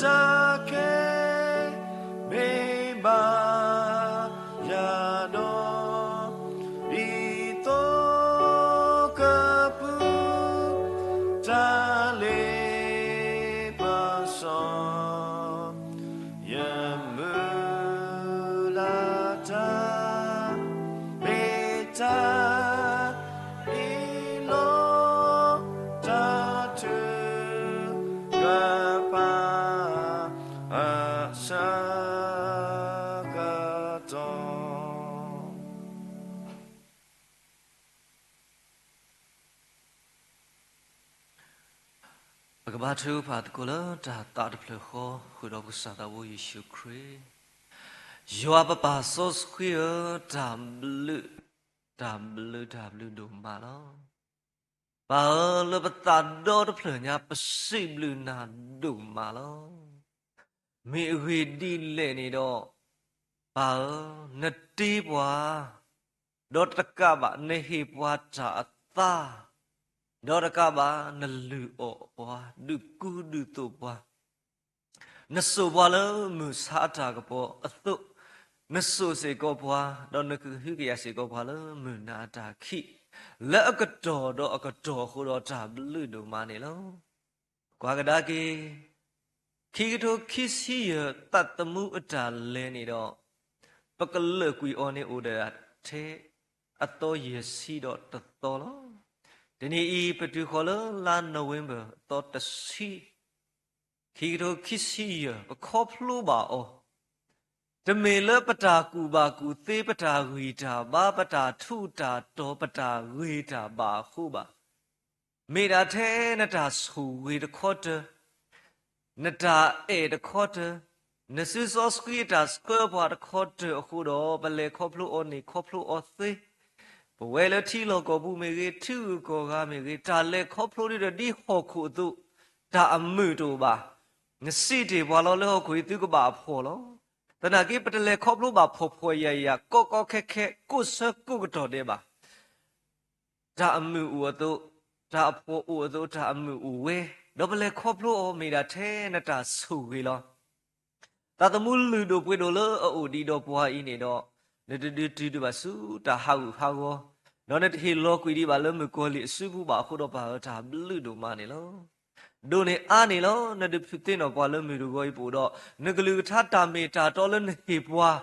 တၢ်ခဲ မ့ၢ်ဘၣ်ယၤဒီး ဒ်သိကပူၤ တၢ်လ့ပစီ ယမုၢ်လၢ် ပကဘါထုကဖၣ်သကိးလၢတၢ်သးတဖျၢၣ်ဃီ ဃုာ်ဒီးပကစၢ်သးဘိယ့ၣ်ၡူးခရံာ်, ယွၤပပၢ်စီဆှံဧၢ, တၢ်ဘျုး, တၢ်ဘျုး တၢ်ဘျုးဒိၣ်မးလီၤ. ပၢ်ဧၢ, လၢပသးဒီတဖျၢၣ်ညါ ပစံးဘျုးနၤဒိၣ်မးလီၤ. မ့ၢ်အဂ့ၢ်ဒ်လဲၣ်န့ၣ်ဒီး, ပၢ်ဧၢ, နတ့ပှၤ, ဒီးတကးဘၣ် နဟ့ၣ်ပှၤတၢ်အသါ, ဒီးတကးဘၣ် နလုၢ်အီၣ်ပှၤ ဒုးကူဒုးသိးပှၤ, နစိာ်ပှၤလၢမုၢ်ဆါအတၢ်ကပီၤအသိး, နစိာ်စ့ၢ်ကီးပှၤ, ဒီးနကဟုကယာ်စ့ၢ်ကီးပှၤလၢမုၢ်နၤအတၢ်ခံး, လၢအကတီၢ်ဒီးအကတီၢ်အဃိဒီး တၢ်ဘျုးဒိၣ်မးန့ၣ်လီၤ. ကွၢ်ကဒါက့ၤ, ခံကထိခံဆံယဲၢ် သးသမူအတၢ်လဲၤန့ၣ်ဒီး, ပကလၢာ်ကွံာ်အီၤန့ၣ်အိၣ်ဒီးထဲ အသီယဲၢ်ဆံဒီးတသီလီၤ. တနံၤအံၤ ပတုၤဃီၤလၢလါနိၣ်ဝ့ဘၢၣ် အသီတဆံ, ခံကထိခံဆံယဲၢ် ပခီဖျိဘၣ်အီၤ, တမ့ၢ်လၢပတၢ်ကူၣ်ဘၣ်ကူၣ်သ့, ပတၢ်ဂံၢ်တၢ်ဘါ, ပတၢ်ထူးတၢ်တီၤ, ပတၢ်ဂ့ၤတၢ်ဘၣ်အဃိဘၣ်. မ့ၢ်ဒၣ်ထဲနတၢ်ဆိၣ်ဂ့ၤတခီတၢၢ်, နတၢ်အဲၣ်တခီတၢၢ်, နစုစီဆှံအတၢ်ဆှၢပှၤတခီတၢၢ်အဃိဒီး ပလဲၤခီဖျိအီၤန့ၣ် ခီဖျိအီၤသ့, ပဝဲလၢထံလီၢ်ကီၢ်ပူၤမ့ၢ်ဂ့ၤ, ထံဂုၤကီၢ်ဂၤမ့ၢ်ဂ့ၤ, တၢ်လဲၤခီဖျိဒ်ဒီးဒ်ဟီၣ်ခိၣ်အသိး, တၢ်အမုာ်တအိၣ်ဘၣ်. နစံးတ့ၢ်ပှၤလီၤလၢဟီၣ်ခိၣ်အံၤ သုကဘၣ်အဖှီၣ်လီၤ. သနာ်က့ ပတလဲၤခီဖျိဘၣ်ဖှီၣ်ဖှီၣ်ယာ်ယာ် ကီကီခဲခဲ ကိးဆၢကိးကတီၢ်ဒဲးဘၣ်. တၢ်အမုာ်အိၣ်အသိး, တၢ်အဖှီၣ်အိၣ်အသိး, တၢ်အမုာ်အိၣ်ဝဲ, ဒီးပလဲၤခီဖျိအီၤ မ့ၢ်ဒၣ်ထဲနတၢ်ဆိၣ်ဂ့ၤလီၤ. သးသမူလုၢ်ဒိၣ်ပှ့ၤဒိၣ်လၢအအိၣ်ဒံးဒီးပှၤအံၤန့ၣ်ဒီး, နတဒုးတုၤဒံးဘၣ်ဆူတၢ်ဟးဂူာ်ဟးဂီၤ, ဒီးနတဟ့ၣ်လီၤကွံာ်ဒံးဘၣ်လၢမုၣ်ကီၤလံၢ်အစုပူၤဘၣ်အဃိဒီး ပၢ်ဧၢ, တၢ်ဘျုးဒိၣ်မးန့ၣ်လီၤ. ဒိၣ်န့ၢ်အါန့ၢ်လီၤ. နဒုးဖုးသ့ၣ်နီၣ်ပှၤလၢမုၢ်တဂီၤအံၤပအိၣ်ဒီး, နကလုၢ်ကထါတၢ်မ့ၢ်တၢ်တီလၢနဟ့ၣ်ပှၤ,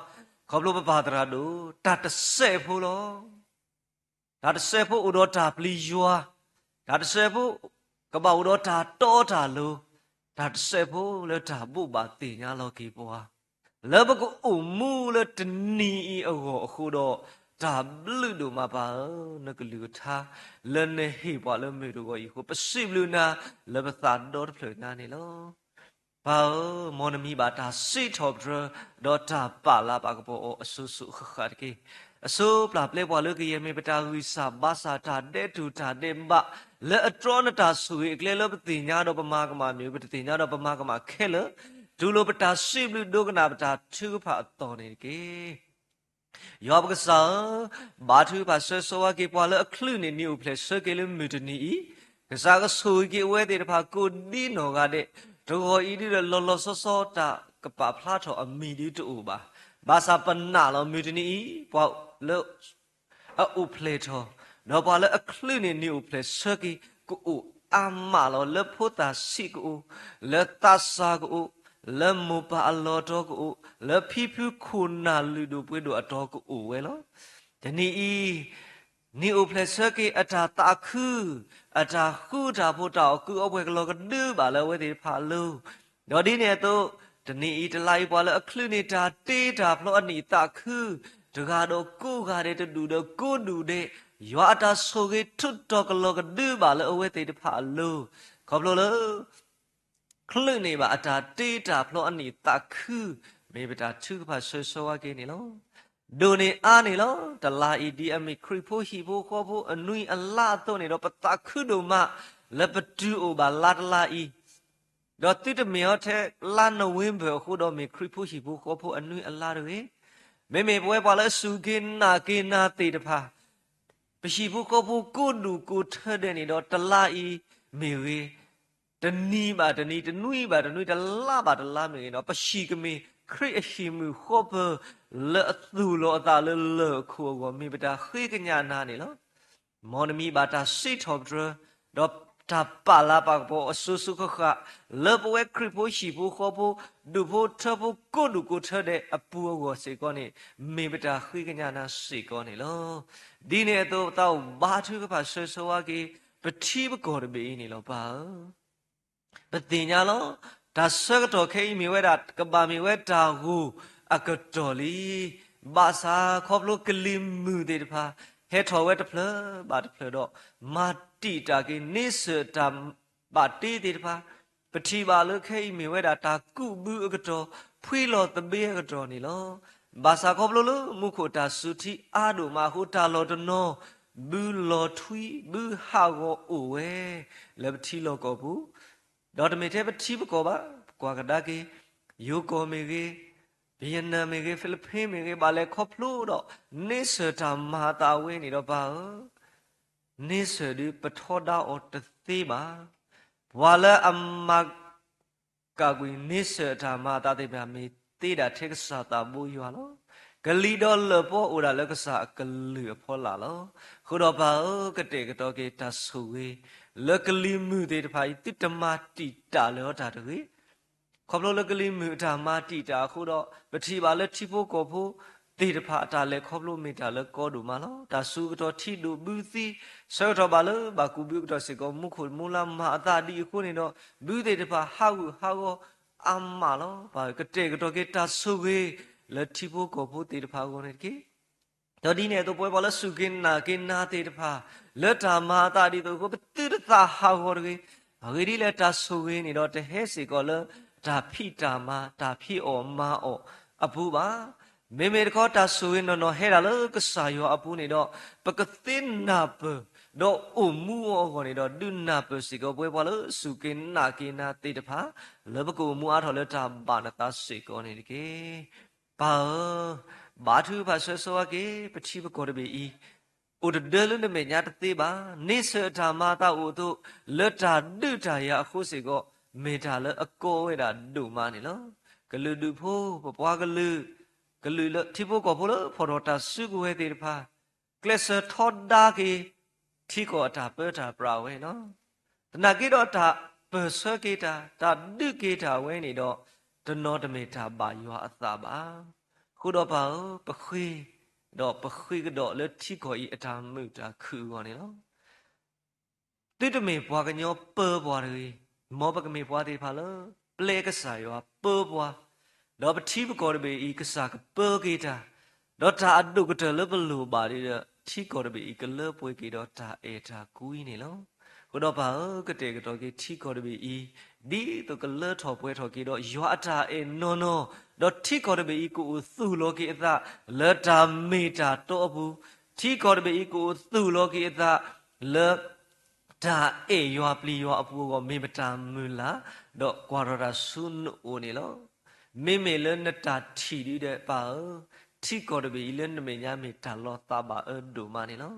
ခီဖျိပပၢ်သရၣ်ဒိၣ်, တၢ်တစဲးဖိလီၤ. တၢ်တစဲးဖိအိၣ်ဒီးတၢ်ပျံၤယွၤ, တၢ်တစဲးဖိကဘၣ်အိၣ်ဒီးတၢ်တီတၢ်လိၤ, တၢ်တစဲးဖိလၢတၢ်ဘိးဘၣ်သ့ၣ်ညါလီၤက့ၤပှၤ, လၢပကအိၣ်မူလၢတနံၤအံၤအဂီၢ်အဃိဒီး, တၢ်ဘျုးဒိၣ်မးပၢ်ဧၢ, နကလုၢ်ကထါလၢနဟ့ၣ်ပှၤလၢမုၢ်တဂီၤအံၤအဃိ, ပစံးဘျုးနၤ လၢပသးဒီတဖျၢၣ်ညါန့ၣ်လီၤ. ပၢ်ဧၢ, မ်နမံၤဘၣ်တၢ်စံးထီၣ်ပတြၢၤ, ဒီးတၢ်ပာ်လၤပာ်ကပီၤအီၤအစိၤစိၤဃၣ်ဃၣ်တက့ၢ်. အစိပျၢ်ပျဲပှၤလၢကယဲၢ် မ့ၢ်ပတၢ်ဂံၢ်စၢ်ဘါစၢ် တၢ်ဒဲးတူၢ်တၢ်ဒဲးဘး, လၢအတြီနတၢ်ဆိၣ်ဂ့ၤအကျဲလၢပသ့ၣ်ညါဒီးပမၤကမၣ်မ့ၢ်ဂ့ၤ, ပတသ့ၣ်ညါဒီးပမၤကမၣ်ခဲလၢာ်, တူၢ်လိာ်ပတၢ်စံးဘျုးဒိကနၣ်ပတၢ်ထုကဖၣ်အသီၣ်န့ၣ်တက့ၢ်. ယွၤပကစၢ်ဧၢ, ဘါထုကဖၣ်ဆၢဂ့ၤဆၢဝါက့ၤပှၤလၢအချုးန့ၢ်နံၣ်အိၣ်ဖျဲၣ်ဆၢက့ၤလၢမုၢ်တနံၤအံၤ, ကစၢ်ကဆိၣ်ဂ့ၤက့ၤအဝဲသ့ၣ်တဖၣ်ကိးဒ်နီၢ်ဂၤဒဲး, တဂီၤအံၤဒ်ဒီးလီၤလီၤဆီဆီတၢ်ကပာ်ဖျါထီၣ်အမံၤဒ်တအိၣ်ဘၣ်. ဘၣ်ဆၣ်ပနာ်လီၤမုၢ်တနံၤအံၤ ပှၤလၢ အအိၣ်ဖျဲၣ်ထီၣ်, ဒီးပှၤလၢအချုးန့ၢ်နံၣ်အိၣ်ဖျဲၣ်ဆၢက့ၤ ကအိၣ်အါမးလီၤ. လၢဖိသၣ်ဆံးကအိၣ်, လၢသးစၢ်ကအိၣ်, လၢမိၢ်ပၢ်အလီၢ်တီကအိၣ်, လၢဖံဖုခိၣ်နၢ်လုၢ်ဒိၣ်ပှ့ၤဒိၣ်အတီကအိၣ်ဝဲလီၤ. တနံၤအံၤ နံၣ်အိၣ်ဖျဲၣ်ဆၢက့ၤအတၢ်သးခု, အတၢ်ဃူတၢ်ဖိး တၢ်အီၣ်ကုးအီပှဲၤကလီၤကဒုဘၣ်လၢအဝဲသ့ၣ်တဖၣ်အလိၤ, ဒီးဒ်န့ၣ်အသိး, တနံၤအံၤတလါအံၤ ပှၤလၢအချုးန့ၢ်တၢ်တ့တၢ်ဖျီအနံၣ်သးခု, တဂၤဒီးကိးဂၤဒဲး တဒူၣ်ဒီးကိးဒူၣ်ဒဲး, ယွၤအတၢ်ဆိၣ်ဂ့ၤထူးတီၤကလီၤကဒုဘၣ်လၢအဝဲသ့ၣ်တဖၣ်အလိၤ, ခီဖျိလၢ ချုးန့ၢ်ဘၣ်အတၢ်တ့တၢ်ဖျီအနံၣ်သးခု, မ့ၢ်ပတၢ်ထုကဖၣ်ဆၢဂ့ၤဆၢဝါက့ၤန့ၣ်လီၤ. ဒိၣ်န့ၢ်အါန့ၢ်လီၤ. တလါအံၤ ဒ်အမ့ၢ်ခရံာ်ဖိဟံၣ်ဖိဃီဖိအနွံအလါအသိးန့ၣ်ဒီး ပသးခုဒိၣ်မး လၢပတုၤအိၣ်ဘၣ်လါတလါအံၤ, ဒီးသုတမ့ၢ်အီၤထဲလါနိၣ်ဝ့ဘၢၣ်အဃိဒီး မ့ၢ်ခရံာ်ဖိဟံၣ်ဖိဃီဖိအနွံအလါတဂ့ၤ. မ့မ့ၢ်ပဝဲပှၤလၢအစူၢ်က့ၤနာ်က့ၤနၤသ့ၣ်တဖၣ်, ပဟံၣ်ဖိဃီဖိကိးဒူၣ်ကိးထၢဒဲးန့ၣ်ဒီး တလါအံၤမ့ၢ်ဂ့ၤ, တနံၤဘၣ်တနံၤ, တနွံဘၣ်တနွံ, တလါဘၣ်တလါမ့ၢ်ဂ့ၤဒီး, ပဟံၣ်ကမ့ၢ်ခရံာ်အဟံၣ်မုၢ်ဃီပၢၤ လၢအသူၣ်လီၤအသးလၢလၢၢ်အခိၣ်အဂီၢ် မ့ၢ်ပတၢ်ဃ့ကညးနၤန့ၣ်လီၤ. မ်နမံၤဘၣ်တၢ်စံးထီၣ်ပတြၢၤ, ဒီးတၢ်ပာ်လၤပာ်ကပီၤအစိၤစိၤဃၣ်ဃၣ် လၢပဝဲခရံာ်ဖိဟံၣ်ဖိဃီဖိ ဒူၣ်ဖိထၢဖိကိးဒူၣ်ကိးထၢဒဲးအပူၤအဂီၢ်စ့ၢ်ကီးန့ၣ်, မ့ၢ်ပတၢ်ဃ့ကညးနၤစ့ၢ်ကီးန့ၣ်လီၤ. ဒ်န့ၣ်အသိး သးအိၣ်ဘါထုကဖၣ်ဆၢဂ့ၤဆၢဝါက့ၤ ပထံပကီၢ်တဘ့ၣ်အံၤန့ၣ်လီၤ ပၢ်ဧၢ. ပသ့ၣ်ညါလီၤ. တၢ်ဆၢကတီၢ်ခဲအံၤမ့ၢ်ဝဲဒၣ် ကဘၣ်မ့ၢ်ဝဲတၢ်ဂိၢ်အကတီၢ်လံ. ဘၣ်ဆၣ်ခီဖျိကလံၤမုၢ်သ့ၣ်တဖၣ် ဟဲထီၣ်ဝဲတဖျၢၣ်ဘၣ်တဖျၢၣ်ဒီး မၤတံာ်တာ်က့ၤ န့ဆၢၣ်တၢ်ဘၣ်တ့သ့ၣ်တဖၣ်, ပထံၣ်ဘၣ်လၢခဲအံၤမ့ၢ်ဝဲဒၣ်တၢ်ကူးဘုအကတီၢ်, ဖှံလီၤသဘ့အကတီၢ်န့ၣ်လီၤ. ဘၣ်ဆၣ်ခီဖျိလၢမူခိၣ်တၢ်စူၤထံအါဒိၣ်မးအဃိ တၢ်လီၢ်တနီၤ ဘုလီၤထွံ ဘုဟးဂီၤအိၣ်ဝဲ လၢပထံလီၢ်ကီၢ်ပူၤ, ဒီးတမ့ၢ်ထဲပထံပကီၢ်ဘၣ်, ပကွၢ်ကဒါက့ၤ ယိၤကီၢ်မ့ၢ်ဂ့ၤ, ဗီယက်နမ်မ့ၢ်ဂ့ၤ, ဖိလစ်ပင်းမ့ၢ်ဂ့ၤ, ဘၣ်လဲၤခီဖျိဒီး န့ဆၢၣ်တၢ်မၤအသးအဝဲန့ၣ်ဒီးပၢ်ဧၢ, န့ဆၢၣ်ဒုးပထီဒါအီၤတသ့ဘၣ်. ပှၤလၢအမၤ ကကွံာ်န့ဆၢၣ်အတၢ်မၤအသးသ့ၣ်တဖၣ် မ့ၢ်သ့ဒၣ်ထဲကစၢ်သးဘိယွၤလီၤ. ကလံၤဒီးလၢၢ်ပီအိၣ်ဒၣ်လၢကစၢ်အကလုၢ်အဖီလာ်လီၤ. အဃိဒီးပၢ်ဧၢ, ကတဲာ်ကတီၤက့ၤတၢ်ဆိၣ်ဂ့ၤ လၢကလံၤမုၢ်သ့ၣ်တဖၣ်အံၤ သုတမၤတံာ်တာ်လၢၤအီၤတၢ်တဂ့ၤ. ခီဖျိလၢကလံၤမုၢ်အတၢ်မၤတံာ်တာ်အဃိဒီး ပထံၣ်ဘၣ်လၢထံဖိကီၢ်ဖိသ့ၣ်တဖၣ်အတၢ်လဲၤခီဖျိမ့ၢ်တၢ်လၢကီဒိၣ်မးလီၤ. တၢ်စူၤကတီၢ်ထံဒိၣ်ဘုသံ, ဆၢကတီၢ်ဘၣ်လၢဘၣ်ကူးဘုအကတီၢ်စ့ၢ်ကီး မူခိၣ်မူလါမၤအသးဒ်အံၤအဃိန့ၣ်ဒီး ဘုသ့ၣ်တဖၣ်ဟးဂူာ်ဟးဂီၤအါမးလီၤ. ပၢ်ကတဲာ်ကတီၤက့ၤတၢ်ဆိၣ်ဂ့ၤ လၢထံဖိကီၢ်ဖိသ့ၣ်တဖၣ်အဂီၢ်န့ၣ်တက့ၢ်. ဒီးဒ်န့ၣ်အသိး ပဝဲပှၤလၢစူၢ်က့ၤနာ်က့ၤနၤသ့ၣ်တဖၣ် လၢတၢ်မၤအသးဒ်သိးအဃိ ပသုတသးဟးဂီၤတဂ့ၤ. အဂ့ၢ်ဒ်လဲၣ် တၢ်ဆိၣ်ဂ့ၤန့ၣ်ဒီး တဟဲစ့ၢ်ကီးလၢတၢ်ဖံးတၢ်မၤ တၢ်ဖံးအီၣ်မၤအီၣ်အပူၤဘၣ်. မ့မ့ၢ်တခီ တၢ်ဆိၣ်ဂ့ၤနီၢ်နီၢ်ဟဲဒၣ်လၢကစၢ်ယွၤအပူၤန့ၣ်ဒီး ပကသ့နၢ်ပၢၢ် ဒီးအိၣ်မူအီၤအဂီၢ်န့ၣ်ဒီး ဒုးနၢ်ပၢၢ်စ့ၢ်ကီးပဝဲပှၤလၢစူၢ်က့ၤနာ်က့ၤနၤသ့ၣ်တဖၣ် လၢပကအိၣ်မူအါထီၣ်လၢတၢ်ဘၣ်နသးစ့ၢ်ကီးန့ၣ်တက့ၢ်. ပၢ်ဧၢ, ဘါထုကဖၣ်ဆၢဆိဝဲက့ၤ ပထံပကီၢ်တဘ့ၣ်အံၤ အိၣ်တဒၢလၢနမဲာ်ညါတသ့ဘၣ်. န့ဆၢၣ်အတၢ်မၤအသးအိၣ်အသိး လၢတၢ်ဒုးတၢ်ယၤအဃိစ့ၢ်ကီး မ့ၢ်တၢ်လၢအကီဝဲဒၣ်ဒိၣ်မးန့ၣ်လီၤ. ကလုာ်ဒူၣ်ဖိ ပပှၤကလုာ် ကလုာ်လၢထံဖိကီၢ်ဖိလၢဖီၣ်ထီၣ်တၢ်စုကဝဲၤသ့ၣ်တဖၣ် ကျဲးစၢးထီဒါက့ၤ ထံကီၢ်အတၢ်ပၢတၢ်ပြးဝဲလီၤ. သနာ်က့ဒီးတၢ်ပၢၢ်ဆၢက့ၤတၢ် တၢ်ဒုးက့ၤတၢ်ဝဲန့ၣ်ဒီး တနီၤတမ့ၢ်တၢ်ဘၣ်ယွၤအသးဘၣ်. အဃိဒီးပၢ်ဧၢ, ပဃ့ ဒီးပဃ့ကဒီးလၢထံကီၢ်အံၤအတၢ်မုာ်တၢ်ခုၣ်အဂီၢ်န့ၣ်လီၤ. သုတမ့ၢ်ပှၤကညီပၢပှၤတဂ့ၤ, မ်ပကမ့ၢ်ပှၤသ့ၣ်တဖၣ်လၢ ပျဲကစၢ်ယွၤပၢပှၤ, ဒီးပထံပကီၢ်တဘ့ၣ်အံၤ ကစၢ်ကပၢက့ၤတၢ်, ဒီးတၢ်အဒိၣ်ကတၢၢ်လၢပလိၣ်ဘၣ်ဒီး ထံကီၢ်တဘ့ၣ်အံၤ ကလၢပှဲၤက့ၤဒီးတၢ်အဲၣ်တၢ်ကွံန့ၣ်လီၤ. အဃိဒီးပၢ်ဧၢ, ကတဲာ်ကတီၤက့ၤထံကီၢ်တဘ့ၣ်အံၤ ဒ်သိးကလၢထီၣ်ပှဲၤထီၣ်က့ၤဒီး ယွၤအတၢ်အဲၣ်နီၢ်နီၢ်, ဒီးထံကီၢ်တဘ့ၣ်အံၤ ကအိၣ်သူၣ်လီၤက့ၤအသး လၢတၢ်မ့ၢ်တၢ်တီအပူၤ, ထံကီၢ်တဘ့ၣ်အံၤ ကအိၣ်သူၣ်လီၤက့ၤအသး လၢ တၢ်အဲၣ်ယွၤပျံၤယွၤအပူၤအဂီၢ် မ့ၢ်ပတၢ်မုၢ်လၢ်, ဒီးကွၢ်ထီၣ်တၢ်ဆူနအိၣ်န့ၣ်လီၤ. မ့မ့ၢ်လၢနတၢ်ထံၣ်ဒုဒီးပၢ်ဧၢ, ထံကီၢ်တဘ့ၣ်အံၤလၢနမဲာ်ညါမ့ၢ်တၢ်လီၤသးဘၣ်အၢဒိၣ်မးန့ၣ်လီၤ.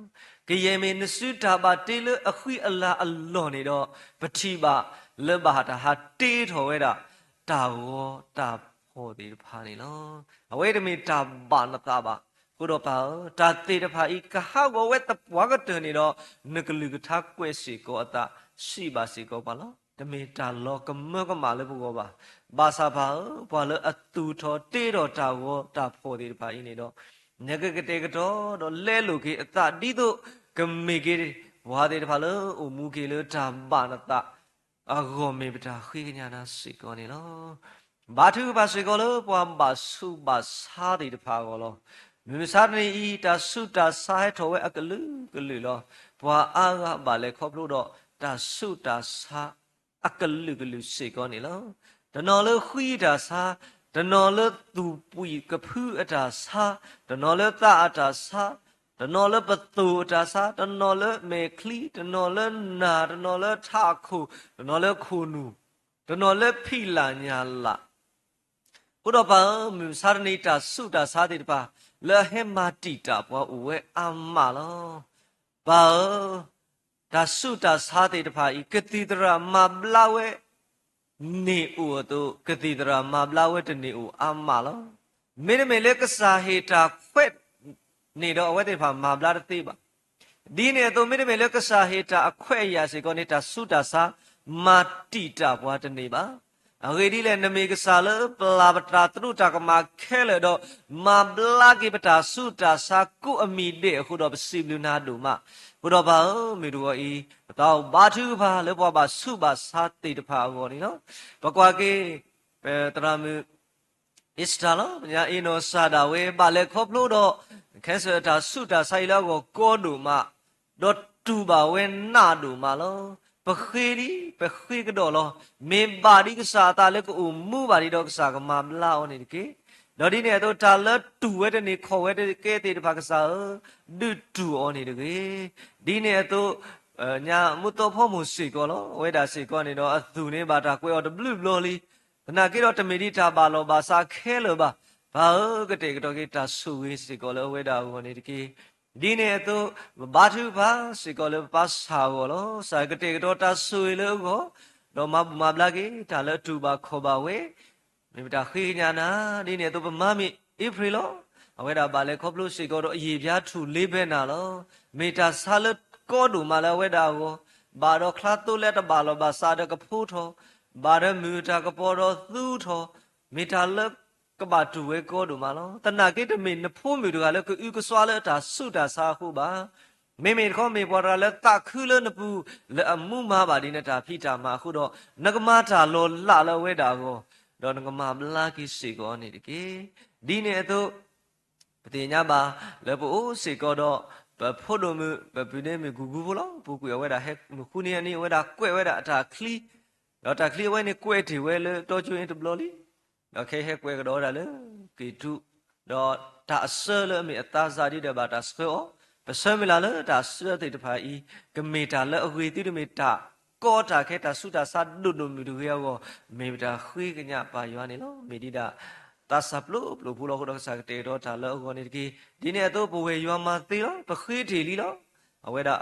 ကယဲၢ်မ့ၢ်နစုတၢ်ဘၣ်တ့လၢအဃံအလၤအလီၢ်န့ၣ်ဒီး ပထံၣ်ဘၣ်လၢဘၣ်တၢ်ဟးတ့ထီၣ်ဝဲဒၣ် တၢ်ဂီၤတၢ်ဖှီၣ်သ့ၣ်တဖၣ်န့ၣ်လီၤ. အဝဲတမ့ၢ်တၢ်ဘၣ်နသးဘၣ်. အဃိဒီးပၢ်ဧၢ, တၢ်သ့ၣ်တဖၣ်အံၤ ကဟးဂီၤဝဲသပှၢ်ကတၢၢ်န့ၣ်ဒီး နကလုၢ်ကထါကွဲးစ့ၢ်ကီးအသး စံးဘၣ်စ့ၢ်ကီးပှၤလီၤ. တမ့ၢ်တၢ်လီၤကမၢကမၣ်လၢပဂီၢ်ဘၣ်. ဘၣ်ဆၣ်ပၢ်ဧၢ, ပှၤလၢအသူၣ်ထီၣ်တ့ထီၣ်တၢ်ဂီၤတၢ်ဖှီၣ်သ့ၣ်တဖၣ်အံၤန့ၣ်ဒီး နကကတဲာ်ကတီၤဒီးလဲလိာ်က့ၤအသးဒ်သိး ကမ့ၢ်က့ၤပှၤသ့ၣ်တဖၣ်လၢအိၣ်မူက့ၤလၢတၢ်ဘၣ်နသး အဂီၢ်မ့ၢ်ပတၢ်ဃ့ကညးနၤစ့ၢ်ကီးန့ၣ်လီၤ. ဘါထုကဖၣ်စ့ၢ်ကီးလၢပှၤဘၣ်ဆူးဘၣ်ဆါသ့ၣ်တဖၣ်အဂီၢ်လီၤ. မုၢ်မဆါတနံၤအံၤ တၢ်ဆူးတၢ်ဆါဟဲထီၣ်ဝဲအကလုာ်ကလုာ်လီၤ. ပှၤအါဂၤဘၣ်လဲၤခီဖျိဒီးတၢ်ဆူးတၢ်ဆါ အကလုာ်ကလုာ်စ့ၢ်ကီးန့ၣ်လီၤ. တနီၤလၢဃံအတၢ်ဆါ, တနီၤလၢသူၣ်ပှံၢ်ကဖုအတၢ်ဆါ, တနီၤလၢသးအတၢ်ဆါ, တနီၤလၢပသိၣ်အတၢ်ဆါ, တနီၤလၢမဲာ်ချံ, တနီၤလၢနၢ်, တနီၤလၢထးခိၣ်, တနီၤလၢခိၣ်နူာ်, တနီၤလၢဖံးလၢ်ညၣ်လၢ် အဃိဒီးပၢ်ဧၢ, မုၢ်မဆါတနံၤတၢ်ဆူးတၢ်ဆါသ့ၣ်တဖၣ် လၢအဟဲမၤတံာ်တာ်ပှၤအိၣ်ဝဲအါမးလီၤ. ပၢ်ဧၢ, တၢ်ဆူးတၢ်ဆါသ့ၣ်တဖၣ်အံၤ ကသံၣ်သရၣ်မၤဘျါဝဲ န့ၣ်အိၣ်အသိး ကသံၣ်သရၣ်မၤဘျါဝဲတန့ၢ်အိၣ်အါမးလီၤ. မ့တမ့ၢ်လၢကစၢ်ဟ့ၣ်တၢ်ခွဲးန့ၣ်ဒီး အဝဲသ့ၣ်တဖၣ်မၤဘျါတသ့ဘၣ်. ဒ်န့ၣ်အသိး မ့တမ့ၢ်လၢကစၢ်ဟ့ၣ်တၢ်အခွဲးအယာ်စ့ၢ်ကီးန့ၣ် တၢ်ဆူးတၢ်ဆါမၤတံာ်တာ်ပှၤတန့ၢ်ဘၣ်. အဂ့ၢ်ဒ်လဲၣ်, နမ့ၢ်ကစၢ်လၢပျၢ်ပတၢ်သရူးတၢ်ကမၣ်ခဲလၢာ်ဒီး မၤဘျါက့ၤပတၢ်ဆူးတၢ်ဆါကိးအမံၤဒဲးအဃိဒီး ပစံးဘျုးနၤဒိၣ်မး. အဃိဒီးပၢ်ဧၢ, မုၢ်တဂီၤအံၤ ပသးအိၣ်ဘါထုကဖၣ်လၢပှၤဘၣ်ဆူးဘၣ်ဆါသ့ၣ်တဖၣ်အဂီၢ်န့ၣ်လီၤ. ပကွၢ်က့ၤ ပသရၣ်မုၣ် အ့စတၢ်လီၤ. ပညါအ့နီၢ်စၢ်ဒၣ်ဝဲ ဘၣ်လဲၤခီဖျိဒီး ခဲစၢၣ်တၢ်ဆူးတၢ်ဆါအံၤလၢအဂီၢ်ကီဒိၣ်မး, ဒီးတူၢ်ဘၣ်ဝဲနးဒိၣ်မးလီၤ. ပဃ့လံ, ပဃ့ကဒီးလီၤ. မ့ၢ်ဘၣ်ဒ်ကစၢ်အသးလၢကအိၣ်မူဘၣ်ဒံးဒီး ကစၢ်ကမၤဘျါအီၤန့ၣ်တက့ၢ်. ဒီးဒ်န့ၣ်အသိး တၢ်လၢတူၢ်ဝဲတန့ၢ် ခီၣ်ဝဲတကဲသ့ၣ်တဖၣ် ကစၢ်ဧၢ, ဒုးတူၢ်အီၤန့ၣ်တဂ့ၤ. ဒ်န့ၣ်အသိး ညါမူသီဖီမိၢ်စ့ၢ်ကီးလီၤ. အဝဲဒၣ်စ့ၢ်ကီးန့ၣ်ဒီး အသူၣ်န့ၣ်ဘၣ်တၢ်ကွဲးအီၤတဘျုးဘျီလံ. သနာ်က့ဒီး တမ့ၢ်ဒ်တၢ်ဘၣ်လီၤဘၣ်စးခဲလၢာ်ဘၣ်. ပၢ်ဧၢ, ကတဲာ်ကတီၤက့ၤတၢ်ဆိၣ်ဂ့ၤစ့ၢ်ကီးလၢအဝဲဒၣ်အဂီၢ်န့ၣ်တက့ၢ်. ဒ်န့ၣ်အသိး ပဘါထုကဖၣ်စ့ၢ်ကီးလၢပပၢ်ဆၣ်အဂီၢ်လီၤ. ကစၢ်ကတဲာ်ကတီၤတၢ်ဆိၣ်ဂ့ၤလၢအဂီၢ်, ဒီးမၤဘူၣ်မၤဘျါက့ၤတၢ်လၢအတူၢ်ဘၣ်ခီၣ်ဘၣ်ဝဲ မ့ၢ်ပတၢ်ဃ့ကညးနၤ. ဒ်န့ၣ်အသိး ပမါမ့ၢ်အ့ဖြ့ၣ်လီၤ. အဝဲဒၣ်ဘၣ်လဲၤခီဖျိစ့ၢ်ကီးဒီး အယံာ်ပၠါထူၣ်လ့ဘဲနၤလီၤ. မ့ၢ်တၢ်ဆါလၢကီဒိၣ်မးလၢအဝဲဒၣ်အဂီၢ်, ဘၣ်ဒီးချါသိလၢတဘၣ်လီၤဘၣ်စးဒီးကဖိထီၣ်, ဘၣ်ဒီးမုၢ်တၢ်ကပီၤဒီးသူထီၣ်, မ့ၢ်တၢ်လၢကဘၣ်တူၢ်ဝဲကီဒိၣ်မးလီၤ. သနာ်က့တမ့ၢ်နဖိမုၣ်တဂၤလၢကအုကစွါလၢအတၢ်ဆူးတၢ်ဆါအဃိဘၣ်. မ့မ့ၢ်တခီ မ့ၢ်ပှၤတဂၤလၢသးခုလၢနပူၤ လၢအမူမၤဘၣ်ဒ်နတၢ်ဖံးတၢ်မၤအဃိဒီး နကမၤတၢ်လီၤလးလၢအဝဲဒၣ်အဂီၢ်, ဒီးနကမၤဘျါက့ၤစ့ၢ်ကီးန့ၣ်တက့ၢ်. ဒ်န့ၣ်အသိး ပသ့ၣ်ညါဘၣ်လၢပအိၣ်စ့ၢ်ကီးဒီး ပဖိဒိၣ်မုၣ် ပပုၢ်န့ၣ်မ့ၢ်ကူၣ်ကူဖိလီၤ. ပူၤကွံာ်အဝဲဒၣ်ဟဲမုၢ်ဃုနံၤအနံၤ အဝဲဒၣ်ကွဲးဝဲဒၣ်အတၢ်ချံ, ဒီးတၢ်ချံအဝဲန့ၣ်ကွဲးတ့ၢ်ဝဲလၢတီကၠိအ့တဘျီလံ. ဒီးခဲအံၤဟဲကွဲးကဒီးဝဲဒၣ်လၢ က့ၤထူး, ဒီးတၢ်အဆၢလၢအမ့ၢ်အသးစၢ်ဒ်ဒီးဘၣ်တၢ်ဆှၢအီၤ, ပဆၢမုၢ်လၢ်လၢတၢ်ဆှၢသ့ၣ်တဖၣ်အံၤ ကမ့ၢ်တၢ်လၢအဂ့ၤသုတမ့ၢ်တၢ်ကီတၢ်ခဲ တၢ်ဆူးတၢ်ဆါဒိၣ်ဒိၣ်မုၢ်တဂ့ၤအဂီၢ်, မ့ၢ်ပတၢ်ဃ့ကညးပၢ်ယွၤန့ၣ်လီၤ. မ့ၢ်ဒ်ဒၣ် သးစၢ်ပျိပျိဖိလီၤအဃိဒီး ကစၢ်ကတဲာ်ကတီၤတၢ်လၢအဂီၢ်န့ၣ်တက့ၢ်. ဒ်န့ၣ်အသိး ပဝဲၢ်ယွၤမၤသ့လီၤ, ပဃ့တ့ၢ်လံလီၤ. အဝဲဒၣ်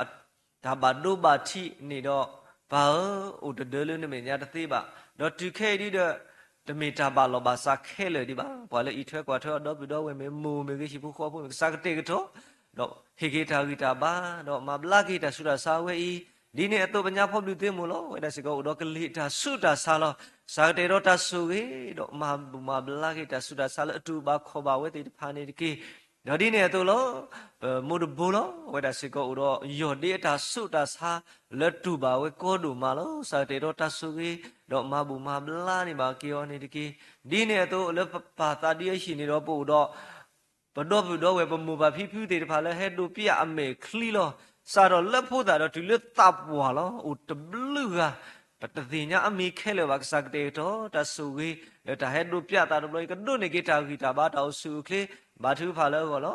တၢ်ဘၣ်ဒိဘၣ်ထံးန့ၣ်ဒီး ပၢ်ဧၢ, အိၣ်တဒၢလၢနမဲာ်ညါတသ့ဘၣ်. ဒီးတုၤခဲအံၤဒ်ဒီး တမ့ၢ်တၢ်ဘၣ်လီၤဘၣ်စးခဲလၢာ်ဒံးဘၣ်. ပှၤလၢအံးထွဲကွၢ်ထွဲအီၤဒီပုၢ်ဒီဝဲၢ်မ့ၢ်မိၢ်မ့ၢ်ဂ့ၤ ဟံၣ်ဖိဃီဖိမ့ၢ် ကစၢ်ကတဲာ်ကတီၤ ဒီးဟ့ၣ်က့ၤတၢ်ဂံၢ်တၢ်ဘါ ဒီးမၤဘျါက့ၤတၢ်ဆူးတၢ်ဆါဝဲအံၤ, ဒ်န့ၣ်အသိး ပညါဖီဘျုးသ့မိၢ်လီၤ. အဝဲဒၣ်စ့ၢ်ကီးအိၣ်ဒီးကလံၤတၢ်ဆူးတၢ်ဆါလီၤ. ကစၢ်ကတဲာ်ကတီၤတၢ်ဆိၣ်ဂ့ၤ ဒီးမၤဘူၣ်မၤဘျါက့ၤတၢ်ဆူးတၢ်ဆါလၢအတူၢ်ဘၣ်ခီၣ်ဘၣ်ဝဲသ့ၣ်တဖၣ်န့ၣ်တက့ၢ်. ဒီးဒ်န့ၣ်အသိးလီၤ. ပမိၢ်တဘိလီၤ. အဝဲဒၣ်စ့ၢ်ကီးအိၣ်ဒီးယီၢ်ဒ့အတၢ်ဆူးတၢ်ဆါလၢတူၢ်ဘၣ်ဝဲကီဒိၣ်မးလီၤ. ကစၢ်ကတဲာ်ကတီၤတၢ်ဆိၣ်ဂ့ၤ ဒီးမၤဘူၣ်မၤဘျါန့ၢ်ဘၣ်က့ၤအီၤန့ၣ်တက့ၢ်. ဒ်န့ၣ်အသိးလၢပပာ်သးဒ်အဟံၣ်န့ၣ်ဒီး ပအိၣ်ဒီး ပဒီပုၢ်ဒီဝဲၢ် ပမိၢ်ပၢ်ဖံဖုသ့ၣ်တဖၣ်လၢဟဲဒိးပျၢ်အမဲာ်ချံလီၤ. စးထီၣ်လၢဖိသၣ်ဒီးတုၤလၢသးပှၢ်လီၤ. အိၣ်တဘျုးဂၤ ပတသ့ၣ်ညါအမံၤခဲလၢာ်ဘၣ်. ကစၢ်ကတဲာ်ကတီၤတၢ်ဆိၣ်ဂ့ၤ လၢတၢ်ဟဲဒိးပျၢ်သးတဘျီအံၤ ကဒိးန့ၢ်က့ၤတၢ်ဂံၢ်တၢ်ဘါ တၢ်အိၣ်ဆူၣ်အိၣ်ချ့ ဘါထုကဖၣ်လၢအဂီၢ်လ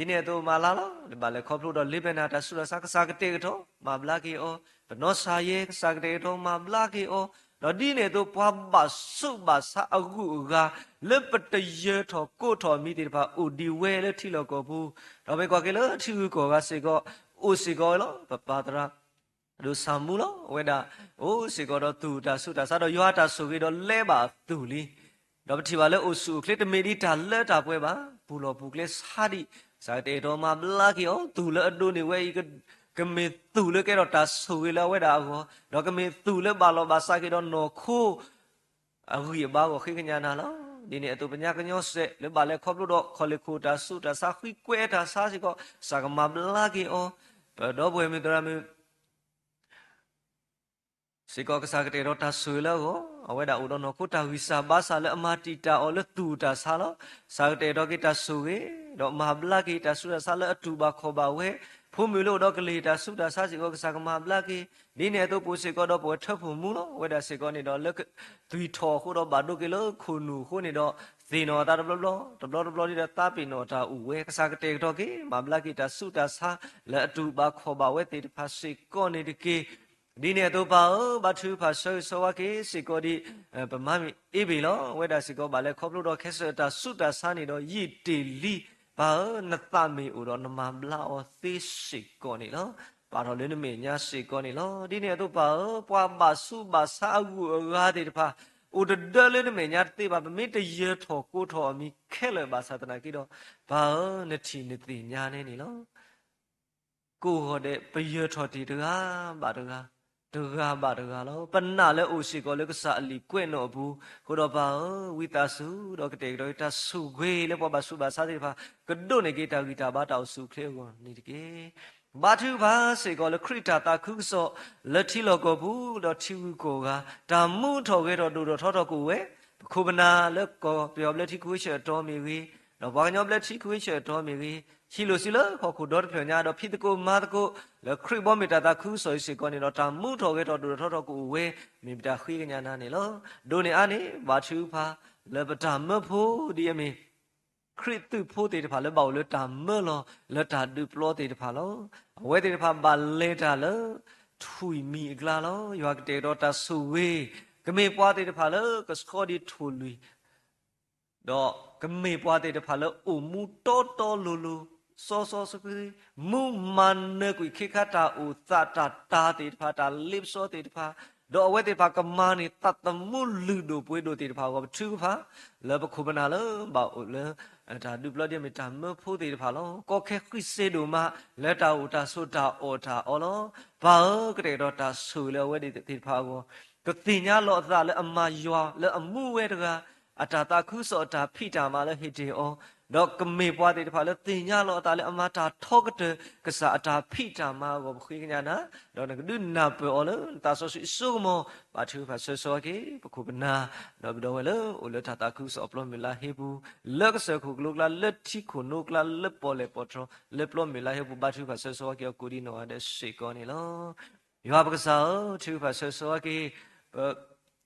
ီၤ. ဒ်န့ၣ်အသိးမၤလၢ်လီၤ. လၢဘၣ်လဲၤခီဖျိဒီးလ့ဘဲနၤတၢ်ဆူးတၢ်ဆါ ကစၢ်ကတဲာ်ကတီၤမၤဘျါက့ၤအီၤ, ပနီၢ်ဆၣ်ယဲ ကစၢ်ကတဲာ်ကတီၤမၤဘျါက့ၤအီၤ, ဒီးဒ်န့ၣ်အသိး ပှၤဘၣ်ဆူးဘၣ်ဆါအဂုၤအဂၤ လၢပတယၢၤထီၣ်ကိးထီၣ်အမံၤသ့ၣ်တဖၣ် အိၣ်ဒံးဝဲလၢထံလီၢ်ကီၢ်ပူၤ, ဒီးမ့ၢ်ကွၢ်က့ၤလၢထံဂုၤကီၢ်ဂၤစ့ၢ်ကီး အိၣ်စ့ၢ်ကီးဝဲလီၤ. ပပၢ်သရၣ် ဒိၣ်ဆၣ်မူလီၤ. အဝဲဒၣ် အိၣ်စ့ၢ်ကီးဒီးသူၣ်တၢ်ဆူးတၢ်ဆါ ဒီးယွၤအတၢ်ဆိၣ်ဂ့ၤဒီးလဲၤဘၣ်အသူၣ်လံ. ဒီးပထံၣ်ဘၣ်လၢအိၣ်ဆူၣ်အိၣ်ချ့ တမ့ၢ်ဒ်တၢ်လၢတၢ်ပှဲၤဘၣ်. ပူၤလီၢ်ပူၤကျဲဆါဒံး ကစၢ်ကတဲာ်ကတီၤမၤဘျါက့ၤအီၤ, သူၣ်လၢအဒိးန့ၢ်ဝဲအံၤ ကမ့ၢ်သူၣ်လၢကဲထီၣ်တၢ်ဆိၣ်ဂ့ၤလၢအဝဲဒၣ်အဂီၢ်, ဒီးကမ့ၢ်သူၣ်လၢဘၣ်လီၤဘၣ်စးက့ၤဒီးနီၢ်ခိ အဂံၢ်အဘါအဂီၢ် ဃ့ကညးနၤလီၤ. ဒ်န့ၣ်အသိး ပညါကညီစဲး လၢဘၣ်လဲၤခီဖျိဒီး ခီၣ်လ့ၢ်ခိၣ်တၢ်ဆူးတၢ်ဆါ ဃံကွဲးတၢ်ဆါစ့ၢ်ကီး ကစၢ်ကမၤဘျါက့ၤအီၤ, ပဒီပုၢ်ဝဲၢ်မုၣ်သရၣ်မုၣ် စ့ၢ်ကီး ကစၢ်ကတဲာ်ကတီၤတၢ်ဆိၣ်ဂ့ၤလၢအဂီၢ်, အဝဲဒၣ်အိၣ်ဒီးနီၢ်ခိတၢ်ဂံၢ်စၢ်ဘါစၢ်လၢအမၤတံာ်တာ်အီၤလၢသူၣ်တၢ်ဆါလီၤ. ကစၢ်ကတဲာ်ကတီၤက့ၤတၢ်ဆိၣ်ဂ့ၤ, ဒီးမၤဘျါက့ၤတၢ်ဆူးတၢ်ဆါလၢအတူၢ်ဘၣ်ခီၣ်ဘၣ်ဝဲ, ဖိမုၣ်လၢအိၣ်ဒီးကလံၤတၢ်ဆူးတၢ်ဆါစ့ၢ်ကီး ကစၢ်ကမၤဘျါက့ၤ, ဒ်န့ၣ်အသိးပအိၣ်စ့ၢ်ကီးဒီးပဝဲၢ်ထၢဖှိၣ်မူလီၤ. အဝဲဒၣ်စ့ၢ်ကီးန့ၣ်ဒီးလၢ သွံၣ်ထီၣ်အဃိဒီး ဘၣ်ဒိက့ၤလၢခိၣ်နူာ်အဃိန့ၣ်ဒီး သ့ၣ်နီၣ်အသးတဘျီဘျီ, တဘျီတဘျီဒ်ဒီးသးပ့ၤနီၣ်တၢ်အိၣ်ဝဲ, ကစၢ်ကတဲာ်ကတီၤက့ၤ မၤဘျါက့ၤတၢ်ဆူးတၢ်ဆါ လၢအတူၢ်ဘၣ်ခီၣ်ဘၣ်ဝဲသ့ၣ်တဖၣ်စ့ၢ်ကီးန့ၣ်တက့ၢ်. ဒ်န့ၣ်အသိးပၢ်ဧၢ, ဘါထုကဖၣ်ဆၢဂ့ၤဆၢဝါက့ၤစ့ၢ်ကီးဒံး ပမါမ့ၢ်အ့ဘ့ၣ်လီၤ. အဝဲဒၣ်စ့ၢ်ကီးဘၣ်လဲၤခီဖျိဒီးခဲစၢၣ်တၢ်ဆူးတၢ်ဆါန့ၣ်ဒီးယံာ်တ့ၢ်လံ. ပၢ်ဧၢ, နသးမ့ၢ်အိၣ်ဒီးနမၤဘျါအီၤသ့စ့ၢ်ကီးန့ၣ်လီၤ. ပာ်ထီၣ်လၢနမဲာ်ညါစ့ၢ်ကီးန့ၣ်လီၤ. ဒ်န့ၣ်အသိးပၢ်ဧၢ, ပှၤဘၣ်ဆူးဘၣ်ဆါအဂုၤအဂၤသ့ၣ်တဖၣ် အိၣ်တဒၢလၢနမဲာ်ညါတသ့ဘၣ်, ပမ့ၢ်တယၢၤထီၣ်ကိးထီၣ်အမံၤခဲလၢာ်ဘၣ်ဆၣ်သနာ်က့ဒီး ပၢ်ဧၢ, နထံၣ်နသ့ၣ်ညါန့ၣ်န့ၣ်လီၤ. ကိးဂီၤဒဲး ပယၢၤထီၣ်တ့ၢ်တဂၤဘၣ်တဂၤ, တဂၤဘၣ်တဂၤလီၤ. ပနာ်လၢအိၣ်စ့ၢ်ကီးလၢကစၢ်အလံာ်ကွဲးနီၣ်အပူၤ, အဃိဒီးပၢ်ဧၢ, ဝံသးစူၤဒီးကတဲာ်ကတီၤက့ၤတၢ်ဆိၣ်ဂ့ၤလၢပှၤဘၣ်ဆူးဘၣ်ဆါသ့ၣ်တဖၣ်, ကဒိးန့ၢ်က့ၤတၢ်ဂံၢ်တၢ်ဘါတၢ်အိၣ်ဆူၣ်အိၣ်ချ့အဂီၢ်န့ၣ်တက့ၢ်. ဘါထုကဖၣ်စ့ၢ်ကီးလၢခရံာ်တၢ်သးခုကစီၣ် လၢထံလီၢ်ကီၢ်ပူၤ ဒီးထံဂုၤကီၢ်ဂၤ, တၢ်မူထီၣ်ဂဲၤထီၣ်ဒိၣ်ထီၣ်ထီထီၣ်ကအိၣ်ဝဲ, ပခိၣ်ပနၢ်လၢကီၢ်ပယီၤဘျၢထံခဝ့ၡၢၣ်အတီမ့ၢ်ဂ့ၤ, ဒီးပှၤကညီဘျၢထံခဝ့ဆၢၣ်တီမ့ၢ်ဂ့ၤ, ဟံးလိာ်စုလၢဟီၣ်ခိၣ်ဒီတဖျၢၣ်ညါ ဒီးဖံးသကိးမၤသကိး လၢခရံာ်ဘီမုၢ်တၢ်သးခုကစီၣ်အံၤစ့ၢ်ကီးန့ၣ်ဒီး တၢ်မူထီၣ်ဂဲၤထီၣ်ဒိၣ်ထီၣ်ထီထီၣ်ကအိၣ်ဝဲ မ့ၢ်ပတၢ်ဃ့ကညးနၤန့ၣ်လီၤ. ဒိးန့ၢ်အါန့ၢ် ဘါထုကဖၣ် လၢပတၢ်မၢဖိဒ်အမ့ၢ် ခရံာ်သုးဖိသ့ၣ်တဖၣ်လၢဘၣ်အိၣ်လၢတၢ်မၢလီၤ လၢတၢ်ဒုးပျီသ့ၣ်တဖၣ်လီၤ. အဝဲသ့ၣ်တဖၣ်ဘၣ်လဲၤတၢ်လၢ ထွံၣ်မံၤအကျါလီၤ. ယွၤကတဲာ်ကတီၤတၢ်ဆိၣ်ဂ့ၤ, ကမ့ၢ်ပှၤသ့ၣ်တဖၣ်လၢကဆှီဒံးထိၣ်လွံၢ် ဒီးကမ့ၢ်ပှၤသ့ၣ်တဖၣ်လၢအိၣ်မူတီတီလိၤလိၤ စီစီဆှံဆှံ, မူမၤနၢၤကွံာ်ခ့ခါတၢ်အိၣ်သးတၢ်တၤသ့ၣ်တဖၣ် တၢ်လ့ပစီသ့ၣ်တဖၣ်, ဒီးအဝဲသ့ၣ်တဖၣ်ကမၤန့ၢ်သးသမူလုၢ်ဒိၣ်ပှ့ၤဒိၣ်သ့ၣ်တဖၣ်အဂီၢ် ပထုကဖၣ် လၢပခိၣ်ပနၢ်လၢဘၣ်အိၣ်လၢ တၢ်ဒုးပျီဒ်အမ့ၢ်တၢ်မၢဖိသ့ၣ်တဖၣ်လီၤ. ကီခဲဃံစ့ဒိၣ်မး လၢတၢ်အိၣ်တၢ်ဆိးတၢ်အီၣ်တၢ်အီလီၤ. ပၢ်ဧၢ, ကတဲာ်ကတီၤတၢ်ဆိၣ်ဂ့ၤလၢအဝဲသ့ၣ်တဖၣ်အဂီၢ်, ကသ့ၣ်ညါလီၤအသးလၢအမၤယွၤလၢအမူဝဲတဂၤ အတၢ်သးခုကစီၣ်အတၢ်ဖံးတၢ်မၤလၢဟ့ၣ်တ့ၢ်အီၤ, ဒီးကမ့ၢ်ပှၤသ့ၣ်တဖၣ်လၢသ့ၣ်ညါလီၤအသးလၢအမၤတၢ်ထီကတၢၢ် ကစၢ်အတၢ်ဖံးတၢ်မၤအဂီၢ် ပဃ့ကညးနၤ, ဒီးနကဒုးနၢ်ပၢၢ်အီၤလၢနသးစီဆှံအစိကမီၤ, ဘါထုကဖၣ်ဆၢဂ့ၤဆၢဝါက့ၤ ပခိၣ်ပနၢ်, ဒီးပဒီပုၢ်ဝဲၢ်လၢအိၣ်လၢတၢ်သးခုကစီၣ်အပျီမုၢ်လါဟ့ပူၤ, လၢကစၢၢ်ခိၣ်ကျိကျါ, လၢထံခိၣ်နိကျါ, လၢပီၣ်လဲၣ်ပီၣ်တြီၤ, လၢပျီမုၢ်လါဟ့ပူၤ, ဘါထုကဖၣ်ဆၢဂ့ၤဆၢဝါက့ၤအီၤကိးဒံနီၢ်ဂၤဒဲးစ့ၢ်ကီးန့ၣ်လီၤ. ယွၤပကစၢ်ဧၢ, ထုကဖၣ်ဆၢဂ့ၤဆၢဝါက့ၤ ပ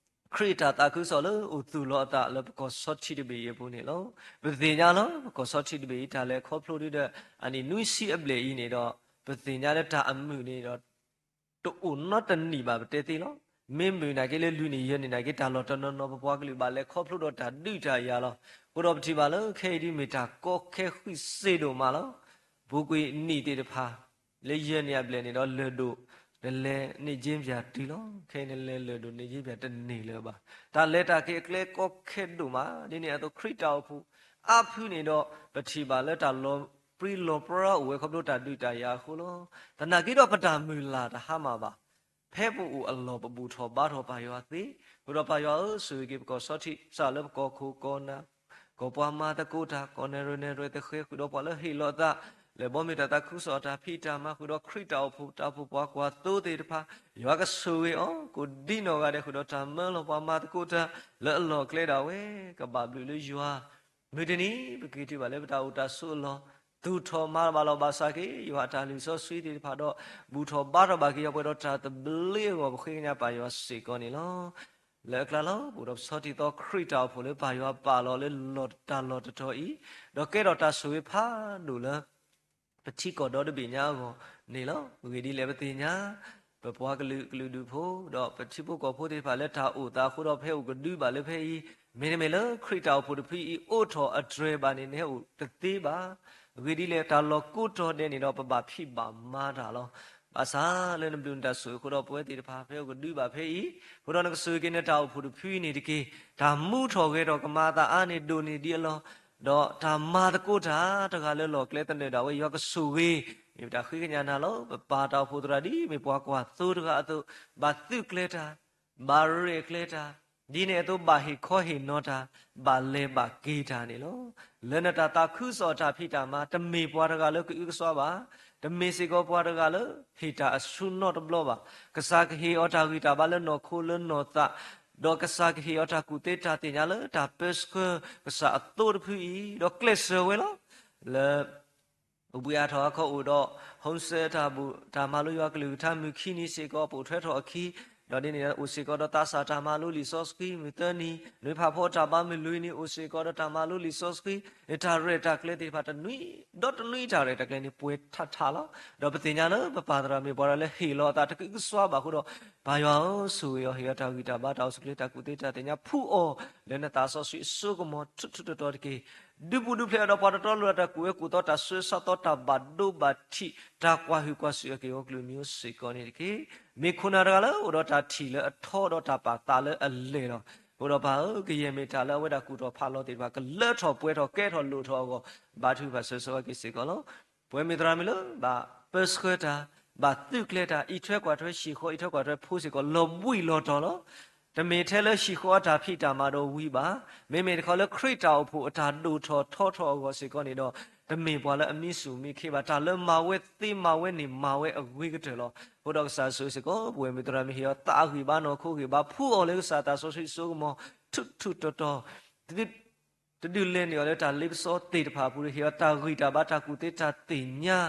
ခရံာ်အတၢ်သးခုကစီၣ်လၢအိၣ်သူၣ်လီၤအသးလၢပကီၢ်ဆီထံးတဘ့ၣ်အံၤအပူၤန့ၣ်လီၤ. ပသ့ၣ်ညါလီၤ ပကီၢ်ဆီထံးတဘ့ၣ်အံၤ တၢ်လဲၤခီဖျိဒုဒီး အနံၣ်နွံဆံအဘျဲၣ်အံၤန့ၣ်ဒီး ပသ့ၣ်ညါလၢတၢ်အမုာ်န့ၣ်ဒီး တအိၣ်နီတနံၣ်ဘၣ်ပတဲသ့လီၤ. မ့ၢ်မုာ်နာ်က့လၢလွံၢ်နံၣ်ယဲၢ်နံၣ်နာ်က့ တၢ်လီၢ်တနီၤနီၤ ပပှၤကလုာ်ဘၣ်လဲၤခီဖျိဒီးတၢ်ဒုးတၢ်ယၤလီၤ. အဃိဒီးပထံၣ်ဘၣ်လၢခဲအံၤဒ်မ့ၢ်တၢ်ကီခဲဃံစ့ဒိၣ်မးလီၤ. ပူၤကွံာ်နံၣ်သ့ၣ်တဖၣ် လၢယဲၢ်နံၣ်အဘျဲၣ်န့ၣ်ဒီး လၢၢ်ဒိၣ် နလဲၤန့ၢ်ကၠ့ပၠၣ်တုၤလီၤ. ခဲအံၤနလဲၤလၢၢ်ဒိၣ်န့ၢ်ကၠ့ပၠၣ်တန့ၢ်လၢၤဘၣ်. တၢ်လဲၤတၢ်က့ၤအကျဲကီခဲဒိၣ်မး, ဒ်န့ၣ်အသိးခရံာ်တၢ်အိၣ်ဖှိၣ် အါဖုန့ၣ်ဒီး ပထံၣ်ဘၣ်လၢတၢ်လီၤပြံလီၤပြါအိၣ်ဝဲခီဖျိတၢ်ဒုးတၢ်ယၤအဃိလီၤ. သနာ်က့ဒီးပတၢ်မုၢ်လၢ်တဟါမၢ်ဘၣ်. ဖဲပအိၣ်အလီၢ်ပဘူၣ်ထီၣ်ဘါထီၣ်ပၢ်ယွၤသ့, ဃုာ်ဒီးပၢ်ယွၤဧၢ, ဆိၣ်ဂ့ၤက့ၤပကီၢ်ဆီထံး စးလၢပကီၢ်ခိၣ်ကီၢ်နၢ် ကီၢ်ပှၤမၤသကိးတၢ် ကီၢ်နဲၣ်ရွဲၣ်နဲၣ်ရွဲၣ်သဃဲၤ ဃုာ်ဒီးပှၤလၢဟ့ၣ်လီၤအသး လၢဘီမုၢ်တၢ်သးခုကစီၣ်အတၢ်ဖံးတၢ်မၤ ဃုာ်ဒီးခရံာ်တၢ်အိၣ်ဖှိၣ် တၢ်အိၣ်ဖှိၣ်ပှၤကွၢ်သိသ့ၣ်တဖၣ်, ယွၤကဆိၣ်ဂ့ၤအီၤ ကိးဒံနီၢ်ဂၤဒဲး ဃုာ်ဒီးတၢ်မၢလီၤပှၤမၤသကိးတၢ် လၢအလီၢ်အကျဲဒၣ်ဝဲ ကဘၣ်ဘျုးလၢယွၤ မုၢ်တနံၤ ပက့ၤတုၤဘၣ်လၢပတၢ်အိၣ်တၢ်ဆိးအလီၢ်, သူၣ်ထီၣ်မၤဘၣ်လီၤဘၣ်စးက့ၤ ယွၤအတၢ်လုၢ်စီဆှံသ့ၣ်တဖၣ်ဒီး ဘူၣ်ထီၣ်ဘါထီၣ်ဘၣ်က့ၤယွၤပှဲၤဒီးတၢ်သဘျ့အဂီၢ် ပဃ့ကညးပၢ်ယွၤစ့ၢ်ကီးန့ၣ်လီၤ. လၢအကျါလီၤ ပအိၣ်ဒီးပဆီထံသီခရံာ်တၢ်အိၣ်ဖှိၣ်လၢပၢ်ယွၤပာ်လီၤလၢလီၢ်တၢ်လီၢ်တတီၤအံၤ, ဒီးကဲထီၣ်တၢ်ဆိၣ်ဂ့ၤဖးဒိၣ်လၢ ပထံကီၢ်ဒီတဘ့ၣ်ညါအဂီၢ်န့ၣ်လီၤ. ဂ့ၢ်ဒ်လဲၣ်ပသ့ၣ်ညါ ပပှၤကလုာ်ကလုာ်ဒူၣ်ဖိ ဒီးပထံဖိကီၢ်ဖိသ့ၣ်တဖၣ်လၢတၢ်အိၣ်သးအဃိဒီး ပဟဲအိၣ်ကဒုဘၣ်လၢဖဲအံၤ, မ့တမ့ၢ်လၢခရံာ်တၢ်အိၣ်ဖှိၣ်တဖုအံၤ အိးထီၣ်အတြဲၤဘၣ်န့ၣ် နဟဲအိၣ်တသ့ဘၣ်. ဂ့ၢ်ဒ်လဲၣ် တၢ်လီၢ်ကိးတီၤဒဲးန့ၣ်ဒီး ပဘၣ်ဖံးဘၣ်မၤတၢ်လီၤ. ဘၣ်ဆၣ်လၢနဘျုးနတၢ်ဆိၣ်ဂ့ၤအဃိဒီး ပဝဲသ့ၣ်တဖၣ် ပဟဲအိၣ်ကဒုဘၣ်ဖဲအံၤ, အဃိဒီးနကဆိၣ်ဂ့ၤက့ၤနတၢ်အိၣ်ဖှိၣ်တဖုအံၤန့ၣ်တက့ၢ်. တၢ်မူထီၣ်ဂဲၤထီၣ်ကမၤအသးအါန့ၢ်ဒိၣ်န့ၢ်ဒံးအလီၢ် ဒီးတၢ်မၤသကိးတၢ်တဂၤလၢလီၢ်ကျဲသနၢၣ်ဒၣ်ဝဲ ယွၤကဆိၣ်ဂ့ၤ, မ့ၢ်ပတၢ်ဃ့ကညးနၤလီၤ. ပပၢ်တၢ်အိၣ်ဖှိၣ်သရၣ်ဒ်မ့ၢ်ပှၤကွၢ်သိတဂၤအသိး, ဘၣ်သုးကျဲၤတၢ်, ဘၣ်ရဲၣ်ကျဲၤတၢ်, ဒ်န့ၣ်အသိးဘၣ်ဟ့ၣ်ခီဟ့ၣ်နီၤတၢ်, ဘၣ်လဲၤဘၣ်က့ၤတၢ်န့ၣ်လီၤ. လၢနတၢ်သးခုကစီၣ်အတၢ်ဖံးတၢ်မၤ တမ့ၢ်ပှၤတဂၤလၢကအုကစွါဘၣ်, တမ့ၢ်စ့ၢ်ကီးပှၤတဂၤလၢဟ့ၣ်တၢ်အဆူနီတဘျီဘၣ်. ကစၢ်ကဟ့ၣ်အီၤတၢ်ဂံၢ်တၢ်ဘါလၢနီၢ်ခိလၢနီၢ်သး ဒီးကစၢ်ကဟ့ၣ်အီၤတၢ်ကူၣ်သ့တၢ်သ့ၣ်ညါလၢတၢ်ပၢဆှၢကစၢ်အသိတဖုအံၤ, ဒီးကျဲးစၢးဝဲလီၤ. လၢ အိၣ်ဘှံးအါထီၣ်အခီအိၣ်ဒီး homestay တၢ်ဘူၣ်တၢ်မၤလိယွၤကလုၢ်ကထါမုၢ်ခံနံၤစ့ၢ်ကီး ပိာ်ထွဲထီၣ်အခံ, ဒီးဒ်န့ၣ်အိၣ်စ့ၢ်ကီးဒီးသးစၢ်တၢ်မၤလိလံာ်စီဆှံမုၢ်သၢနံၤ, နွံဖးဖီတၢ်ဘါမုၢ်လွံၢ်နံၤ အိၣ်စ့ၢ်ကီးဒီးတၢ်မၤလိလံာ်စီဆှံ, နတၢ်ရဲၣ်တၢ်ကျဲၤသ့ၣ်တဖၣ်တနွံ ဒီးတနွံတၢ်ရဲၣ်တၢ်ကျဲၤန့ၣ် ပှဲၤထးထးလီၤ. ဒီးပသ့ၣ်ညါလၢပပၢ်သရၣ်မ့ၢ်ပှၤတဂၤလၢဟ့ၣ်လီၤအသးတကအုကစွါဘၣ်အဃိဒီး ပၢ်ယွၤဧၢ, ဆိၣ်ဂ့ၤအီၤ ဟ့ၣ်အီၤတၢ်ဂံၢ်တၢ်ဘါတၢ်အိၣ်ဆူၣ်ချ့တၢ်ကူၣ်သ့တၢ်သ့ၣ်ညါ ဖှူအီၤလၢနသးစီဆှံအစိကမီၤထူးထူးတီၤတီၤတက့ၢ်. ဒုးပူၤဒုးဖျဲးအီၤဒီးပှၤတတီတလိၤတၢ်ကူၣ်ဝဲကူၣ်သီတၢ်ဆှၢဆါသီတၢ်ဘၣ်ဒိဘၣ်ထံး တၢ်ကွၢ်ဟုၣ်ကွၢ်စူၣ်အက့ၢ်အဂီၢ်ကလုာ်မံၤအိၣ်စ့ၢ်ကီးန့ၣ်တက့ၢ်. မ့ၢ်ခိၣ်နၢ်တဂၤလၢအိၣ်ဒီးတၢ်ထံၣ်လၢအထီဒီးတၢ်ပာ်သးလၢအလဲၢ်လီၤ. အဃိဒီးပၢ်ဧၢ, ကယဲၢ်မ့ၢ်တၢ်လၢအဝဲဒၣ်ကူၣ်ထီၣ်ဖးလီၤသ့ၣ်တဖၣ် ကလၢထီၣ်ပှဲၤထီၣ်ကဲထီၣ်လိၣ်ထီၣ်အဂီၢ် ဘါထုကဖၣ်ဆၢဂ့ၤဆၢဝါက့ၤစ့ၢ်ကီးလီၤ. ပဝဲမ့ၢ်သရၣ်မုၣ်လၢ ဘၣ်ပၢဆှၢတၢ်, ဘၣ်သုးကျဲၤတၢ်, အံးထွဲကွၢ်ထွဲဟံၣ်ဃီ အံးထွဲကွၢ်ထွဲဖိစ့ၢ်ကီး လီၤဘှံးလီၤတီၤလီၤ. တမ့ၢ်ထဲလၢဟံၣ်ဃီအတၢ်ဖံးတၢ်မၤဒီးဝံၤဘၣ်, မ့မ့ၢ်တခီလၢခရံာ်တၢ်အိၣ်ဖှိၣ်အတၢ်ဒိၣ်ထီၣ်ထီထီၣ်အဂီၢ်စ့ၢ်ကီးန့ၣ်ဒီး တမ့ၢ်ပှၤလၢအမံဆူၣ်မံခ့ဘၣ်, တၢ်လၢမၤဝဲသ့မၤဝဲန့ၣ်မၤဝဲအဂ့ၤကတၢၢ်လီၤ. အဃိဒီးကစၢ်ဆိၣ်ဂ့ၤစ့ၢ်ကီး ပဝဲမ့ၢ်သရၣ်မုၣ် ဟ့ၣ်အီၤသးဂံၢ်ဘါနီၢ်ခိဂံၢ်ဘါ ဖှူအီၤလၢကစၢ်သးစီဆှံအစိကမီၤ ထူးထူးတီၤတီၤ, သု ဒုးလဲၤနုာ်အီၤလၢတၢ်လ့ပစီသ့ၣ်တဖၣ်အပူၤဒီး ဟ့ၣ်အီၤတၢ်ဂံၢ်တၢ်ဘါ တၢ်ကူၣ်သ့တၢ်သ့ၣ်ညါ,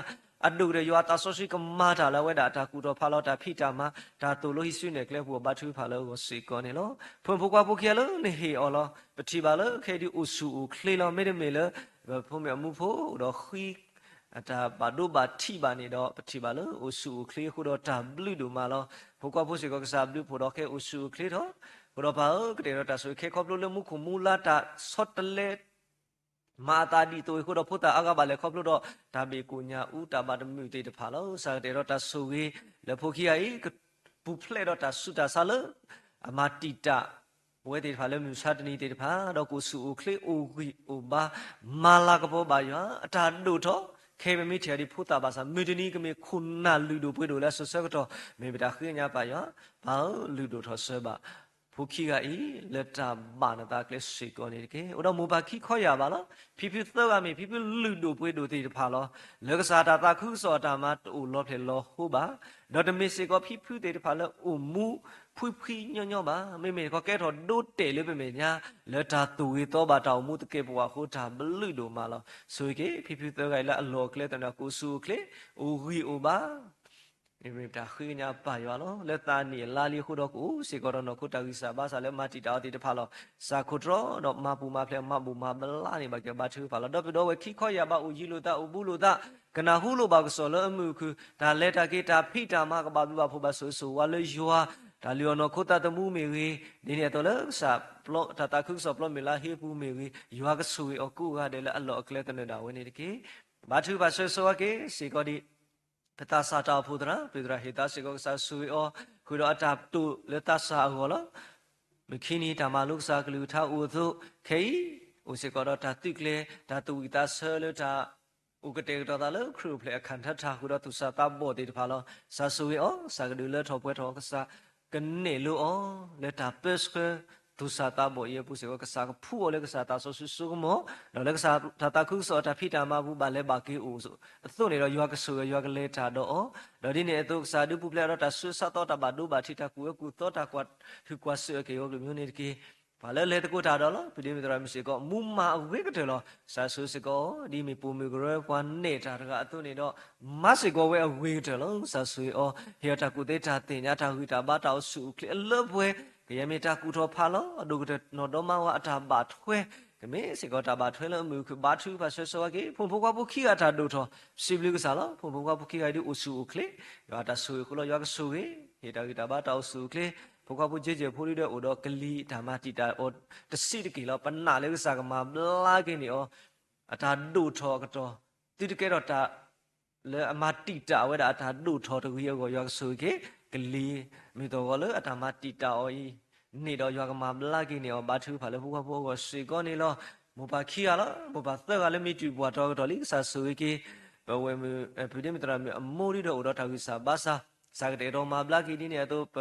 အဒိၣ်ကတၢၢ် ယွၤအသးစီဆှံကမၤတၢ်လၢအဝဲဒၣ်အတၢ်ကူၣ်ထီၣ်ဖးလီၤ တၢ်ဖံးတၢ်မၤ တၢ်သိၣ်လိဟံးစုနဲၣ်ကျဲအပူၤ ဘါထုကဖၣ်လၢအဂီၢ်စ့ၢ်ကီးန့ၣ်လီၤ. ဖိမုၣ်ဖိခွါဖိခံဂၤလၢနဟ့ၣ်အီၤလီၤ. ပထံၣ်ဘၣ်လၢခဲအံၤဒ်အိၣ်ဆူၣ်အိၣ်ချ့လီၤ. မ့တမ့ၢ်လၢ ပဖိမုၣ်အမူဖိအိၣ်ဒီးဃံ အတၢ်ဘၣ်ဒိဘၣ်ထံးဘၣ်န့ၣ်ဒီး ပထံၣ်ဘၣ်လၢအိၣ်ဆူၣ်အိၣ်ချ့အဃိဒီးတၢ်ဘျုးဒိၣ်မးလီၤ. ဖိခွါဖိစ့ၢ်ကီး ကစၢ်ဘျုးဖှိၣ်ဒီးခဲအံၤအိၣ်ဆူၣ်အိၣ်ချ့ထီၣ်, အဃိဒီးပၢ်ဧၢ ကတဲာ်ဒီးတၢ်ဆိၣ်ဂ့ၤခဲခီဖျိလၢမူခိၣ်မူလါ တၢ်ဆီတလဲ မၤအသးဒ်သိးအံၤအဃိဒီး ဖိသၣ်အါဂၤဘၣ်လဲၤခီဖျိဒီး တၢ်ဘၣ်ကိၣ်ညၣ်အူ တၢ်ဘၣ်တမုာ်သ့ၣ်တဖၣ်လီၤ. ကစၢ်ကတဲာ်ဒီးတၢ်ဆိၣ်ဂ့ၤ လၢဖိခံဂၤအံၤ ကပူၤဖျဲးဒီးတၢ်ဆူးတၢ်ဆါလၢ အမၤတံာ်တာ် ပဝဲသ့ၣ်တဖၣ်လၢမုၢ်မဆါတနံၤသ့ၣ်တဖၣ် ဒီးကအိၣ်ဆူၣ်အိၣ်ချ့အိၣ်ဂံၢ်အိၣ်ဘါ မၤလၤကပီၤဘၣ်ယွၤ အတၢ်ဒိၣ်ထီၣ်, ခဲအံၤပမ့ၢ်ထံၣ်အီၤဒ်ဖိသၣ်ဘၣ်ဆၣ် မုၢ်တနံၤကမ့ၢ်ခိၣ်နၢ်လုၢ်ဒိၣ်ပှ့ၤဒိၣ်လၢအစိၤဆၢကတီၢ် မ့ၢ်ပတၢ်ဃ့ကညးပၢ်ယွၤ, ပၢ်ဧၢ လုၢ်ဒိၣ်ထီၣ်စၢၤဘၣ် ဖိခံဂၤအံၤ လၢတၢ်ဘၣ်နသးကျဲစ့ၢ်ကီးန့ၣ်တက့ၢ်. အိၣ်ဒီးမိၢ်ပၢ်ခံခီယာ်ဘၣ်လီၤ. ဖံဖုသၢဂၤမ့ၢ်ဖံဖုလုၢ်ဒိၣ်ပှ့ၤဒိၣ်သ့ၣ်တဖၣ်လီၤ. လၢကစၢ်တၢ်သးခုကစီၣ်အတၢ်မၤတအိၣ်လီၤဖျဲၣ်လီၤဟိဘၣ်, ဒီးတမ့ၢ်စ့ၢ်ကီးဖံဖုသ့ၣ်တဖၣ်လၢအိၣ်မူ ဖှံဖှံညီညီဘၣ်, မ့မ့ၢ်တခီကဲထီၣ်ဒိတဲာ်လၢပမဲာ်ညါ လၢတၢ်သူၣ်ဂ့ၤသီဘၣ်တၢ်အိၣ်မူသကဲာ်ပဝးအဃိ တၢ်ဘျုးဒိၣ်မးလီၤ. ဆိၣ်ဂ့ၤက့ၤ ဖံဖုသၢဂၤအံၤလၢအလီၢ်အကျဲသနၢၣ် ကအိၣ်ဆူၣ်အိၣ်ချ့ အိၣ်ဂံၢ်အိၣ်ဘါ မ့မ့ၢ်ပတၢ်ဃ့ကညးပၢ်ယွၤလီၤ. လၢသးနံၣ်အလါလံအဃိဒီး ကအိၣ်စ့ၢ်ကီးဒီးနီၢ်ခိတၢ်ဂံၢ်စၢ်ဘါစၢ်လၢမၤတံာ်တာ်အီၤသ့ၣ်တဖၣ်လီၤ. စၢ်ခိၣ်တြီဒီးမၤပူၤမၤဖျဲး မၤဘူၣ်မၤဘျါန့ၣ် ဘၣ်ကဘါထုကဖၣ်လီၤ. ဒီပုၢ်ဒီဝဲၢ်ခံခီယာ်ဘၣ် အိၣ်ယံၤလိာ်သး အိၣ်ဘူးလိာ်သး ကနၢ်ဟူလိာ်ဘၣ်ကစီၣ်လၢအမုာ်အခုၣ် တၢ်လဲၤတၢ်က့ၤ တၢ်ဖံးတၢ်မၤကဘၣ်ဘျုးဘၣ်ဖှိၣ်ဘၣ်ဆိၣ်ဂ့ၤဆိၣ်ဝါလၢယွၤ တၢ်လုၢ်အီၣ်နီၢ်ခိသးသမူမ့ၢ်ဂ့ၤ, ဒ်န့ၣ်အသိးလၢကစၢ် တၢ်သးခုကစီၣ်ပျီမုၢ်လါဟ့အပူၤမ့ၢ်ဂ့ၤ, ယွၤကဆိၣ်ဂ့ၤအီၤကိးဂၤဒဲးလၢအလီၢ်အကျဲသနၢၣ်ဒၣ်ဝဲန့ၣ်တက့ၢ်. ဘါထုကဖၣ်ဆၢဂ့ၤဆိၣ်ဝါက့ၤစ့ၢ်ကီးဒ် ပသးစၢ်တၢ်အိၣ်ဖှိၣ်သရၣ် ပၢ်သရၣ်ဟ့ၣ်သါစ့ၢ်ကီး ကစၢ်ဆိၣ်ဂ့ၤအီၤ ဃုာ်ဒီးအတၢ်တိာ်လၢသးစၢ်အဂီၢ်လီၤ. မုၢ်ခံနံၤတၢ်မၤလိကစၢ်ကလုၢ်ကထါအိၣ်အသိး ခဲအံၤ အိၣ်စ့ၢ်ကီးဒီးတၢ်သုးကျဲၤ တၢ်သူၣ်ဝံၣ်သးဆၢလၢတၢ် အိၣ်ကတဲာ်ကတီၤသးလၢခရံာ်အိၣ်ဖျဲၣ်အခၣ်ထၢတၢ်ဃုာ်ဒီးသူၣ်စၢ်သးဘီၣ်သ့ၣ်တဖၣ်လီၤ. ကစၢ်ဆိၣ်ဂ့ၤအီၤ ကစၢ်ကဒုးလၢထီၣ်ပှဲၤထီၣ် ကစၢ်ကနဲၣ်လိအီၤ လၢတၢ်ပၢဆှၢ သူၣ်စၢ်သးဘီၣ်အံၤအပူၤစ့ၢ်ကီး ကစၢ်ကဖှူအီၤလၢကစၢ်သးစီဆှံစိကမီၤ ဒီးလၢကစၢ်တၢ်သးခုကစီၣ်အတၢ်ဖံးတၢ်မၤပူၤဘၣ်လဲၤဘၣ်က့ၤအိၣ်အသိးန့ၣ်ဒီး ယွၤကဆိၣ်ဂ့ၤ ယွၤကလဲၤတၢ်ဒီးအီၤ, ဒီးဒ်န့ၣ်အသိး ကစၢ်ဒုးပူၤဖျဲးဒီးတၢ်ဆူးတၢ်ဆါ တၢ်ဘၣ်ဒိဘၣ်ထံး တၢ်ကူၣ်အၢကူၣ်သီ တၢ်ကွၢ်ဟုၣ်ကွၢ်စၢၤအက့ၢ်အဂီၤကလုာ်မံၤန့ၣ်တက့ၢ်. ပှၤလၢလဲၤသကိးတၢ်ဒီးလီၤ ဖုဒ့မုၢ်သရၣ်မုၣ်စ့ၢ်ကီး မူမၤအဂ့ၤကတၢၢ်လီၤ. ကစၢ်ဆိၣ်ဂ့ၤစ့ၢ်ကီး ဒ်မ့ၢ်ပိာ်မုၣ်ကရၢပှၤနဲၣ်တၢ်တဂၤအသိးန့ၣ်ဒီး မၤစ့ၢ်ကီးဝဲအဂ့ၤကတၢၢ်လီၤ. ကစၢ်ဆိၣ်ဂ့ၤအီၤ ဟ့ၣ်အီၤတၢ်ကူၣ်သ့တၢ်သ့ၣ်ညါ တၢ်ဂံၢ်တၢ်ဘါ တၢ်အိၣ်ဆူၣ်အိၣ်ချ့အလၢပှဲၤ ကယဲၢ်မ့ၢ်တၢ်ကူၣ်ထီၣ်ဖးလီၤ အဒိၣ်ကတၢၢ်နီၢ်ဒီမါဝၤအတၢ်ဘၣ်ထွဲ ကမ့ၢ်စ့ၢ်ကီးတၢ်ဘၣ်ထွဲလၢအမုာ်အခုၣ် ဘါထုကဖၣ်ဆၢဂ့ၤဆိၣ်ဝါက့ၤ ဖိမုၣ်ဖိခွါဖိခံဂၤတၢ်ဒိၣ်ထီၣ် စံးဘျုးကစၢ်လီၤ. ဖိမုၣ်ဖိခွါဖိခံဂၤအံၤဒ်အိၣ်ဆူၣ်အိၣ်ချ့ ယွၤအတၢ်ဆိၣ်ဂ့ၤအဃိလီၤ. ယွၤကဆိၣ်ဂ့ၤ ဟ့ၣ်တၢ်ဂံၢ်တၢ်ဘါတၢ်အိၣ်ဆူၣ်အိၣ်ချ့ ဖိခွါဖိကၠ့ကၠဲၢ်ဖိဒ်ဒီးအိၣ်ဒီးကလံၤတၢ်မၤတံာ်တာ်အီၤတစဲးတက့ၢ်လီၤ. ပနာ်လၢကစၢ်ကမၤဘျါက့ၤန့ၢ်အီၤ အတၢ်ဒိၣ်ထီၣ်အကတီၢ် သုတကဲထီၣ်တၢ် လၢအမၤတံာ်တာ်ဝဲဒၣ်အတၢ်ဒိၣ်ထီၣ်တဂ့ၤအဂီၢ် ယွၤကဆိၣ်ဂ့ၤက့ၤ ကလံၤ မုၢ်သဂီၤလၢအတၢ်မၤတံာ်တာ်အီၤအံၤန့ၣ်ဒီး ယွၤကမၤဘျါက့ၤန့ၢ်အီၤ ဘါထုကဖၣ်လၢဖိခွါဖိအဂီၢ်စ့ၢ်ကီးန့ၣ်လီၤ. မိၢ်ပၢ်ခံဂၤလီၤ မိၢ်ပၢ်သၢဂၤလၢမ့ၢ်တုၤပှၤတီၤအကတီၢ်လံ ကစၢ်ဆိၣ်ဂ့ၤက့ၤ ပဝဲၢ်မုၣ် ဖုဒ့မုၢ်သရၣ်မုၣ်အမိၢ်ဒ်ဒီးအိၣ်ဒီးတၢ်ဂံၢ်စၢ်ဘါစၢ် ကစၢ်ကတဲာ်ကတီၤမၤဘျါက့ၤဒ်န့ၣ်အသိး ပ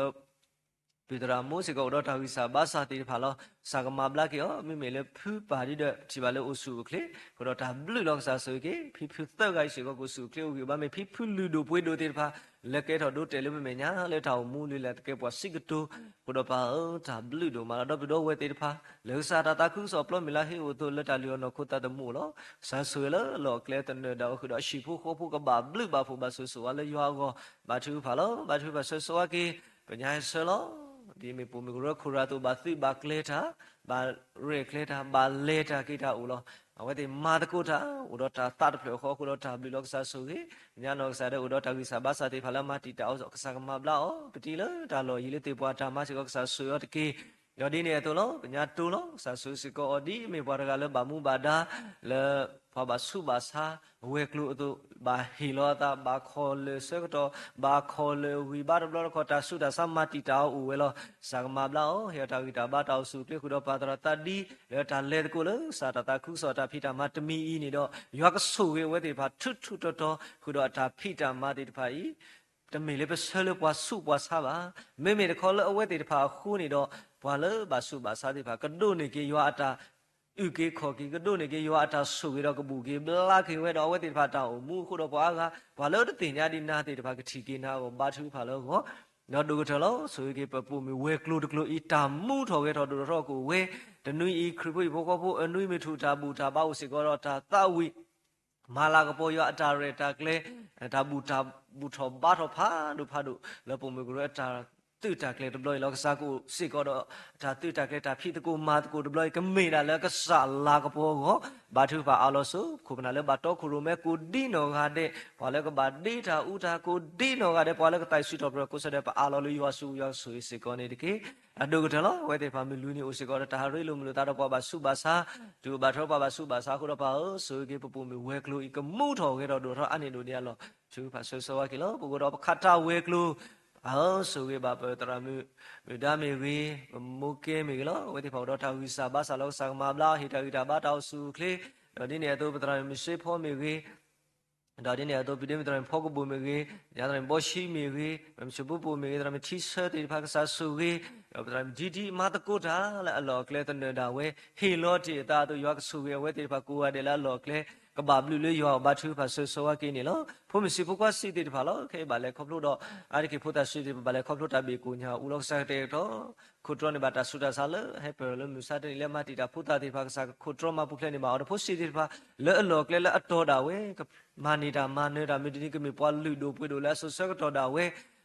ပုၢ်သရၣ်မိၢ်စ့ၢ်ကီးအိၣ်ဒီးတၢ်ဂံၢ်စၢ်ဘါစၢ်သ့ၣ်တဖၣ်လီၤ. ကစၢ်ကမၤဘျါက့ၤအီၤ မ့မ့ၢ်လၢဖုပၢ်ဒ်ဒီး ပထံၣ်ဘၣ်လၢအိၣ်ဆူၣ်အိၣ်ချ့ ဃုာ်ဒီးတၢ်ဘျုးလီၤ. ကစၢ်ဆိၣ်ဂ့ၤက့ၤ ဖံဖုသၢဂၤအံၤစ့ၢ်ကီး ကအိၣ်ဆူၣ်အိၣ်ချ့အိၣ်ဂံၢ်ဘါ မ့ၢ်ဖံဖုလုၢ်ဒိၣ်ပှ့ၤဒိၣ်သ့ၣ်တဖၣ် လၢကဲထီၣ်ဒိတဲာ်လၢပမဲာ်ညါ လၢတၢ်အိၣ်မူလုၢ်လၢ်သကဲးပဝးစံးကတိၤ ဃုာ်ဒီးပၢ်ဧၢ တၢ်ဘျုးဒိၣ်မးလီၤ. ဒီပုၢ်ဒီဝဲၢ်သ့ၣ်တဖၣ် လၢကစၢ်တၢ်သးခုကစီၣ်ပျီမုၢ်လါဟ့အိၣ်အသိး လၢတၢ်လုၢ်အီၣ်နီၢ်ခိသးသမူအိၣ်လီၤ. ကစၢ်ဆိၣ်ဂ့ၤလၢအလီၢ်အကျဲသနၢၣ်ဒၣ်အီၤ ဃုာ်ဒီးအဟံၣ်ဖိဃီဖိကဘၣ်ဘျုးဘၣ်ဖှိၣ်ဘၣ်ဆိၣ်ဂ့ၤဆိၣ်ဝါလၢယွၤအဂီၢ် ဘါထုကဖၣ်လီၤ. ဘါထုကဖၣ်ဆၢဂ့ၤဆိၣ်ဝါက့ၤ ပညါဟဲဆၢလီၤ. ဒ်မ့ၢ်ပိာ်မုၣ်ကရၢခိၣ်ရၤအသိး ဘၣ်သုးဘၣ်ကျဲၤတၢ် ဘၣ်ရဲၣ်ကျဲၤတၢ် ဘၣ်လဲၤတၢ်က့ၤတၢ်အိၣ်လီၤ. အဝဲသ့ၣ်မၤသကိးတၢ် အိၣ်ဒီးတၢ်သးတဖျၢၣ်ဃီ ဃုာ်ဒီးတၢ်ဘျုးလီၤ. ကစၢ်ဆိၣ်ဂ့ၤ ပညါနီၢ်ကစၢ်ဒၣ်အိၣ်ဒီးတၢ်ဂံၢ်စၢ်ဘါစၢ်သ့ၣ်တဖၣ်လၢအမၤတံာ်တာ်အီၤ ကစၢ်ကမၤဘျါအီၤ ပတံၤလၢတၢ်လီၢ်ယံၤလၢသ့ၣ်ပှၢ်တၢ်မၤစ့ၢ်ကီး ကစၢ်ဆိၣ်ဂ့ၤအီၤတက့ၢ်. ဒီးဒ်န့ၣ်အသိးလီၤ ပညါတိၢ်လီၤ. ကစၢ်ဆိၣ်ဂ့ၤစ့ၢ်ကီးအီၤ ဒ်မ့ၢ်ပှၤတဂၤလၢဘၣ်မူဘၣ်ဒါ လၢပှၤဘၣ်ဆူးဘၣ်ဆါ ဝဲၤကျိၤအသိး ဘၣ်ဟ့ၣ်လီၤအသး ဘၣ်ခီၣ်လၢာ်ဆၢကတီၢ် ဘၣ်ခီၣ်လၢာ်ဝံၤဘါတဘျီတခီၣ် တၢ်ဆူးတၢ်ဆါမၤတံာ်တာ်အီၤအိၣ်ဝဲလီၤ. ကစၢ်ကမၤဘျါအီၤ ဟ့ၣ်အီၤတၢ်ဂံၢ်တၢ်ဘါတၢ်အိၣ်ဆူၣ်အိၣ်ချ့ ဃုာ်ဒီးပၢ်သရၣ်သးဒ် လၢတၢ်လဲၤသကိးလၢကစၢ်တၢ်သးခုကစီၣ်အတၢ်ဖံးတၢ်မၤတမံၤအံၤန့ၣ်ဒီး ယွၤကဆိၣ်ဂ့ၤအဝဲသ့ၣ်တဖၣ်ထူးထူးတီၤတီၤ ဃုာ်ဒီးအတၢ်ဖံးတၢ်မၤသ့ၣ်တဖၣ်အံၤ တမ့ၢ်လၢပဆၢလၢပှၤဆူးပှၤဆါဘၣ်. မ့မ့ၢ်တခီလၢအဝဲသ့ၣ်တဖၣ်အဃိန့ၣ်ဒီး ပှၤလၢဘၣ်ဆူးဘၣ်ဆါသ့ၣ်တဖၣ် ကဒိးန့ၢ်က့ၤယွၤအတၢ် အုၣ်က့ၤခီၣ်က့ၤ ကဒိးန့ၢ်က့ၤယွၤအတၢ်ဆိၣ်ဂ့ၤဒီးကဘူၣ်က့ၤဘျါက့ၤဝဲဒီး အဝဲသ့ၣ်တဖၣ်တၢ်အိၣ်မူအဃိဒီး ပှၤအါဂၤ ပှၤလၢတသ့ၣ်ညါဒံးနၤသ့ၣ်တဖၣ် ကထံၣ်က့ၤနၤအဂီၢ် ဘါထုကဖၣ်လၢအဂီၢ် ဒီးဒိၣ်ကတၢၢ်လီၤ. ဆိၣ်ဂ့ၤက့ၤပပိာ်မုၣ်ဝဲၤကျိၤတကျိၤအံၤ တၢ်မူထီၣ်ဂဲၤထီၣ်ဒိၣ်ထီၣ်ထီကအိၣ်ဝဲ တနွံအံၤ ခရံာ်ဖိဟံၣ်ဖိဃီဖိအနွံ မုၢ်ထူၣ်တၢ်ဘူၣ်တၢ်ဘါအိၣ်စ့ၢ်ကီးဒီးတၢ်သးဝံၣ် မၤလၤကပီၤယွၤအတၢ်ရဲၣ်တၢ်ကျဲၤ, တၢ်ဘူၣ်တၢ်ဘူၣ်ထီၣ်ဘါထီၣ်ဖးဒိၣ်ဖးဒိၣ် လၢပိာ်မုၣ်ကရၢအတၢ်သုးတၢ်ကျဲၤတဘျီအံၤလီၤ. ကစၢ်ကအိၣ်စ့ၢ်ကီးဒီး တၢ်သုးတၢ်ကျဲၤ တၢ်ဖံးသကိးမၤသကိးတဘျီအံၤ ကမ့ၢ်ဒၣ်လၢကစၢ်လၤကပီၤအဂီၢ်, ဘါထုကဖၣ်အးလီၤစိၤ ခိၣ်ပနၢ်လၢဘၣ်တီခိၣ်ရိၣ်မဲကိးဒံနီၢ်ဂၤဒဲး, ပှၤလၢကဘၣ်ဒ့တၢ်အူတၢ်ကိးဒံနီၢ်ဂၤဒဲး, ပှၤလၢကသးဆူၣ်ထီၣ်ပတြၢၤကိးဆၢဒဲး ပအးလီၤလၢယွၤဆူယွၤကဆိၣ်ဂ့ၤစ့ၢ်ကီးန့ၣ်တက့ၢ်. အဒိၣ်ကတၢၢ်လီၤ. အဝဲသ့ၣ်တဖၣ်မုၢ်လွံၢ်နံၤအိၣ်စ့ၢ်ကီးဒီး တၢ်ဟးရ့လိာ်မုာ်လိာ်သးဒီးပှၤဘၣ်ဆူးဘၣ်ဆါ, တုၤအိၣ်ဘၣ်ထွဲပှၤဘၣ်ဆူးဘၣ်ဆါအဃိဒီး ပၢ်ဧၢ ဆိၣ်ဂ့ၤက့ၤပပိာ်မုၣ်ဝဲၤကျိၤအံၤ ကမူထီၣ်ဂဲၤထီၣ်ဒိၣ်ထီၣ်အါန့ၢ်ဒိၣ်န့ၢ်အလီၢ် ထုကဖၣ်ဆၢဂ့ၤဆၢဝါက့ၤလီၤ. ပကအိၣ်ဒီးပခးတၢ်ဝဲၤကျိၤ, ပၢ်ဧၢ ဆိၣ်ဂ့ၤဘၣ်ပသရၣ်မုၣ် မုၢ်ဒါမ့ၢ်ဂ့ၤ, ပမိၢ်ကဲမ့ၢ်ဂ့ၤလီၤ. အဝဲသ့ၣ်တဖၣ်အိၣ်ဒီးတၢ်ဂံၢ်စၢ်ဘါစၢ်လၢကစၢ်ကမၤဘျါအီၤ ဟ့ၣ်တၢ်ဂံၢ်တၢ်ဘါတၢ်အိၣ်ဆူၣ်အိၣ်ချ့, ဒီးဒ်န့ၣ်အသိးပသရၣ်မုၣ်စ့ဖီမ့ၢ်ဂ့ၤ, ဒီးဒ်န့ၣ်အသိး ပဒ့မုၣ်သရၣ်မုၣ်ဖီကဘိၣ်မ့ၢ်ဂ့ၤ, သရၣ်မုၣ်ဘီၡံမ့ၢ်ဂ့ၤ, သရၣ်မုၣ်ထံဆၢသ့ၣ်တဖၣ် ကစၢ်ဆိၣ်ဂ့ၤ, ဒီးပသရၣ်မုၣ်ဒံဒံ မၤသကိးတၢ်လၢအလီၢ်အကျဲသနၢၣ်ဒၣ်ဝဲ, ဟ့ၣ်လီၤတ့ၢ်အသးအသိး ယွၤကဆိၣ်ဂ့ၤအဝဲသ့ၣ်တဖၣ်ကိးဂၤဒဲးလၢအလီၢ်အကျဲ, ကဘၣ်ဘျုးလၢယွၤအဘါထုကဖၣ်ဆၢဂ့ၤဆၢဝါက့ၤန့ၣ်လီၤ. ဖိမုၣ်ဆံးဖိခွါဆံးသ့ၣ်တဖၣ်လီၤ. ခဲအံၤဘၣ်လဲၤခီဖျိဒီး အါတက့ၢ်ဖိသၣ်ဆံးသ့ၣ်တဖၣ်ဘၣ်လဲၤခီဖျိတၢ်ဘ့ၣ်ကိာ်ညါအူလီၤ ကစၢ်ကတဲာ်ကတီၤ ခိးတြီန့ၢ်ဘၣ်တၢ်ဆူးတၢ်ဆါလၢ ဟဲပၢၢ်လၢမုၢ်ဆါတနံၤလၢမၤတံာ်တာ်ဖိသၣ်သ့ၣ်တဖၣ် ကစၢ်ကခိးတြီမၤပူၤဖျဲးန့ၢ်ဘၣ်အီၤဒီး ဖိဆံးသ့ၣ်တဖၣ် လၢအလီၢ်အကျဲလၢအတီၤဒၣ်ဝဲ မၤန့ၢ်တၢ်မၤနၢၤတၢ်မုၢ်တနံၤ ကမ့ၢ်ပှၤလုၢ်ဒိၣ်ပှ့ၤဒိၣ်လၢအစိၤဆၢကတီၢ်ဒၣ်ဝဲ,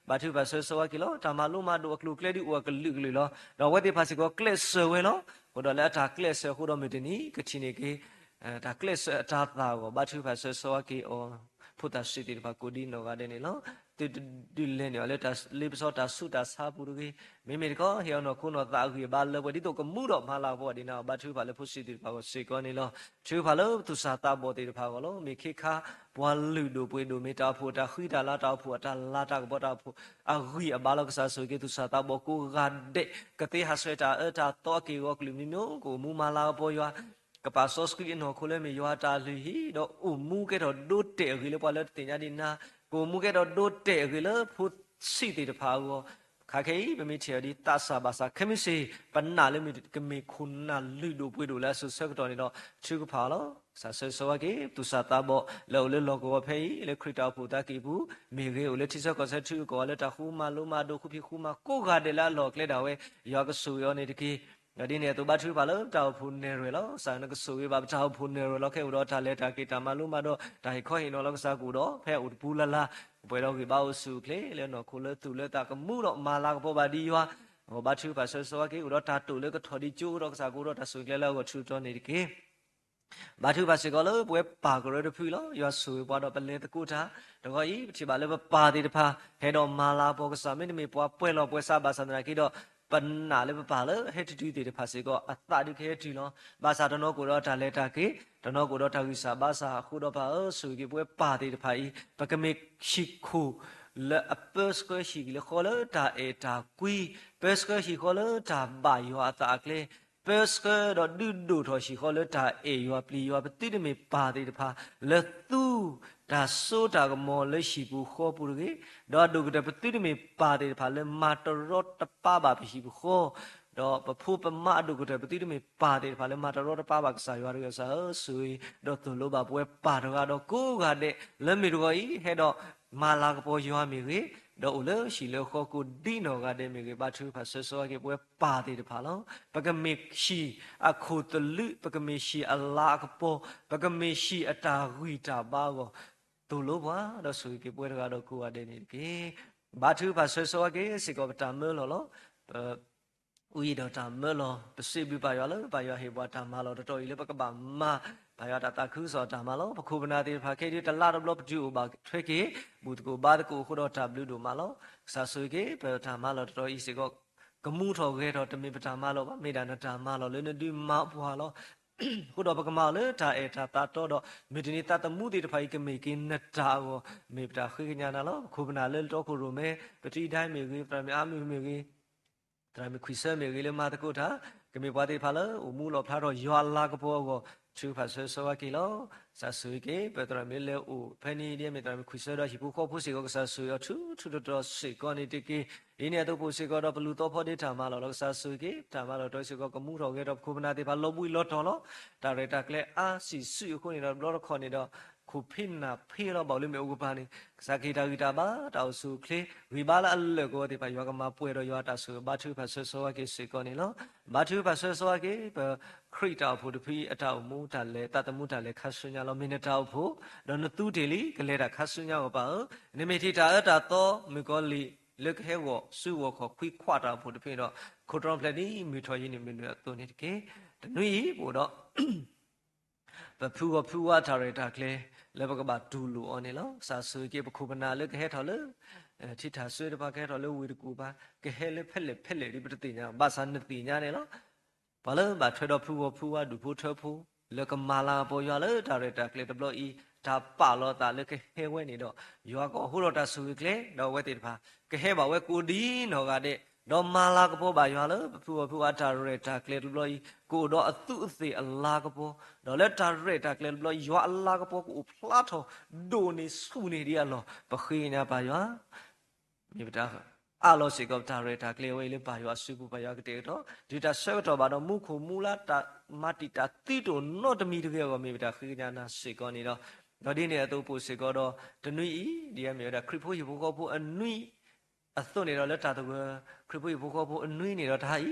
ဘါထုကဖၣ်ဆၢဂ့ၤဆၢဝါက့ၤလီၤ. တၢ်မၤလိမၤဒိးအကျိၤအကျဲဒ်အိၣ်အကလုာ်ကလုာ်လီၤ. ဒီးအဝဲသ့ၣ်တဖၣ်စ့ၢ်ကီးကျဲးစၢးဝဲလီၤ. အဃိဒီးလၢအတၢ်ကျဲးစၢးအဃိဒီးမုၢ်တနံၤ ကထံၣ်န့ၢ်က့ၤ တၢ်ကျဲးစၢးအတၤသၣ်အဂီၢ် ဘါထုကဖၣ်ဆၢဂ့ၤဆၢဝါက့ၤအီၤ ဖိသၣ်ဆံးသ့ၣ်တဖၣ်ကိးဒံနီၢ်ဂၤဒဲးန့ၣ်လီၤ. သုဒုးလဲၤန့ၢ်အီၤလၢတၢ်လ့ပစီတၢ်ဆူးတၢ်ဆါပူၤတဂ့ၤ, မ့မ့ၢ်တခီ ဟ့ၣ်အီၤနီၢ်ခိနီၢ်သးအဂံၢ်အဘါလၢပှဲၤဒ်သိးကမူဒီးမၤလၤကပီၤဒံးနၤအီၤ ဘါထုကဖၣ်လၢဖိဆံးသ့ၣ်တဖၣ်အဂီၢ်စ့ၢ်ကီးန့ၣ်လီၤ. ထုကဖၣ်လၢသူၣ်စၢ်သးဘီၣ်သ့ၣ်တဖၣ်အဂီၢ်လီၤ. မ့ၢ်ခ့ခါ ပှၤလုၢ်ဒိၣ်ပှ့ၤဒိၣ် မ့ၢ်တၢ်အိၣ်ဖှိၣ်အတၢ်ဃံတၢ်လၤ တၢ်အိၣ်ဖှိၣ်အတၢ်လၤတၢ်ကပီၤ တၢ်အိၣ်ဖှိၣ်အဂံၢ်အဘါလီၤ. ကစၢ်ဆိၣ်ဂ့ၤက့ၤသူၣ်စၢ်သးဘီၣ်ကိးဂၤဒဲး ကသ့ဟးဆှဲးတၢ်အၢတၢ်သီအက့ၢ်အဂီၤကလုာ်မံၤမံၤ ကအိၣ်မူမၤလၤကပီၤယွၤ ကပာ်စီဆှံအနီၢ်ခိလၢမ့ၢ်ယွၤအတၢ်လုၢ်ဟံၣ် ဒီးအိၣ်မူကဲထီၣ်ဒိတဲာ်အဂ့ၤလၢပှၤလၢတသ့ၣ်ညါဒံးနၤ, ကအိၣ်မူကဲထီၣ်ဒိတဲာ်အဂ့ၤလၢဖိဆံးသ့ၣ်တဖၣ်အဂီၢ်, ခါခဲအံၤ ပမ့ၢ်ထံၣ်အီၤဒ်သးစၢ်ဘၣ်စၢ် ခဲမုၢ်ဆ့ၣ် ပနာ်လၢမ့ၢ်ကမ့ၢ်ခိၣ်နၢ်လုၢ်ဒိၣ်ပှ့ၤဒိၣ်လၢအစိၤဆၢကတီၢ်န့ၣ်ဒီး ထုကဖၣ်အီၤလီၤ. ကစၢ်ဆိၣ်ဂ့ၤဆိၣ်ဝါက့ၤ သူၣ်စၢ်သးဘီၣ် လၢအအိၣ်လၢလီၢ်ကဝီၤဖဲအံၤ လၢခရံာ်တၢ်အိၣ်ဖှိၣ်သးကံၢ်ပူၤမ့ၢ်ဂ့ၤ, အိၣ်လၢထံဆၢကီၢ်ဆၢထံဂုၤကီၢ်ဂၤလၢတၢ်ဃူမၤလိမၤဒိးဃူဖံးဃူမၤကိးဂၤဒဲးလၢအလီၢ်အကျဲဒၣ်ဝဲ, ယွၤကဆိၣ်ဂ့ၤအီၤန့ၣ်တက့ၢ်. ဒီးဒ်န့ၣ်အသိး ဘါထုကဖၣ်လၢပတၢ်အိၣ်ဖှိၣ်နဲၣ်ရွဲၣ်လီၤ. ကစၢ်နကဆိၣ်ဂ့ၤဘၣ်ပတၢ်အိၣ်ဖှိၣ်နဲၣ်ရွဲၣ်လီၤ. ခဲအိၣ်ဒီးတၢ်လဲၤတၢ်က့ၤ တၢ်မၤလိမၤဒိး တၢ်ဟ့ၣ်ခီဟ့ၣ်နီၤလီၤ ကစၢ်ကအိၣ်ဒီး ဖဲအအိၣ်တပူၤလၢ်လၢ် ပှဲၤဒီးဂံၢ်ဘါအိၣ်ဆူၣ်အိၣ်ချ့လၢနီၢ်ခိလၢသူၣ်လၢသးကမူဒီးမၤလၤကပီၤဘၣ်ဒံးယွၤ, ဘါထုကဖၣ်ဆိၣ်ဂ့ၤဆိၣ်ဝါက့ၤ အိၣ်ဒီးတၢ်တိာ်လၢကထီၣ်ဒံးကၠိဒီး ကစၢ်ကအိၣ်ဒီးတၢ်ဆိၣ်ဂ့ၤလၢအဂီၢ်ထူးထီၣ်န့ၣ်တက့ၢ်. ဘါထုကဖၣ်စ့ၢ်ကီးလၢပဝဲပၢ်ကရၢတဖုလီၤ. ယွၤဆိၣ်ဂ့ၤပှၤဒီးပလဲၤသကိးတၢ်, တဂီၤအံၤ ပထံၣ်ဘၣ်လၢပပၢ်သ့ၣ်တဖၣ် ဟဲဒီးမၤလၤကပီၤကစၢ် မ့တမ့ၢ်ပှၤပှဲၤလီၤပှဲၤဆါဘၣ်ဆၣ်သနာ်က့ဒီး ပနာ်လၢပပၢ်လၢဟဲတတုၤသ့ၣ်တဖၣ်စ့ၢ်ကီး အသးဒုးကဟဲတုၤလီၤ. ဘၣ်ဆၣ်တနီၤကအိၣ်ဒီးတၢ်လဲၤတၢ်က့ၤ, တနီၤကအိၣ်ဒီးတၢ်ဂံၢ်စၢ်ဘါစၢ်အဃိဒီး ပၢ်ဧၢ ဆိၣ်ဂ့ၤက့ၤပဝဲပၢ်သ့ၣ်တဖၣ်အံၤ ပကမ့ၢ်ဟံၣ်ခိၣ်လၢအပၢဆှၢဟံၣ်က့ၤလၢဃီလၢတၢ်အဲၣ်တၢ်ကွံ, ပၢဆှၢဟံၣ်ဃီလၢတၢ်ဘၣ်ယွၤအသးအကျဲ, ပၢဆှၢဒီးဒုးဒိၣ်ထီၣ်ဟံၣ်ဃီလၢတၢ်အဲၣ်ယွၤပျံၤယွၤ, ပသုတမ့ၢ်ပၢ်သ့ၣ်တဖၣ် လၢသူတၢ်စိတၢ်ကမီၤလၢဟံၣ်ပူၤဃီပူၤတဂ့ၤ, ဒီးအဒိၣ်ကတၢၢ် ပသုတမ့ၢ်ပၢ်သ့ၣ်တဖၣ်လၢမၤတရီတပါဘၣ်ပဟံၣ်ပဃီ, ဒီးပဖိပမါအဒိၣ်ကတၢၢ် ပသုတမ့ၢ်ပၢ်သ့ၣ်တဖၣ်လၢမၤတရီတပါဘၣ်ကစၢ်ယွၤတဂ့ၤ. ကစၢ်ဧၢ ဆိၣ်ဂ့ၤဒီးသိၣ်လိဘၣ်ပဝဲပၢ်တဂၤဒီးကိးဂၤဒဲး လၢမုၢ်တဂီၤအံၤ ဟဲဒီးမၤလၤကပီၤယွၤမ့ၢ်ဂ့ၤ, ဒီးအိၣ်လၢဟံၣ်လၢဃီကိးဒံနီၢ်ဂၤဒဲးမ့ၢ်ဂ့ၤ, ဘါထုကဖၣ်ဆိၣ်ဂ့ၤဆိၣ်ဝါက့ၤပဝဲပၢ်သ့ၣ်တဖၣ်လီၤ. ပကမ့ၢ်ဟံၣ်အခိၣ်သလုး, ပကမ့ၢ်ဟံၣ်အလၤအကပီၤ, ပကမ့ၢ်ဟံၣ်အတၢ်ဂံၢ်တၢ်ဘါအဂီၢ်, သိၣ်လိပှၤဒီးဆိၣ်ဂ့ၤက့ၤပဝဲတဂၤဒီးကိးဂၤဒဲးန့ၣ်တက့ၢ်. ဘါထုကဖၣ်ဆိၣ်ဂ့ၤဆိၣ်ဝါက့ၤစ့ၢ်ကီးပတၢ်မၢလီၤလီၤ. အူအံၤဒီးတၢ်မၢလီၤ, ပစံးဘျုးပၢ်ယွၤလၢပၢ်ယွၤဟ့ၣ်ပှၤတၢ်မၤလီၢ်တတီၤအံၤလၢပကဘၣ်မၤ ပၢ်ယွၤတၢ်သးခုကစီၣ်တၢ်မၤလီၤ. ပခိၣ်ပနၢ်သ့ၣ်တဖၣ်ခဲအံၤဒ်တလါတဘျီပတုၤအိၣ်ဘၣ်ထွဲက့ၤ ဘူၣ်သကိးဘါသကိးအဃိဒီးတၢ်ဘျုးဒိၣ်မးလီၤ. ကစၢ်ဆိၣ်ဂ့ၤက့ၤ ပတၢ်မၤလီၢ်တတီၤအံၤစ့ၢ်ကီး ကမူထီၣ်ဂဲၤထီၣ် တမ့ၢ်ပတၢ်မၤလီၢ်ဘၣ်, မ့ၢ်ဒၣ်နတၢ်မၤလီၢ်လၢနဒုးမၤပှၤလီၤ. အဃိဒီးပကမၤအီၤလၢတၢ်အဲၣ်တၢ်သးတီဒီး မုၢ်တနံၤသးသမူသ့ၣ်တဖၣ်အံၤ ကမ့ၢ်က့ၤနတၢ်အဂီၢ် မ့ၢ်ပတၢ်ဃ့ကညးနၤလီၤ. ပခိၣ်ပနၢ်လၢတီခိၣ်ရိၣ်မဲ ပတံၤဒၢမ့ၢ်ဂ့ၤ, သရၣ်မုၣ်အါမုၢ်မ့ၢ်ဂ့ၤ, သရၣ်မုၣ်ခွံဆၢမ့ၢ်ဂ့ၤလၢမၤသကိးတၢ်, ကမ့ၢ်ပှၤသ့ၣ်တဖၣ်လၢအိၣ်မူလီၣ်ဖျါထီၣ်ယွၤအလၤကပီၤအဂီၢ် ထုကဖၣ်ဆိၣ်ဂ့ၤဆိၣ်ဝါက့ၤလီၤ. ကစၢ်ဆိၣ်ဂ့ၤက့ၤ ပသရၣ်မုၣ်လၢအိၣ်ဖဲန့ၣ်ဒ်အမ့ၢ်သရၣ်မုၣ်ခွံဆၢဒီးဟံၣ်ဖိဃီဖိစ့ၢ်ကီး ကစၢ်ဆိၣ်ဂ့ၤအီၤထူထူတီၤတီၤစ့ၢ်ကီးန့ၣ်တက့ၢ်. ဒ်န့ၣ်အသိးပအိၣ်စ့ၢ်ကီးဒီးပလူၤသီဖီဒ့တၢ်မၤလီၢ်လီၤ. ကစၢ်ဆိၣ်ဂ့ၤက့ၤ တၢ်မၤလီၢ်တတီၤအံၤစ့ၢ်ကီး ကမူထီၣ်ဂဲၤထီၣ်ပခိၣ်ပနၢ်သ့ၣ်တဖၣ်လီၤဘှံးလီၤတီၤလီၤ. တၢ်ရဲၣ်တၢ်ကျဲၤအါဆံးဆူၣ်အဃိန့ၣ်ဒီး တဘျီတခီၣ်န့ၣ်ဒီး ခိၣ်ဖ့နၢ်ဖ့လီၤ ဘၣ်အိၣ်လၢမ့ၣ်အူကပၤန့ၣ် ကစၢ်ကဟ့ၣ်တၢ်ဂံၢ်တၢ်ဘါ တၢ်အိၣ်ဆူၣ်အိၣ်ချ့ ဂံၢ်ဘါလၢအလၢာ်ကဝီၤသ့ၣ်တဖၣ် ယွၤကမၤပှဲၤဒီးယွၤအတၢ်ဆိၣ်ဂ့ၤ ဘါထုကဖၣ်ဆၢဂ့ၤဆၢဝါက့ၤစ့ၢ်ကီးန့ၣ်လီၤ. ဘါထုကဖၣ်ဆၢဂ့ၤဆၢဝါက့ၤ ပခရံာ်တၢ်အိၣ်ဖှိၣ်တဖုအံၤ အတၢ်အိၣ်မူတၢ်လဲၤ သးသမူတၢ်လဲၤခါဆူညါလီၤ. မ့ၢ်နတၢ်အိၣ်ဖှိၣ် ဒီးနသူတ့ၢ်လံ ကလဲၤတၢ်ခါဆူညါအဂီၢ်ပၢ်ဧၢ, နမ့ၢ်ထံၣ်တၢ်အၢတၢ်သီ မုၣ်ကီၤလံၢ် လၢကဟဲဂီၤစုဂီၤခီၣ်ခွံခွးတၢ်အိၣ်ဖှိၣ်တဖုအံၤဒီး ခိၣ်တီဖျဲးဒ်မုၢ်ထီၣ်ယံၤန့ၣ်မ့ၢ်နုၤအသိးန့ၣ်တက့ၢ်. တနွံအံၤ ပအိၣ်ဒီး ပဖုဂီၤဖုဝါတၢ်ရဲၣ်တၢ်ကျဲၤ လၢပကဘၣ်တူၢ်လိာ်အီၤန့ၣ်လီၤ. ကစၢ်ဆိၣ်ဂ့ၤက့ၤ ပခိၣ်ပနၢ်လၢကဟဲထီၣ်လၢ ထံထၣ်စွ့တဖၣ် ကဟဲထီၣ်လၢဝ့ၢ်တကူၣ်ပၤ ကဟဲလၢဖဲလဲၣ်ဖဲလဲၣ်ဒ်ပတသ့ၣ်ညါ ဘၣ်ဆၣ်နသ့ၣ်ညါန့ၣ်လီၤ. ပှၤလၢဘၣ်ထွဲဒီးဖုဂီၤဖုဝါဒူၣ်ဖိထၢဖိ လၢကမၤလၤကပီၤယွၤလၢတၢ်ရဲၣ်တၢ်ကျဲၤတဘျီအံၤ တၢ်ပာ်လီၤသးလၢကဟဲဝဲန့ၣ်ဒီး ယွၤကအိးထီၣ်တၢ်ဆိၣ်ဂ့ၤကျဲ ဒီးအဝဲသ့ၣ်တဖၣ် ကဟဲဘၣ်ဝဲကိးဒ်နီၢ်ဂၤဒဲး ဒီးမၤလၤကပီၤဘၣ်ယွၤလၢ ပဖုဂီၤဖုဝါတၢ်ရဲၣ်တၢ်ကျဲၤတဘျီအံၤ ကအိၣ်ဒီးအသူးအသ့ၣ်အလၤကပီၤ, ဒီးလၢတၢ်ရဲၣ်တၢ်ကျဲၤတဘျီ ယွၤအလၤကပီၤကအိၣ်ဖျါထီၣ် ဒိၣ်န့ၢ်ဆူၣ်န့ၢ်ဒံးအလီၢ် ပဃ့ကညးပၢ်ယွၤ မ့ၢ်ပတၢ်အးလီၤစ့ၢ်ကီး ပတၢ်ရဲၣ်တၢ်ကျဲၤဝဲအံၤလၢပၢ်ယွၤအစုပူၤ ပၢ်ယွၤကတဲာ်ကတီၤ တုၤတၢ်ဆၢကတီၢ်ဘၣ်ဒီး မူခိၣ်မူလါတၢ်မၤတံာ်တာ်သံတအိၣ်နီတမံၤတဂ့ၤအဂီၢ် မ့ၢ်ပတၢ်ဃ့ကညးနၤစ့ၢ်ကီးန့ၣ်ဒီး, ဒီးဒ်န့ၣ်အသိးပအိၣ်စ့ၢ်ကီးဒီး တနွံအံၤ ဒ်အမ့ၢ်ဝဲဒၣ် ခရံာ်ဖိဟံၣ်ဖိဃီဖိအနွံ အသိးန့ၣ်ဒီး လၢတၢ်သဂၢၢ် ခရံာ်ဖိဟံၣ်ဖိဃီဖိအနွံန့ၣ်ဒီး တဟါအံၤ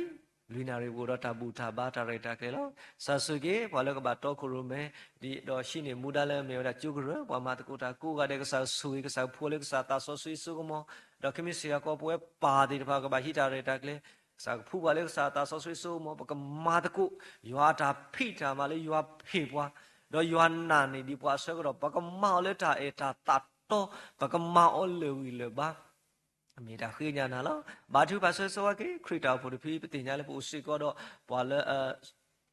လွံၢ်နၣ်ရံၣ်ပအိၣ်ဒီးတၢ်ဘူၣ်တၢ်ဘါတၢ်ရဲၣ်တၢ်ကျဲၤလီၤ. ကစၢ်ဆိၣ်ဂ့ၤက့ၤ ပှၤလၢကဘၣ်တီခိၣ်ရိၣ်မဲ ဒီးဟံးန့ၢ်မူဒါလၢအမ့ၢ်ဝဲဒၣ်ကၠိကရၢ ပှၤမၤသကိးတၢ်ကိးဂၤဒဲး ကစၢ်ဆိၣ်ဂ့ၤ ကစၢ်ကဖှူလၢကစၢ်သးစီဆှံစိကမီၤ, ဒီးခံမံၤစ့ၢ်ကီးပဝဲပၢ်သ့ၣ်တဖၣ်ကဘၣ်ဟံးတၢ်ရဲၣ်တၢ်ကျဲၤ ကစၢ်ကဖှူပှၤလၢကစၢ်သးစီဆှံစိကမီၤ ပကမၤသကိး ယွၤအတၢ်ဖံးတၢ်မၤလၢယွၤဟ့ၣ်ပှၤ, ဒီးယွၤနာ်န့ၢ်ဒံးပှၤအဆၢကတီၢ် ပကမၤအီၤလၢတၢ်အဲၣ်တၢ်သးတီ, ပကမၤအီၤလၢာ်ဂံၢ်လၢာ်ဘါ မ့ၢ်တၢ်ဃ့ကညးနၤလီၤ. ဘါထုကဖၣ်ဆၢဂ့ၤဆၢဝါက့ၤ ခရံာ်တၢ်အိၣ်ဖှိၣ်တဖု ပသ့ၣ်ညါလၢပအိၣ်စ့ၢ်ကီးဒီး ပှၤလၢ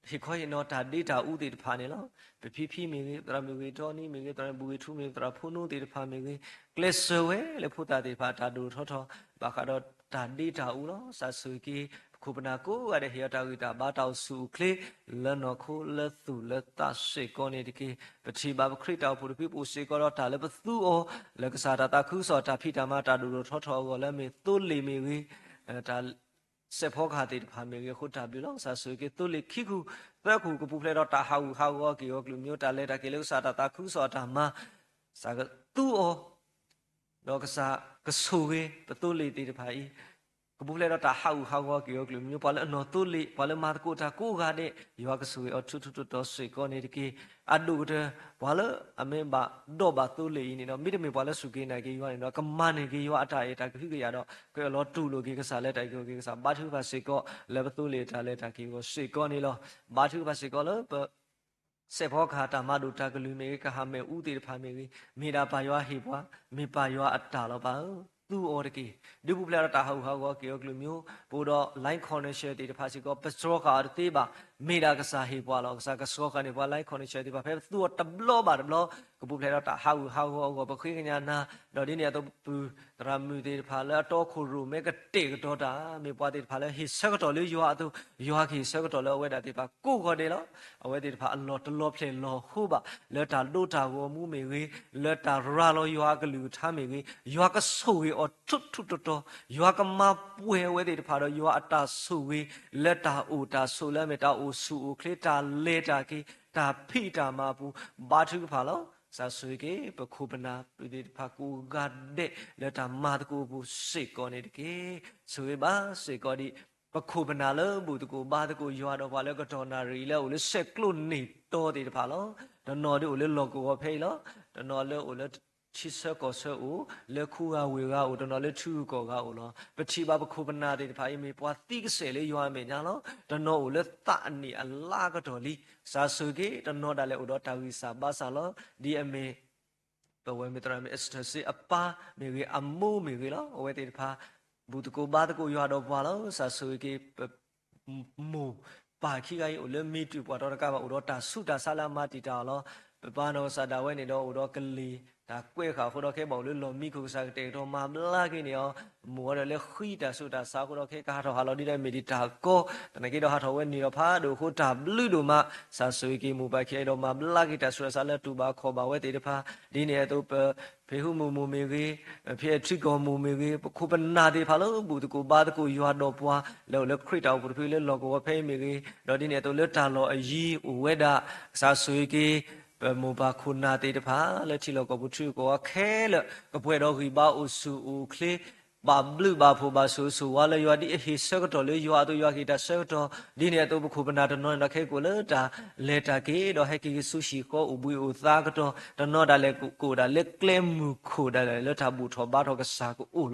ဟ့ၣ်ခီဟ့ၣ်နီၤတၢ်ဒ့တၢ်အူသ့ၣ်တဖၣ်န့ၣ်လီၤ. ပဖံဖံမ့ၢ်ဂ့ၤ, သရၣ်မုၣ်ဂ့ၤထီနံမ့ၢ်ဂ့ၤ, သရၣ်မုၣ်ဂ့ၤထူမ့ၢ်ဂ့ၤ, သရၣ်ဖိနူသ့ၣ်တဖၣ်မ့ၢ်ဂ့ၤ, ကျဲးစၢးဝဲလၢဖိသၣ်သ့ၣ်တဖၣ် တၢ်ဒိၣ်ထီၣ်ထီထီၣ် ဘၣ်ဃးဒီးတၢ်ဒ့တၢ်အူလီၤ. ကစၢ်ဆိၣ်ဂ့ၤက့ၤ ပခိၣ်ပနၢ်ကိးဂၤဒဲး ဟ့ၣ်အီၤတၢ်ဂံၢ်တၢ်ဘါ တၢ်အိၣ်ဆူၣ်အိၣ်ချ့ လၢနီၢ်ခိလၢသူၣ်လၢသးစ့ၢ်ကီးန့ၣ်တက့ၢ်. ပထံၣ်ဘၣ်ပခရံာ်တၢ်အိၣ်ဖှိၣ်တဖု ပအိၣ်စ့ၢ်ကီးဒီးတၢ်လၢပသူအီၤ လၢကစၢ်တၢ်သးခုကစီၣ် တၢ်ဖံးတၢ်မၤ တၢ်ဒိၣ်ဒိၣ်ထီထီၣ်အဂီၢ် လၢအမ့ၢ်သိလ့ၣ်မ့ၢ်ဂ့ၤ, တၢ် စဲးဖီကဟၣ်သ့ၣ်တဖၣ်မ့ၢ်ဂ့ၤ အဃိတၢ်ဘျုးလီၤ. ကစၢ်ဆိၣ်ဂ့ၤက့ၤသိလ့ၣ်ခံဃုာ်သၢဃုာ် ကပူၤဖျဲးဒီးတၢ်ဟးဂူာ်ဟးဂီၤအီၤက့ၤအီၤကလုာ်မံၤ တၢ်လဲၤတၢ်က့ၤလၢကစၢ်တၢ်သးခုကစီၣ်အတၢ်မၤ ကစၢ်ကသူအီၤ ဒီးကစၢ်ကဆိၣ်ဂ့ၤပသိလ့ၣ်သ့ၣ်တဖၣ်အံၤ ကပူၤဖျဲးဒီးတၢ်ဟးဂူာ်ဟးဂီၤအီၤက့ၤအီၤကလုာ်မံၤ ပှၤလၢအနီၢ်သိလ့ၣ် ပှၤလၢမၤသကိးတၢ်ကိးဂၤဒဲး ယွၤကဆိၣ်ဂ့ၤအီၤထူထူတီတီစ့ၢ်ကီးန့ၣ်တက့ၢ်. အဒိၣ်ကတၢၢ် ပှၤလၢအမ့ၢ်ဘၣ်ဒိးဘၣ်သိလ့ၣ်အံၤန့ၣ်ဒီး မ့တမ့ၢ်ပှၤလၢစူၢ်က့ၤနာ်က့ၤယွၤန့ၣ်ဒီး ကမၤန့ၢ်က့ၤယွၤအတၢ်အဲၣ်တၢ်ကဟုကယာ်ဒီး ကအၢၣ်လီၤတူၢ်လိာ်က့ၤကစၢ်လၢတၢ်အုၣ်က့ၤခီၣ်က့ၤကစၢ် ဘါထုကဖၣ်စ့ၢ်ကီး လၢပသိလ့ၣ်တၢ်လဲၤတၢ်က့ၤအဂီၢ်စ့ၢ်ကီးန့ၣ်လီၤ. ဘါထုကဖၣ်စ့ၢ်ကီးလၢပ စဲးဖီကဟၣ်တၢ်မၤဒိၣ်တၢ်ကလုၢ်မ့ၢ်ဂ့ၤ ကဟၣ်မဲာ်အူသ့ၣ်တဖၣ်မ့ၢ်ဂ့ၤ မ့ၢ်ဒၣ်ပၢ်ယွၤဟ့ၣ်ပှၤ မ့ၢ်ပၢ်ယွၤအတၢ်လီၤပၢ်ဧၢ, သူအီၤတက့ၢ်. ဒုးပူၤဖျဲးဒီးတၢ်ဟးဂူာ်ဟးဂီၤက့ၤအီၤကလုာ်မံၤ ပအိၣ်ဒီး line connection သ့ၣ်တဖၣ်စ့ၢ်ကီး ပစှီၤဃာ်အီၤတသ့ဘၣ်, မ့ၢ်ဒၣ်ကစၢ်ဟ့ၣ်ပှၤလီၤ. ကစၢ်ကစှီၤဃာ်န့ၢ်ပှၤ line connection သ့ၣ်တဖၣ် ဖဲပသူအီၤတဘျီဘၣ်တဘျီ ကပူၤဖျဲးဒီးတၢ်ဟးဂူာ်ဟးဂီၤအဂီၢ် ပဃ့ကညးနၤ, ဒီးဒ်န့ၣ်အသိးပပုၢ်သရၣ်မုၣ်သ့ၣ်တဖၣ် လၢအတီခိၣ်ရိၣ်မဲကတဲာ်ကတီၤတၢ် မ့ၢ်ပှၤသ့ၣ်တဖၣ်လၢဟ့ၣ်ဆၢကတီၢ်လၢယွၤအသိး ယွၤကဟ့ၣ်ဆၢကတီၢ်လၢအဝဲဒၣ်သ့ၣ်တဖၣ်ကိးဂီၤဒဲးလီၤ. အဝဲသ့ၣ်တဖၣ်အလီၢ်တလီၤဖျဲၣ်လီၤဟိဘၣ် လၢတၢ်ဒိတၢ်ဂီၤမူမ့ၢ်ဂ့ၤ, လၢတၢ်ရၤလီၤယွၤအကလုၢ်ကထါမ့ၢ်ဂ့ၤ, ယွၤကဆိၣ်ဂ့ၤအီၤထူထူတီတီ, ယွၤကမၤပှဲၤအဝဲသ့ၣ်တဖၣ်ဒီး ယွၤအတၢ်ဆိၣ်ဂ့ၤလၢတၢ်အိၣ်တၢ်ဆိးလၢအမ့ၢ်တၢ်အိၣ်ဆူၣ်အိၣ်ချ့ တၢ်လဲၤတၢ်က့ၤ တၢ်ဖံးတၢ်မၤအပူၤ ဘါထုကဖၣ်လီၤ. ကစၢ်ဆိၣ်ဂ့ၤက့ၤ ပခိၣ်ပနၢ်ပုၢ်သ့ၣ်တဖၣ်ကိးဂၤဒဲး လၢတၢ်မၤသကိးအပူၤစ့ၢ်ကီးန့ၣ်တက့ၢ်. ဆိၣ်ဂ့ၤဘၣ်စ့ၢ်ကီးဒံး ပခိၣ်ပနၢ်လၢဘူၣ်သကိးဘါသကိးယွၤဒီးပှၤလၢကတီၢ်နၣ်ရံၣ်လၢအအိၣ်လၢဆဲးကျိးနံၣ်တီသ့ၣ်တဖၣ်လီၤ. တနီၤဒ်အိၣ်လၢလီၢ်ကဝီၤဖဲအံၤလီၤ. တနီၤလၢအိၣ်လၢထံဆၢကီၢ်ဆၢအိၣ်, လၢခူဂၤဝ့ၢ်ဂၤအိၣ်, တနီၤလၢထံဂုၤကီၢ်ဂၤအိၣ်လီၤ. ပထံၣ်ဘၣ်ပခိၣ်ပနၢ်သ့ၣ်တဖၣ်အံၤ မ့ၢ်ပှၤသံကစဲာ်လၢယွၤအမဲာ်ညါလီၤ. တနီၤအိၣ်လၢသးအနံၣ်အလါကတီၢ်လံ. ကစၢ်ဆိၣ်ဂ့ၤက့ၤ တနီၤဒၣ်လဲာ်အိၣ်ဒီးတၢ်ဂံၢ်စၢ်ဘါစၢ်လီၤ. ဒ်အမ့ၢ် ပဝဲမ့ၢ်သရၣ်မုၣ် Esther စ့အပၢ်မ့ၢ်ဂ့ၤ အမိၢ်မ့ၢ်ဂ့ၤလီၤ. အဝဲသ့ၣ်တဖၣ် ဘူၣ်သကိးဘါသကိးယွၤဒီးပှၤလီၤ. ကစၢ်ဆိၣ်ဂ့ၤက့ၤ ပမိၢ်ပၢ်ခံဂၤအံၤ အိၣ်လၢမ့ၢ်တုၤပှၤတီတကးဘၣ် အိၣ်ဒီးတၢ်ဆူးတၢ်ဆါလၢအမၤတံာ်တာ်အီၤလီၤ. ပပၢ်နီၢ်ကစၢ်ဒၣ်ဝဲန့ၣ်ဒီး အိၣ်ဒီးကလံၤတၢ်ကွဲးဃာ်အဃိဒီး ခဲအံၤဘၣ်အိၣ်လၢလီၢ်မံခိၣ် ကစၢ်ကတဲာ်ကတီၤမၤဘျါက့ၤန့ၢ်အီၤ မိၢ်ဝဲဒီးလၢဃံတၢ်ဆူးတၢ်ဆါအဃိဒီး ခဲအံၤကဟးထီၣ်ဟးလီၤဒ်ဒီးမ့ၢ်ဒံးတၢ်ကီ, သနာ်က့ဒီးဟးထီၣ်ဝဲန့ၢ်လီၤဖးဒိၣ်အဃိ တၢ်ဘျုးဒိၣ်မး. ကစၢ်ဆိၣ်ဂ့ၤက့ၤမိၢ်ပၢ်ခံဂၤအံၤဒီး မၤဘျါက့ၤတၢ်ဆူးတၢ်ဆါလၢတူၢ်ဘၣ်ခီၣ်ဘၣ်ဝဲသ့ၣ်တဖၣ်, ဒ်န့ၣ်အသိးပ ဖံးဟူမုၢ်မိၢ်မ့ၢ်ဂ့ၤ, ဖံးအထံကီၢ်မိၢ်မ့ၢ်ဂ့ၤ, ပခိၣ်ပနၢ်သ့ၣ်တဖၣ်လၢဘူၣ်သကိးဘါသကိးယွၤဒီးပှၤ လၢအိၣ်လၢခရံာ်တၢ်အိၣ်ဖှိၣ်တဖုလၢလီၢ်ကဝီၤဖဲအံၤမ့ၢ်ဂ့ၤ, ဒီးဒ်န့ၣ်အသိးလၢတၢ်လီၢ်အယံၤအိၣ်ဝဲဒၣ်, ကစၢ်ဆိၣ်ဂ့ၤက့ၤ ပမိၢ်ပၢ်ခိၣ်နၢ်သ့ၣ်တဖၣ် လၢထံလီၢ်ကီၢ်ပူၤထံဂုၤကီၢ်ဂၤခဲလၢာ် ကပှဲၤဒီးဂံၢ်ဘါအိၣ်ဆူၣ်အိၣ်ချ့ ဘၣ်ဘျုးဘၣ်ဖှိၣ်ဘၣ်ဆိၣ်ဂ့ၤဆိၣ်ဝါလၢယွၤ ဒ်အဟ့ၣ်ဆၢကတီၢ်လၢယွၤအသိးယွၤကဟ့ၣ်တၢ်ဆၢကတီၢ်, ဒ်န့ၣ်အသိးပခိၣ်ပနၢ်တနီၤန့ၣ်ဒီး ခဲကအိၣ်လၢတၢ်လဲၤတၢ်က့ၤ ဒီးဟဲက့ၤဆူဟံၣ်ဃီအိၣ်ဘှံးအိၣ်သါကတီၢ်, တနီၤဒၣ်လဲာ်ကအိၣ်ဒၣ်လၢကျဲမုၢ်ခိၣ်ဒၣ်လဲာ် လၢတၢ်ဘူၣ်ထီၣ်ဘါထီၣ်ကစၢ်ကအိၣ်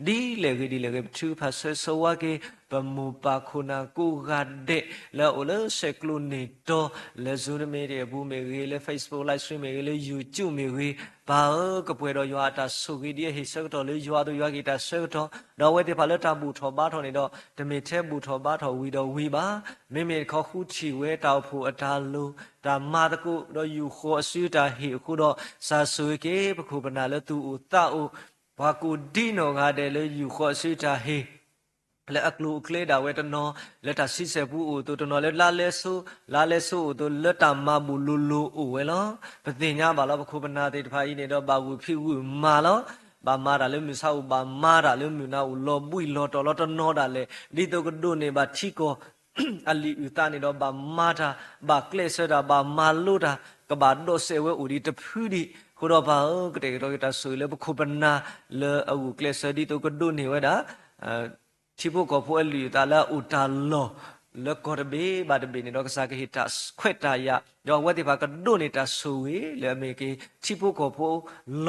လီၤ. ဒ်လဲၣ်ဂ့ၤဒ်လဲၣ်ဂ့ၤ ပထုကဖၣ်ဆၢဂ့ၤဆၢဝါက့ၤ ပမိၢ်ပၢ်ခိၣ်နၢ်ကိးဂၤဒဲး လၢအအိၣ်လၢဆဲးကျိးန့ၢ်တီၤ လၢ Zoom meeting အပူၤမ့ၢ်ဂ့ၤ, လၢ Facebook live stream မ့ၢ်ဂ့ၤ, လၢ YouTube မ့ၢ်ဂ့ၤ, ပၢ်ဧၢ, ကပှဲၤဒီးယွၤအတၢ်ဆိၣ်ဂ့ၤ ဒ်အဟ့ၣ်ဆၢကတီၢ်လၢယွၤအသိးယွၤကဟ့ၣ်တၢ်ဆၢကတီၢ်, ဒီးအဝဲသ့ၣ်တဖၣ်လၢတၢ်ဘူၣ်ထီၣ်ဘါထီၣ်န့ၣ်ဒီး တမ့ၢ်ထဲဘူၣ်ထီၣ်ဘါထီၣ်ဝံၤဒီးဝံၤဘၣ်. မ့မ့ၢ်တခီဃုထံၣ်ဝဲတၢ်အိၣ်ဖှိၣ်အတၢ်လိၣ်, တၢ်မၤသကိး ဒီးယူာ်ဃီၤအစုတၢ်ဟ့ၣ်အဃိဒီး ကစၢ်ဆိၣ်ဂ့ၤက့ၤ ပခိၣ်ပနၢ်လၢသူၣ်အိၣ်သးအိၣ် ပှၤကိးဒ်နီၢ်ဂၤဒဲးလၢယူာ်ဃီၤအစုတၢ်ဟ့ၣ် လၢအကျိၤအကျဲဒၣ်ဝဲတနီၤ လၢတၢ်ဆံဆဲၣ်ပူၤအိၣ်အသိး, တနီၤလၢလါလဲဆိ, လါလဲဆိအိၣ်အသိး လၢတၢ်မၤဘူၣ်လိၤလိၤအိၣ်ဝဲလီၤ. ပသ့ၣ်ညါဘၣ်လီၤ ပခိၣ်ပနၢ်သ့ၣ်တဖၣ်အံၤန့ၣ်ဒီး ဘၣ်ဂုာ်ဖံးဂုာ်မၤလီၤ. ဘၣ်မၤတၢ်လၢမုၢ်ဆါအိၣ်, ဘၣ်မၤတၢ်လၢမုၢ်နၤအိၣ်, လီၤဘှံးလီၤတီၤလီၤ. တနီၤဒၣ်လဲာ် ဒ်သိးကဒိးန့ၢ်ဘၣ်ထံကီၢ် အလံာ်အုၣ်သးန့ၣ်ဒီး ဘၣ်မၤတၢ်, ဘၣ်ကျဲးစၢးတၢ်, ဘၣ်မၤလိတၢ်, ကဘၣ်ဒိးစဲးဝဲအိၣ်ဒံးတဖုဒံး. အဃိဒီးပၢ်ဧၢ, ကတဲာ်ကတီၤက့ၤတၢ်ဆိၣ်ဂ့ၤလၢပခိၣ်ပနၢ် လၢအဂုာ်ကျဲးစၢးဒ်သိးကဒိးန့ၢ်ဝဲဒၣ် ထံဖိကီၢ်ဖိအလံာ်အုၣ်သးလၢအအိၣ်တၢ်လီၢ် လၢကီၢ်တဘ့ၣ်ဘၣ်တဘ့ၣ်န့ၣ်ဒီး ကစၢ်ကဟ့ၣ်တၢ်ခွဲးတၢ်ယာ်, ဒီးအဝဲသ့ၣ်တဖၣ်ကဒိးန့ၢ်တၢ်ဆိၣ်ဂ့ၤ လၢအမ့ၢ်က့ၤ ထံဖိကီၢ်ဖိ လီ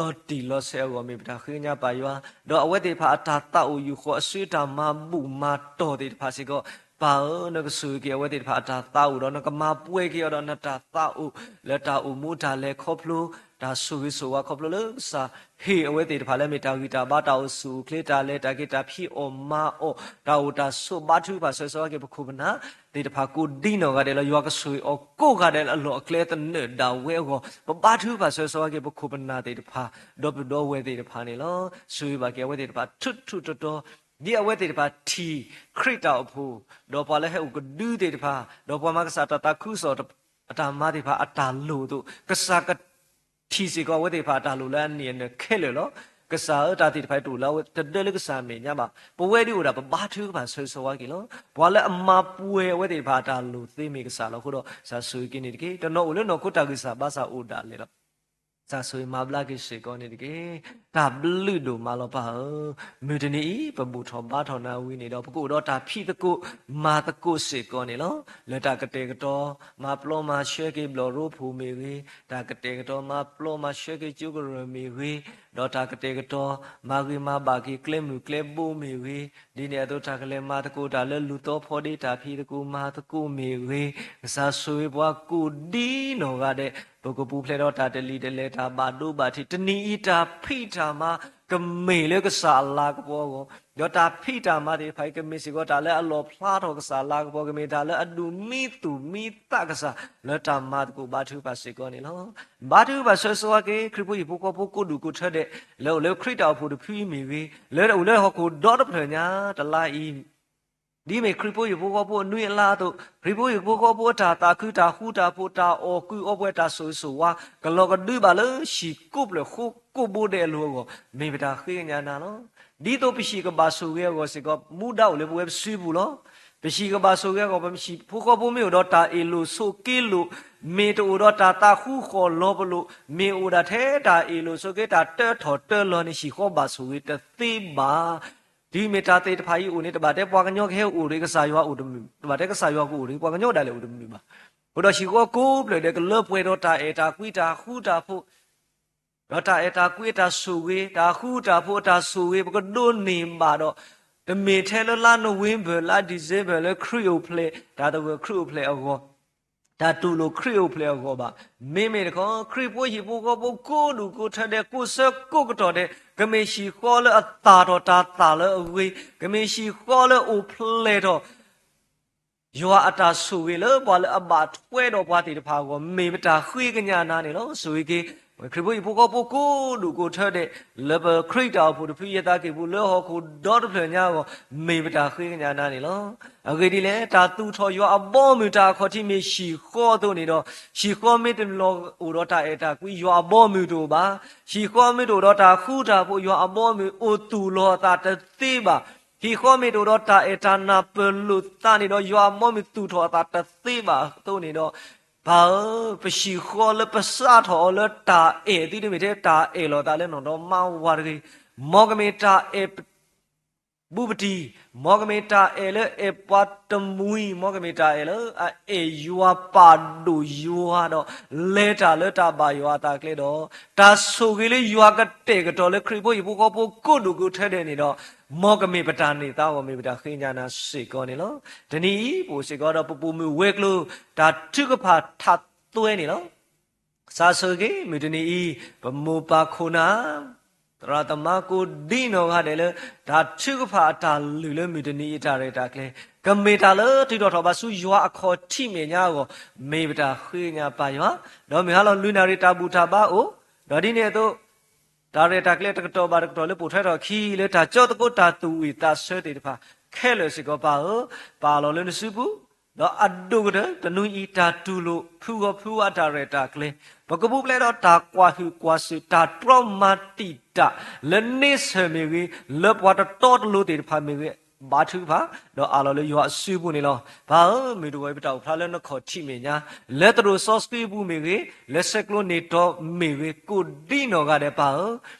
ၤတံၢ်လီၤဆဲးအဂီၢ် မ့ၢ်ပတၢ်ဃ့ကညးပၢ်ယွၤ, ဒီးအဝဲသ့ၣ်တဖၣ်အတၢ်သးအိၣ်ယူာ်ဃီၤအစုတၢ်မၤဘူၣ်မၤတီၢ်သ့ၣ်တဖၣ်စ့ၢ်ကီး, ပၢ်ဧၢ, နကဆိၣ်ဂ့ၤက့ၤအဝဲသ့ၣ်တဖၣ်အတၢ်သးအိၣ်ဒီး နကမၤပှဲၤက့ၤအီၤဒီးနတၢ်သးအိၣ် လၢတၢ်အိၣ်မူတၢ်လဲၤခီဖျိ တၢ်ဆိၣ်ဂ့ၤဆိၣ်ဝါခီဖျိလၢကစၢ် ဟ့ၣ်အဝဲသ့ၣ်တဖၣ်လၢမ့ၢ်တၢ်ဂံၢ်တၢ်ဘါ တၢ်အိၣ်ဆူၣ်အိၣ်ချ့ တၢ်လဲၤတၢ်က့ၤ တၢ်ဖံးအီၣ်မၤအီၣ် တၢ်အိၣ်တၢ်ဆိး ဘါထုကဖၣ်ဆၢဂ့ၤဆၢဝါက့ၤပခိၣ်ပနၢ်သ့ၣ်တဖၣ်ကိးဒ်နီၢ်ဂၤဒဲးလီၤ. ယွၤကဆိၣ်ဂ့ၤအီၤကိးဂၤဒဲးလၢအလီၢ်အကျဲသနၢၣ်ဒၣ်ဝဲအဂီၢ် ပဘါထုကဖၣ်ဆၢဂ့ၤဆၢဝါက့ၤပခိၣ်ပနၢ်သ့ၣ်တဖၣ် ဒီပုၢ်ဒီဝဲၢ်သ့ၣ်တဖၣ်န့ၣ်လီၤ. ဆိၣ်ဂ့ၤဘၣ်က့ၤအဝဲသ့ၣ်တဖၣ်ထူးထူးတီၤတီၤ ဒ်အဝဲသ့ၣ်တဖၣ်ထံၣ်ခရံာ်တၢ်အိၣ်ဖှိၣ် ဒီးပှၤလၢဟဲအိၣ်ကဒုသ့ၣ်တဖၣ် ဒီးပှၤမၤကစၢ်တၢ်သးခုကစီၣ်အတၢ်မၤသ့ၣ်တဖၣ်အတၢ်လိၣ်အသိး ကစၢ်က ထံၣ်စ့ၢ်ကီးအဝဲသ့ၣ်တဖၣ်အတၢ်လိၣ်လၢအနံၣ်အနၢၣ်ခဲလၢာ်လီၤ. ကစၢ်ဧၢ, တၢ်သ့ၣ်တဖၣ်အံၤတအိၣ်လၢအဝဲတဒၢလၢကစၢ်အမဲာ်ညါဘၣ်. ပဝဲဒ်အိၣ်ဒၣ်ပဘါထုကဖၣ်ဆၢဂ့ၤဆၢဝါက့ၤလီၤ. ပှၤလၢအမၤပှဲၤအဝဲသ့ၣ်တဖၣ်အတၢ်လိၣ်သ့မ့ၢ်ကစၢ်လီၤ. အဃိဒီးကစၢ်ဆိၣ်ဂ့ၤက့ၤန့ၣ်တက့ၢ်. တနီၤအိၣ်လၢနီၢ်ခိတၢ်ဂံၢ်စၢ်ဘါစၢ်အိၣ်ဒၣ်လဲာ်လီၤ. ကစၢ်ဆိၣ်ဂ့ၤမၤဘျါက့ၤစ့ၢ်ကီးန့ၣ်တက့ၢ်. တၢ်ဘျုးဒိၣ်မးလီၤပၢ်ဧၢ, မုၢ်တနံၤအံၤ ပဘူၣ်ထီၣ်ဘါထီၣ်နၤဝံၤန့ၣ်ဒီး ပကအိၣ်ဒီးတၢ်ဖံးသကိး မၤသကိးစ့ၢ်ကီးန့ၣ်လီၤ. လၢတၢ်ကတဲာ်ကတီၤ မၤပျီမၤဆှဲက့ၤဘျီၣ်ရိဖှိၣ်မ့ၢ်ဂ့ၤ, တၢ်ကတဲာ်ကတီၤ မၤပျီမၤဆှဲက့ၤကၠိကရၢၢ်မ့ၢ်ဂ့ၤ, ဒီးတၢ်ကတဲာ်ကတီၤ မၤဂ့ၤမၤဘၣ်က့ၤကျဲမုၢ်ကျဲဘိမ့ၢ်ဂ့ၤ, ဒ်န့ၣ်အသိးတၢ်ကလဲၤမၤသကိးတၢ်လၢလူၤသီဖီဒ့ တၢ်ဖံးသကိးမၤသကိးမ့ၢ်ဂ့ၤ, ကစၢ်ဆိၣ်ဂ့ၤပှၤကိးဒ်နီၢ်ဂၤဒဲး ပကပူၤဖျဲးဒီးတၢ်တလံၤတလဲၢ် တၢ်ဘၣ်ဒိဘၣ်ထံး တနံၤအံၤတၢ်ဖံးတၢ်မၤ ကမ့ၢ်လၢကစၢ်အလၤကပီၤအဂီၢ်, ဒီးတၢ်ဖံးတၢ်မၤသ့ၣ်တဖၣ်အံၤ ကမ့ၢ်စ့ၢ်ကီးတၢ်လၢအလီၣ်ဖျါထီၣ်ကစၢ်အလၤကပီၤ, ကမ့ၢ်တၢ်လၢအဒိၣ်မံသူၣ်မံသးကစၢ် လၢတၢ်မၤသကိးဘါထုကဖၣ်စ့ၢ်ကီးန့ၣ်လီၤ. ဘါထုကဖၣ်ဆၢဂ့ၤဆၢဝါက့ၤ ခရံာ်ဖိဟံၣ်ဖိဃီဖိကိးဒူၣ်ကိးထၢဒဲး လၢအိၣ်လၢခရံာ်တၢ်အိၣ်ဖှိၣ်တဖုအံၤမ့ၢ်ဂ့ၤ, လၢအိၣ်လၢဟီၣ်ခိၣ်ဒီတဖျၢၣ်ညါတလါအံၤ ဒ်မ့ၢ်ခရံာ်ဖိဟံၣ်ဖိဃီဖိအနွံအလါအသိး, ခရံာ်ဖိဟံၣ်ဖိဃီဖိအတၢ်သးခုတၢ်ဃူတၢ်ဖိး တၢ်အီၣ်ကုးအီပှဲၤ တၢ်ဆိၣ်ဂ့ၤဆိၣ်ဝါ ကလီၤကဒုဘၣ်လၢဟံၣ်ကိးဖျၢၣ်ဃိကိးဘိဒဲးအလိၤအဂီၢ် မ့ၢ်ပတၢ်ဃ့ကညးနၤလီၤ. ဒ်သိးပဟံၣ်ကဘၣ်ဆိၣ်ဂ့ၤအဂီၢ်စ့ၢ်ကီး မူဒါအိၣ်လၢပဝဲပစုပူၤလီၤ. ပဟံၣ်ကဘၣ်ဆိၣ်ဂ့ၤအဂီၢ် ပဟံၣ်ဖိဃီဖိမ့ၢ်အိၣ်ဒီးတၢ်အ့ၣ်လိာ်ဆိးက့လိာ်, မ့ၢ်တအိၣ်ဒီးတၢ်သးဃူဃီၤလီၤပလိာ်, မ့ၢ်အိၣ်ဒၣ်ထဲတၢ်အ့ၣ်လိာ်ဆိးက့ တၢ်တၢထီၣ်တၢလီၤန့ၣ် ဟံၣ်ဃီဘၣ်ဆိၣ်ဂ့ၤတသ့ဘၣ်. တုၤမ့ၢ်တၢ်သ့ၣ်တဖၣ်အံၤအိၣ်န့ၣ် တဘၣ်တဲပှၤကညီကဟဲအိၣ်ဒီးကစၢ်ယွၤအိၣ်တမုာ်, တဘၣ်တဲကစၢ်ယွၤကအိၣ်ဒီး ပှၤကညီဒၣ်လဲာ်အိၣ်တမုာ်ဘၣ်. အဃိဒီးဟံၣ်ဃီကိးဖျၢၣ်ဒဲး ကလၢပှဲၤဒီးတၢ်အဲၣ်တၢ်ကွံတၢ်ဃူတၢ်ဖိး, ဒီးတၢ်အဲၣ်တၢ်ကွံအတၢ်ဆိၣ်ဂ့ၤ, တၢ်ဃူတၢ်ဖိးအတၢ်ဆိၣ်ဂ့ၤ ပကဒိးန့ၢ်ဘၣ်ဒီး, တမ့ၢ်ထဲလၢလါနိၣ်ဝ့ဘၢၣ် လါဒံၣ်စ့ဘၢၣ် လၢခရံာ်အိၣ်ဖျဲၣ်, တၢ်သဂၢၢ်ခရံာ်အိၣ်ဖျဲၣ်အဂီၢ်, တၢ်တူၢ်လိာ်ခရံာ်အိၣ်ဖျဲၣ်အဂီၢ်ဘၣ်. မ့မ့ၢ်တခီ ခရံာ်ဖိဟံၣ်ဖိဃီဖိကိးဒူၣ်ကိးထၢဒဲး ကိးဆၢကိးကတီၢ်ဒဲး ကမ့ၢ်ဟံၣ်ဃီလၢအသၣ်ထီၣ်တၢ်သၣ်လၢအဂ့ၤ, ကမ့ၢ်ဟံၣ်ဃီလၢအိၣ်ဖျဲၣ်ထီၣ် ယွၤအတၢ်ဆိၣ်ဂ့ၤလၢပှၤလၢအဘၣ်ထွဲဒီးပှၤသ့ၣ်တဖၣ်အဂီၢ် မ့ၢ်ပတၢ်ဃ့ကညးနၤန့ၣ်လီၤ. ဆိၣ်ဂ့ၤက့ၤ ခရံာ်ဖိဟံၣ်ဖိဃီဖိကိးဒူၣ်ကိးထၢဒဲး လၢပခရံာ်တၢ်အိၣ်ဖှိၣ်တဖုယဲၢ်သးကံၢ်ပူၤ လၢဟီၣ်ခိၣ်ဒီတဖျၢၣ်ညါအဂီၢ် မ့ၢ်ပတၢ်ဃ့ကညးနၤန့ၣ်လီၤ. အဂ့ၢ်ဒ်လဲၣ်, တၢ်သူၣ်ထီၣ်ယွၤအဘီအမုၢ်တၢ်အခီၣ်ထံးမ့ၢ်ဟံၣ်ဃီအသိးန့ၣ်ဒီး, ဟံၣ်ဃီမ့ၢ်တလီၤအိၣ်ဒီးတၢ်အဲၣ်တၢ်ကွံ ယွၤအဘီအမုၢ်တအိၣ်ဘၣ်. ဟံၣ်ဃီမ့ၢ်တအိၣ်ဒီးတၢ်ဃူတၢ်ဖိး ယွၤအဘီအမုၢ်အိၣ်သူၣ်လီၤအသးတသ့ဘၣ်. ဟံၣ်ဃီမ့ၢ်တအိၣ်ဒီးတၢ်အဲၣ်တၢ်နၢ်ပၢၢ်လိာ်သးန့ၣ်ဒီး ယွၤအဘီအမုၢ်သူၣ်ထီၣ်အသးတသ့ဘၣ်အသိးန့ၣ်ဒီး, ပၢ်ဧၢ, ပဟံၣ်ဃီလၢပစးထီၣ်အီၤလၢတၢ်အဲၣ်သုတမ့ၢ်ထဲတၢ်အဲၣ်လိာ်သးလၢနီၢ်ဒီမါဝၤတဂ့ၤ, မ်ကမ့ၢ်တၢ်အဲၣ် ဘူးပတံၢ်, မ်ကမ့ၢ်တၢ်အဲၣ်လၢအဲၣ်ပှၤတမှံၤ, မ်ကမ့ၢ်တၢ်အဲၣ်လၢအအဲၣ်ယွၤပာ်ဒိၣ်ယွၤဒီး လဲၤတၢ်လၢတၢ်ဘၣ်ယွၤအသးကျဲဒီး တၢ်ဆိၣ်ဂ့ၤလၢယွၤကတဲာ်ကတီၤလၢခရံာ်ဖိဟံၣ်ဖိဃီဖိကိးဒိၣ်ကိးထဲဒဲးန့ၣ်ဒီး မ်ကမ့ၢ်ပတၢ်န့ၢ်သါဂီၢ်မ့ၢ်ပတၢ်ဃ့ကညးနၤစ့ၢ်ကီးန့ၣ်လီၤ. တနံၤအံၤ ပအိၣ်စ့ၢ်ကီးဒီးပပိာ်မုၣ်ဝဲၤကျိၤ တၢ်ထုကဖၣ်ထးသွဲန့ၣ်လီၤ. ကစၢ်ဆိၣ်ဂ့ၤ မုၢ်တနံၤအံၤ ပမိၢ်ပၢ်ခိၣ်နၢ် သရၣ်သမါကိးဒံနီၢ်ဂၤဒဲးလၢ တၢ်ထုကဖၣ်အတၢ်လုၢ်လၢမုၢ်တနံၤအံၤတၢ်ရဲၣ်တၢ်ကျဲၤ ကမ့ၢ်တၢ်လၢထုးထီၣ်ထီၣ်ဘးဆူယွၤအခီၣ်ထံးမဲာ်ညါအဂီၢ် မ့ၢ်ပတၢ်ဃ့ကညးပၢ်ယွၤ, ဒီးမုၢ်ဟါလီၤလွံၢ်နၣ်ရံၣ်တၢ်ဘူၣ်တၢ်ဘါအိၣ်, ဒီးဒ်န့ၣ်အသိး တၢ်ရဲၣ်တၢ်ကျဲၤတကတီၢ်ဘၣ်တကတီၢ်လၢပိာ်ထွဲထီၣ်အခံ လၢတၢ်ကၠီသကိးတၢ်သူၣ်ဝံၣ်သးဆၢသ့ၣ်တဖၣ်ခဲလၢာ်စ့ၢ်ကီးပၢ်ဧၢ, ပာ်လီၤလၢနစုပူၤ, ဒီးအဒိၣ်ကတၢၢ်တနွံအံၤ တၢ်တူၢ်လိာ်ဖုဂီၤဖုဝါတၢ်ရဲၣ်တၢ်ကျဲၤ, ပကပူၤဖျဲးဒီးတၢ်ကွၢ်ဟုၣ်ကွၢ်စူၣ် တၢ်တြီမၤတံာ်တာ် လၢန့ဆၢၣ်မ့ၢ်ဂ့ၤ, လၢပှၤတတီတလိၤသ့ၣ်တဖၣ်မ့ၢ်ဂ့ၤ ဘါထုကဖၣ်, ဒီးအးလီၤလၢယွၤအစုပူၤန့ၣ်လီၤ. ပၢ်ဧၢ, မုၢ်တဂီၤအံၤ ပတၢ်အိၣ်ဖျါလၢနခီၣ်ထံးမဲာ်ညါ, လၢသရိာ်စီဆှံအပူၤမ့ၢ်ဂ့ၤ, လၢဆဲးကျိးန့ၢ်တီမ့ၢ်ဂ့ၤ, ကိးဒံနီၢ်ဂၤဒဲးပၢ်ဧၢ,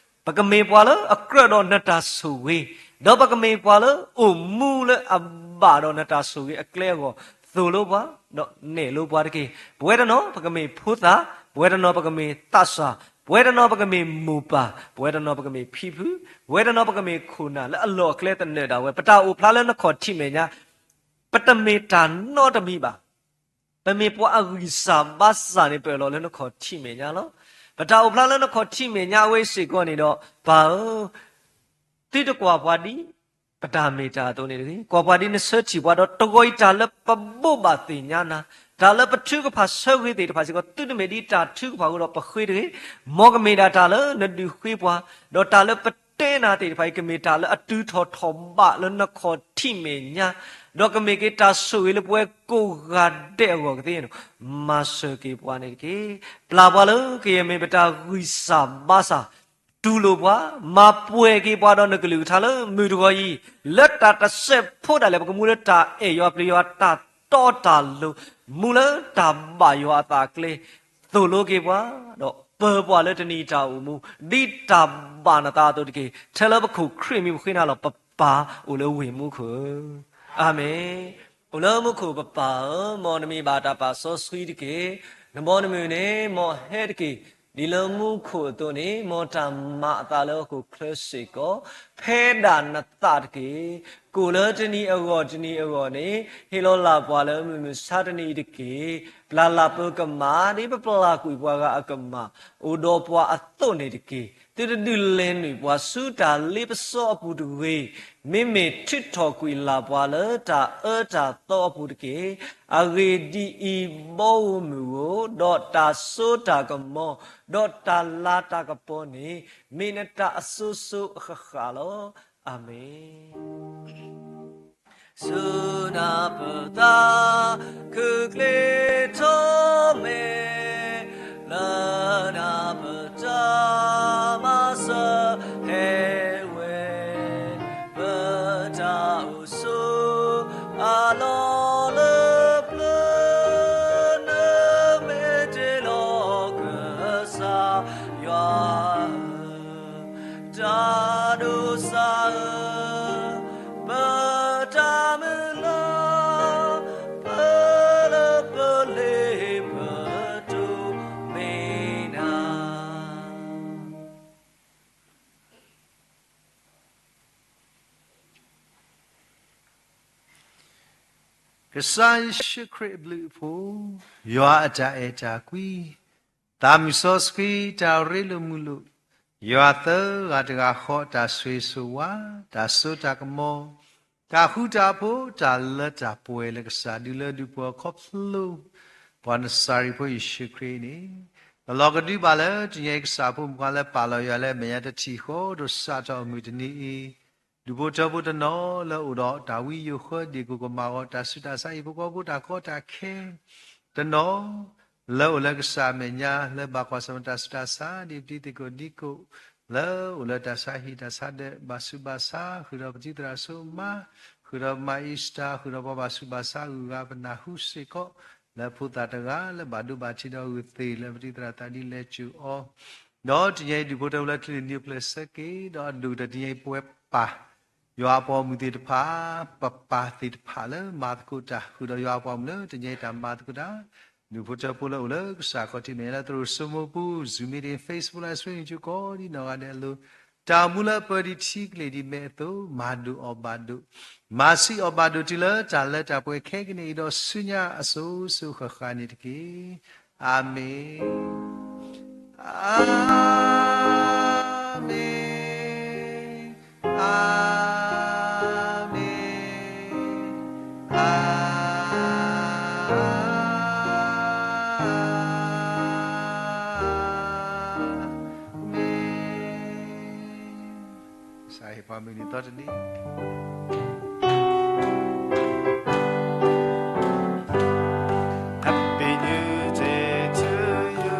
ပကမ့ၢ်ပှၤလၢအကြၢးဒီးနတၢ်ဆိၣ်ဂ့ၤ, ဒီးပကမ့ၢ်ပှၤလၢအိၣ်မူလၢအဘၣ်ဒီးနတၢ်ဆိၣ်ဂ့ၤအကျဲအဂီၢ်, သိၣ်လိပှၤ, ဒီးနဲၣ်လိပှၤတက့ၢ်. ပဝဲတနီၤပကမ့ၢ်ဖိသၣ်, ပဝဲတနီၤပကမ့ၢ်သးစၢ်, ပဝဲတနီၤပကမ့ၢ်မိၢ်ပၢ်, ပဝဲတနီၤပကမ့ၢ်ဖံဖု, ပဝဲတနီၤပကမ့ၢ်ခိၣ်နၢ်လၢအလီၢ်အကျဲသနၢၣ်ဒၣ်ဝဲ, ပတၢ်အိၣ်ဖျါလၢနခီၣ်ထံးမဲာ်ညါ, ပတမ့ၢ်တၢ်နီတမံၤဘၣ်. ပမ့ၢ်ပှၤအဂံၢ်စၢ်ဘါစၢ်န့ၣ် ပၢၢ်လီၤလၢနခီၣ်ထံးမဲာ်ညါလီၤ. ပတၢ်အိၣ်ဖျါလၢနခီၣ်ထံးမဲာ်ညါအဝဲစ့ၢ်ကီးန့ၣ်ဒီး ပၢ်ဧၢ, သုတကွၢ်ပှၤဒ်ပတၢ်မ့ၢ်တၢ်အသိးန့ၣ်တဂ့ၤ, ကွၢ်ပှၤဒ်နဆၢထံၣ်ပှၤဒီးတဂီၤအံၤတၢ်လၢပဘိးဘၣ်သ့ၣ်ညါနၤ, တၢ်လၢပထုကဖၣ်ဆၢဂ့ၤသ့ၣ်တဖၣ်စ့ၢ်ကီး သုတမ့ၢ်ဒ်တၢ်ထုကဖၣ်အဃိဒီးပဃ့တဂ့ၤ, မ်ကမ့ၢ်ဒၣ်တၢ်လၢနဒုးဃ့ပှၤ, ဒီးတၢ်လၢပတဲနၤသ့ၣ်တဖၣ်အံၤ ကမ့ၢ်တၢ်လၢအတုၤထီၣ်ထီၣ်ဘးလၢနခီၣ်ထံးမဲာ်ညါ, ဒီးကမ့ၢ်က့ၤတၢ်ဆိၣ်ဂ့ၤလၢပဝဲကိးဂၤဒဲးအဂီၢ်ကသ့, မၤစၢၤက့ၤပှၤန့ၣ်တက့ၢ်. ပျၢ်ပှၤလၢကယဲၢ်မ့ၢ်ပတၢ်ဂံၢ်စၢ်ဘါစၢ်, တူၢ်လိာ်ပှၤ, မၤပှဲၤက့ၤပှၤဒီးနကလုၢ်ကထါလၢမုၢ်တဂီၤအံၤ, လၢတၢ်တစဲးဖိဒၣ်လဲာ် ပကမူလၢတၢ်အဲၣ်ယွၤပျံၤယွၤတၢ်တီတၢ်လိၤ, မူလၢတၢ်ဘၣ်ယွၤအသးကျဲ, သိၣ်လိက့ၤပှၤ, ဒီးပၢၤပှၤလၢတနံၤတၢ်အိၣ်မူ, ဒ်တၢ်ဘၣ်နသးအသိးတက့ၢ်. ထဲလၢပခိၣ်ခရံာ်မံၤပဃ့နၤလီၤ ပပၢ်အိၣ်လၢဝ့ၢ်မူခိၣ်, အၤမ့ၣ်. အိၣ်လၢမူခိၣ်ပပၢ်ဧၢ, မ်နမံၤဘၣ်တၢ်ပာ်စီဆှံတက့ၢ်. နဘီနမုၢ်န့ၣ် မ်ဟဲတက့ၢ်. ဒ်လၢမူခိၣ်အသိးန့ၣ် မ်တၢ်မၤအသးလၢဟီၣ်ခိၣ်ချၢစ့ၢ်ကီး ဖဲဒၣ်နသးတက့ၢ်. ကိၣ်လၢတနံၤအဂီၢ်တနံၤအဂီၢ်န့ၣ် ဟ့ၣ်လီၤလၢ်ပှၤလၢမုၢ်မဆါတနံၤအံၤတက့ၢ်. ပျၢ်လၢ်ပကမၣ် ဒ်ပပျၢ်ကွံာ်ပှၤဂၤအကမၣ် အိၣ်ဒီးပှၤအသိးန့ၣ်တက့ၢ်. သုတဒုးလဲၤနုာ်ပှၤဆူတၢ်လ့ပစီအပူၤတဂ့ၤ. မ့မ့ၢ်ထုးထီၣ်ကွံာ်လၢ်ပှၤလၢတၢ်အၢတၢ်သီအပူၤတက့ၢ်. အဂ့ၢ်ဒ်အံၤ, ဘီဧိၤမုၢ်ဧိၤ, ဒီးတၢ်စိတၢ်ကမီၤ, ဒီးတၢ်လၤတၢ်ကပီၤန့ၣ် မ့ၢ်နတၢ်အစိၤစိၤအဃၣ်ဃၣ်လီၤ. အၤမ့ၣ်. စူၢ်နၤပသး ခုၣ်ကျ့ထီၣ်မဲာ် လၢနၤပတၢ်မၤစၢၤဟဲဝဲ, ပတၢ်အိၣ်ဆိးအလီၢ်လၢပျၢၤ နမ့ၢ်တ့လီၤကစၢ်ယွၤ တၢ်ဒိးစၢ်ဧၢ, ပတၢ်မုၢ်လၢ် ပလၢပလ့ပတိၢ်မ့ၢ်နၤ. ကစၢ်ယ့ၣ်ၡူးခရံာ်အဘျုးအဖှိၣ်, ယွၤအတၢ်အဲၣ်တၢ်ကွံ, သးမုၢ်စီဆှံတၢ်ရ့လိာ်မုာ်လိာ်, ယွၤသၢဂၤတဂၤဃီတၢ်ဆိၣ်ဂ့ၤဆိၣ်ဝါ, တၢ်စိတၢ်ကမီၤ, တၢ်ဃူတၢ်ဖိး, တၢ်လၢတၢ်ပှဲၤလၢကစၢ်ဒုးလၢဒုးပှဲၤခီဖျိ ပှၤနစၤရ့းဖိယ့ၣ်ၡူးခရံာ်န့ၣ်, ပလီၤကဒုဘၣ်လၢတနံၤအံၤ ကစၢ်ဖိမုၣ်ခွါလၢပာ်လီၤယွၤလၢအမဲာ်ညါတထံၣ်ဃီ ဒိၣ်စးထီၣ်အမုၢ်တနံၤအံၤ, ဒူၣ်ဖိထၢဖိတနီၤလၢအိၣ်ဒီးတၢ်ဝံယိာ်ဃၢဒ့ၣ်ကိၣ်ကမၣ်ဂီၤ တၢ်ဆူးတၢ်ဆါဟံၣ်ဖိဃီဖိတၢ်ကီတၢ်ခဲ, တနီၤ လၢအိၣ်လၢကစၢ်အမဲာ်ညါ လၢဘၣ်ကွၢ်ဆၢၣ်မဲာ်တၢ်ဆူးတၢ်ဆါ ဒ်ပတံၤသကိးဒံကိး လၢအိၣ်လၢတၢ်ဆါဟံၣ်တၢ်ဆါဒၢး ဘၣ်ဆူးဘၣ်ဆါ ဃုာ်ဒီးပတံၤသရၣ်စိမါ, ဃုာ်ဒီးမၤအံစတၢ် ဃုာ်ဒီးပှၤဘၣ်ဆူးဘၣ်ဆါအဂုၤအဂၤ ပနၢ်ဟူစ့ၢ်ကီး လၢဖိသၣ်တဂၤလၢဘၣ်ဒိဘၣ်ထံးဒီးအဂုာ်သ့ၣ်လၢပတံၤသရၣ်သးဒ်လဲၤစူၢ်အီၤ, ဒီးတနံၤအံၤဒုးဖိထၢဖိလၢချံန့ၣ်နံၤအိၣ်ဖျဲၣ်ဆၢက့ၤ ဒီးအဒိၣ်ကတၢၢ်တနံၤအံၤပဝဲပၢ် ယွၤအပှၤဂီၢ်မုၢ်သ့ၣ်တဖၣ်, ပပၢ်သ့ၣ်တဖၣ်လၢမၤသကိးတၢ် ဃုာ်ဒီးယွၤအပှၤဂီၢ်မုၢ်လၢတနံၤအံၤတၢ်မၤသကိးတၢ်, ဒုးဖိထၢဖိလၢအိၣ်လၢကစၢ်ခီၣ်ထံးမဲာ်ညါလၢသရိာ်စိမိပူၤ Zoom meeting, Facebook Live Stream ကိးဒ်နီၢ်ဂၤဒဲးအလိၤ, တၢ်အိၣ်မူလၢအပၢၤဒံးထံကလ့ၢ်ဒံးမဲာ်အသိး မၤဒိၣ်အီၣ်ဘၣ်ဒိၣ်, မၤဆံးအီၣ်ဘၣ်ဒိၣ်တုၤလၢတၢ်လၢတၢ်ပှဲၤခဲကနံၣ်အံၤ ဒီးဆူညါအစိၤစိၤဃၣ်ဃၣ်န့ၣ်တက့ၢ်. အၤမ့ၣ်, အၤမ့ၣ်, အၤမ့ၣ်, အၤမ့ၣ်. ကစၢ်ဟ့ၣ်ပှၤမုၢ်နံၤသီတနံၤ Happy New Day to you.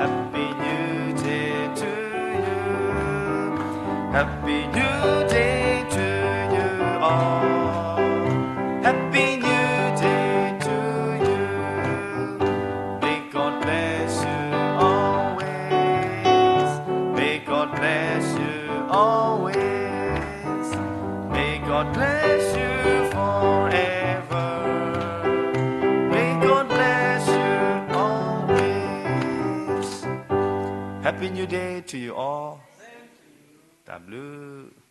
Happy New Day to you. Happy New Day to you all. Happy New Day to you. May God bless you always. May God bless you always. May God bless you forever. May God bless you always. Happy New Day to you all. တၢ်ဘျုး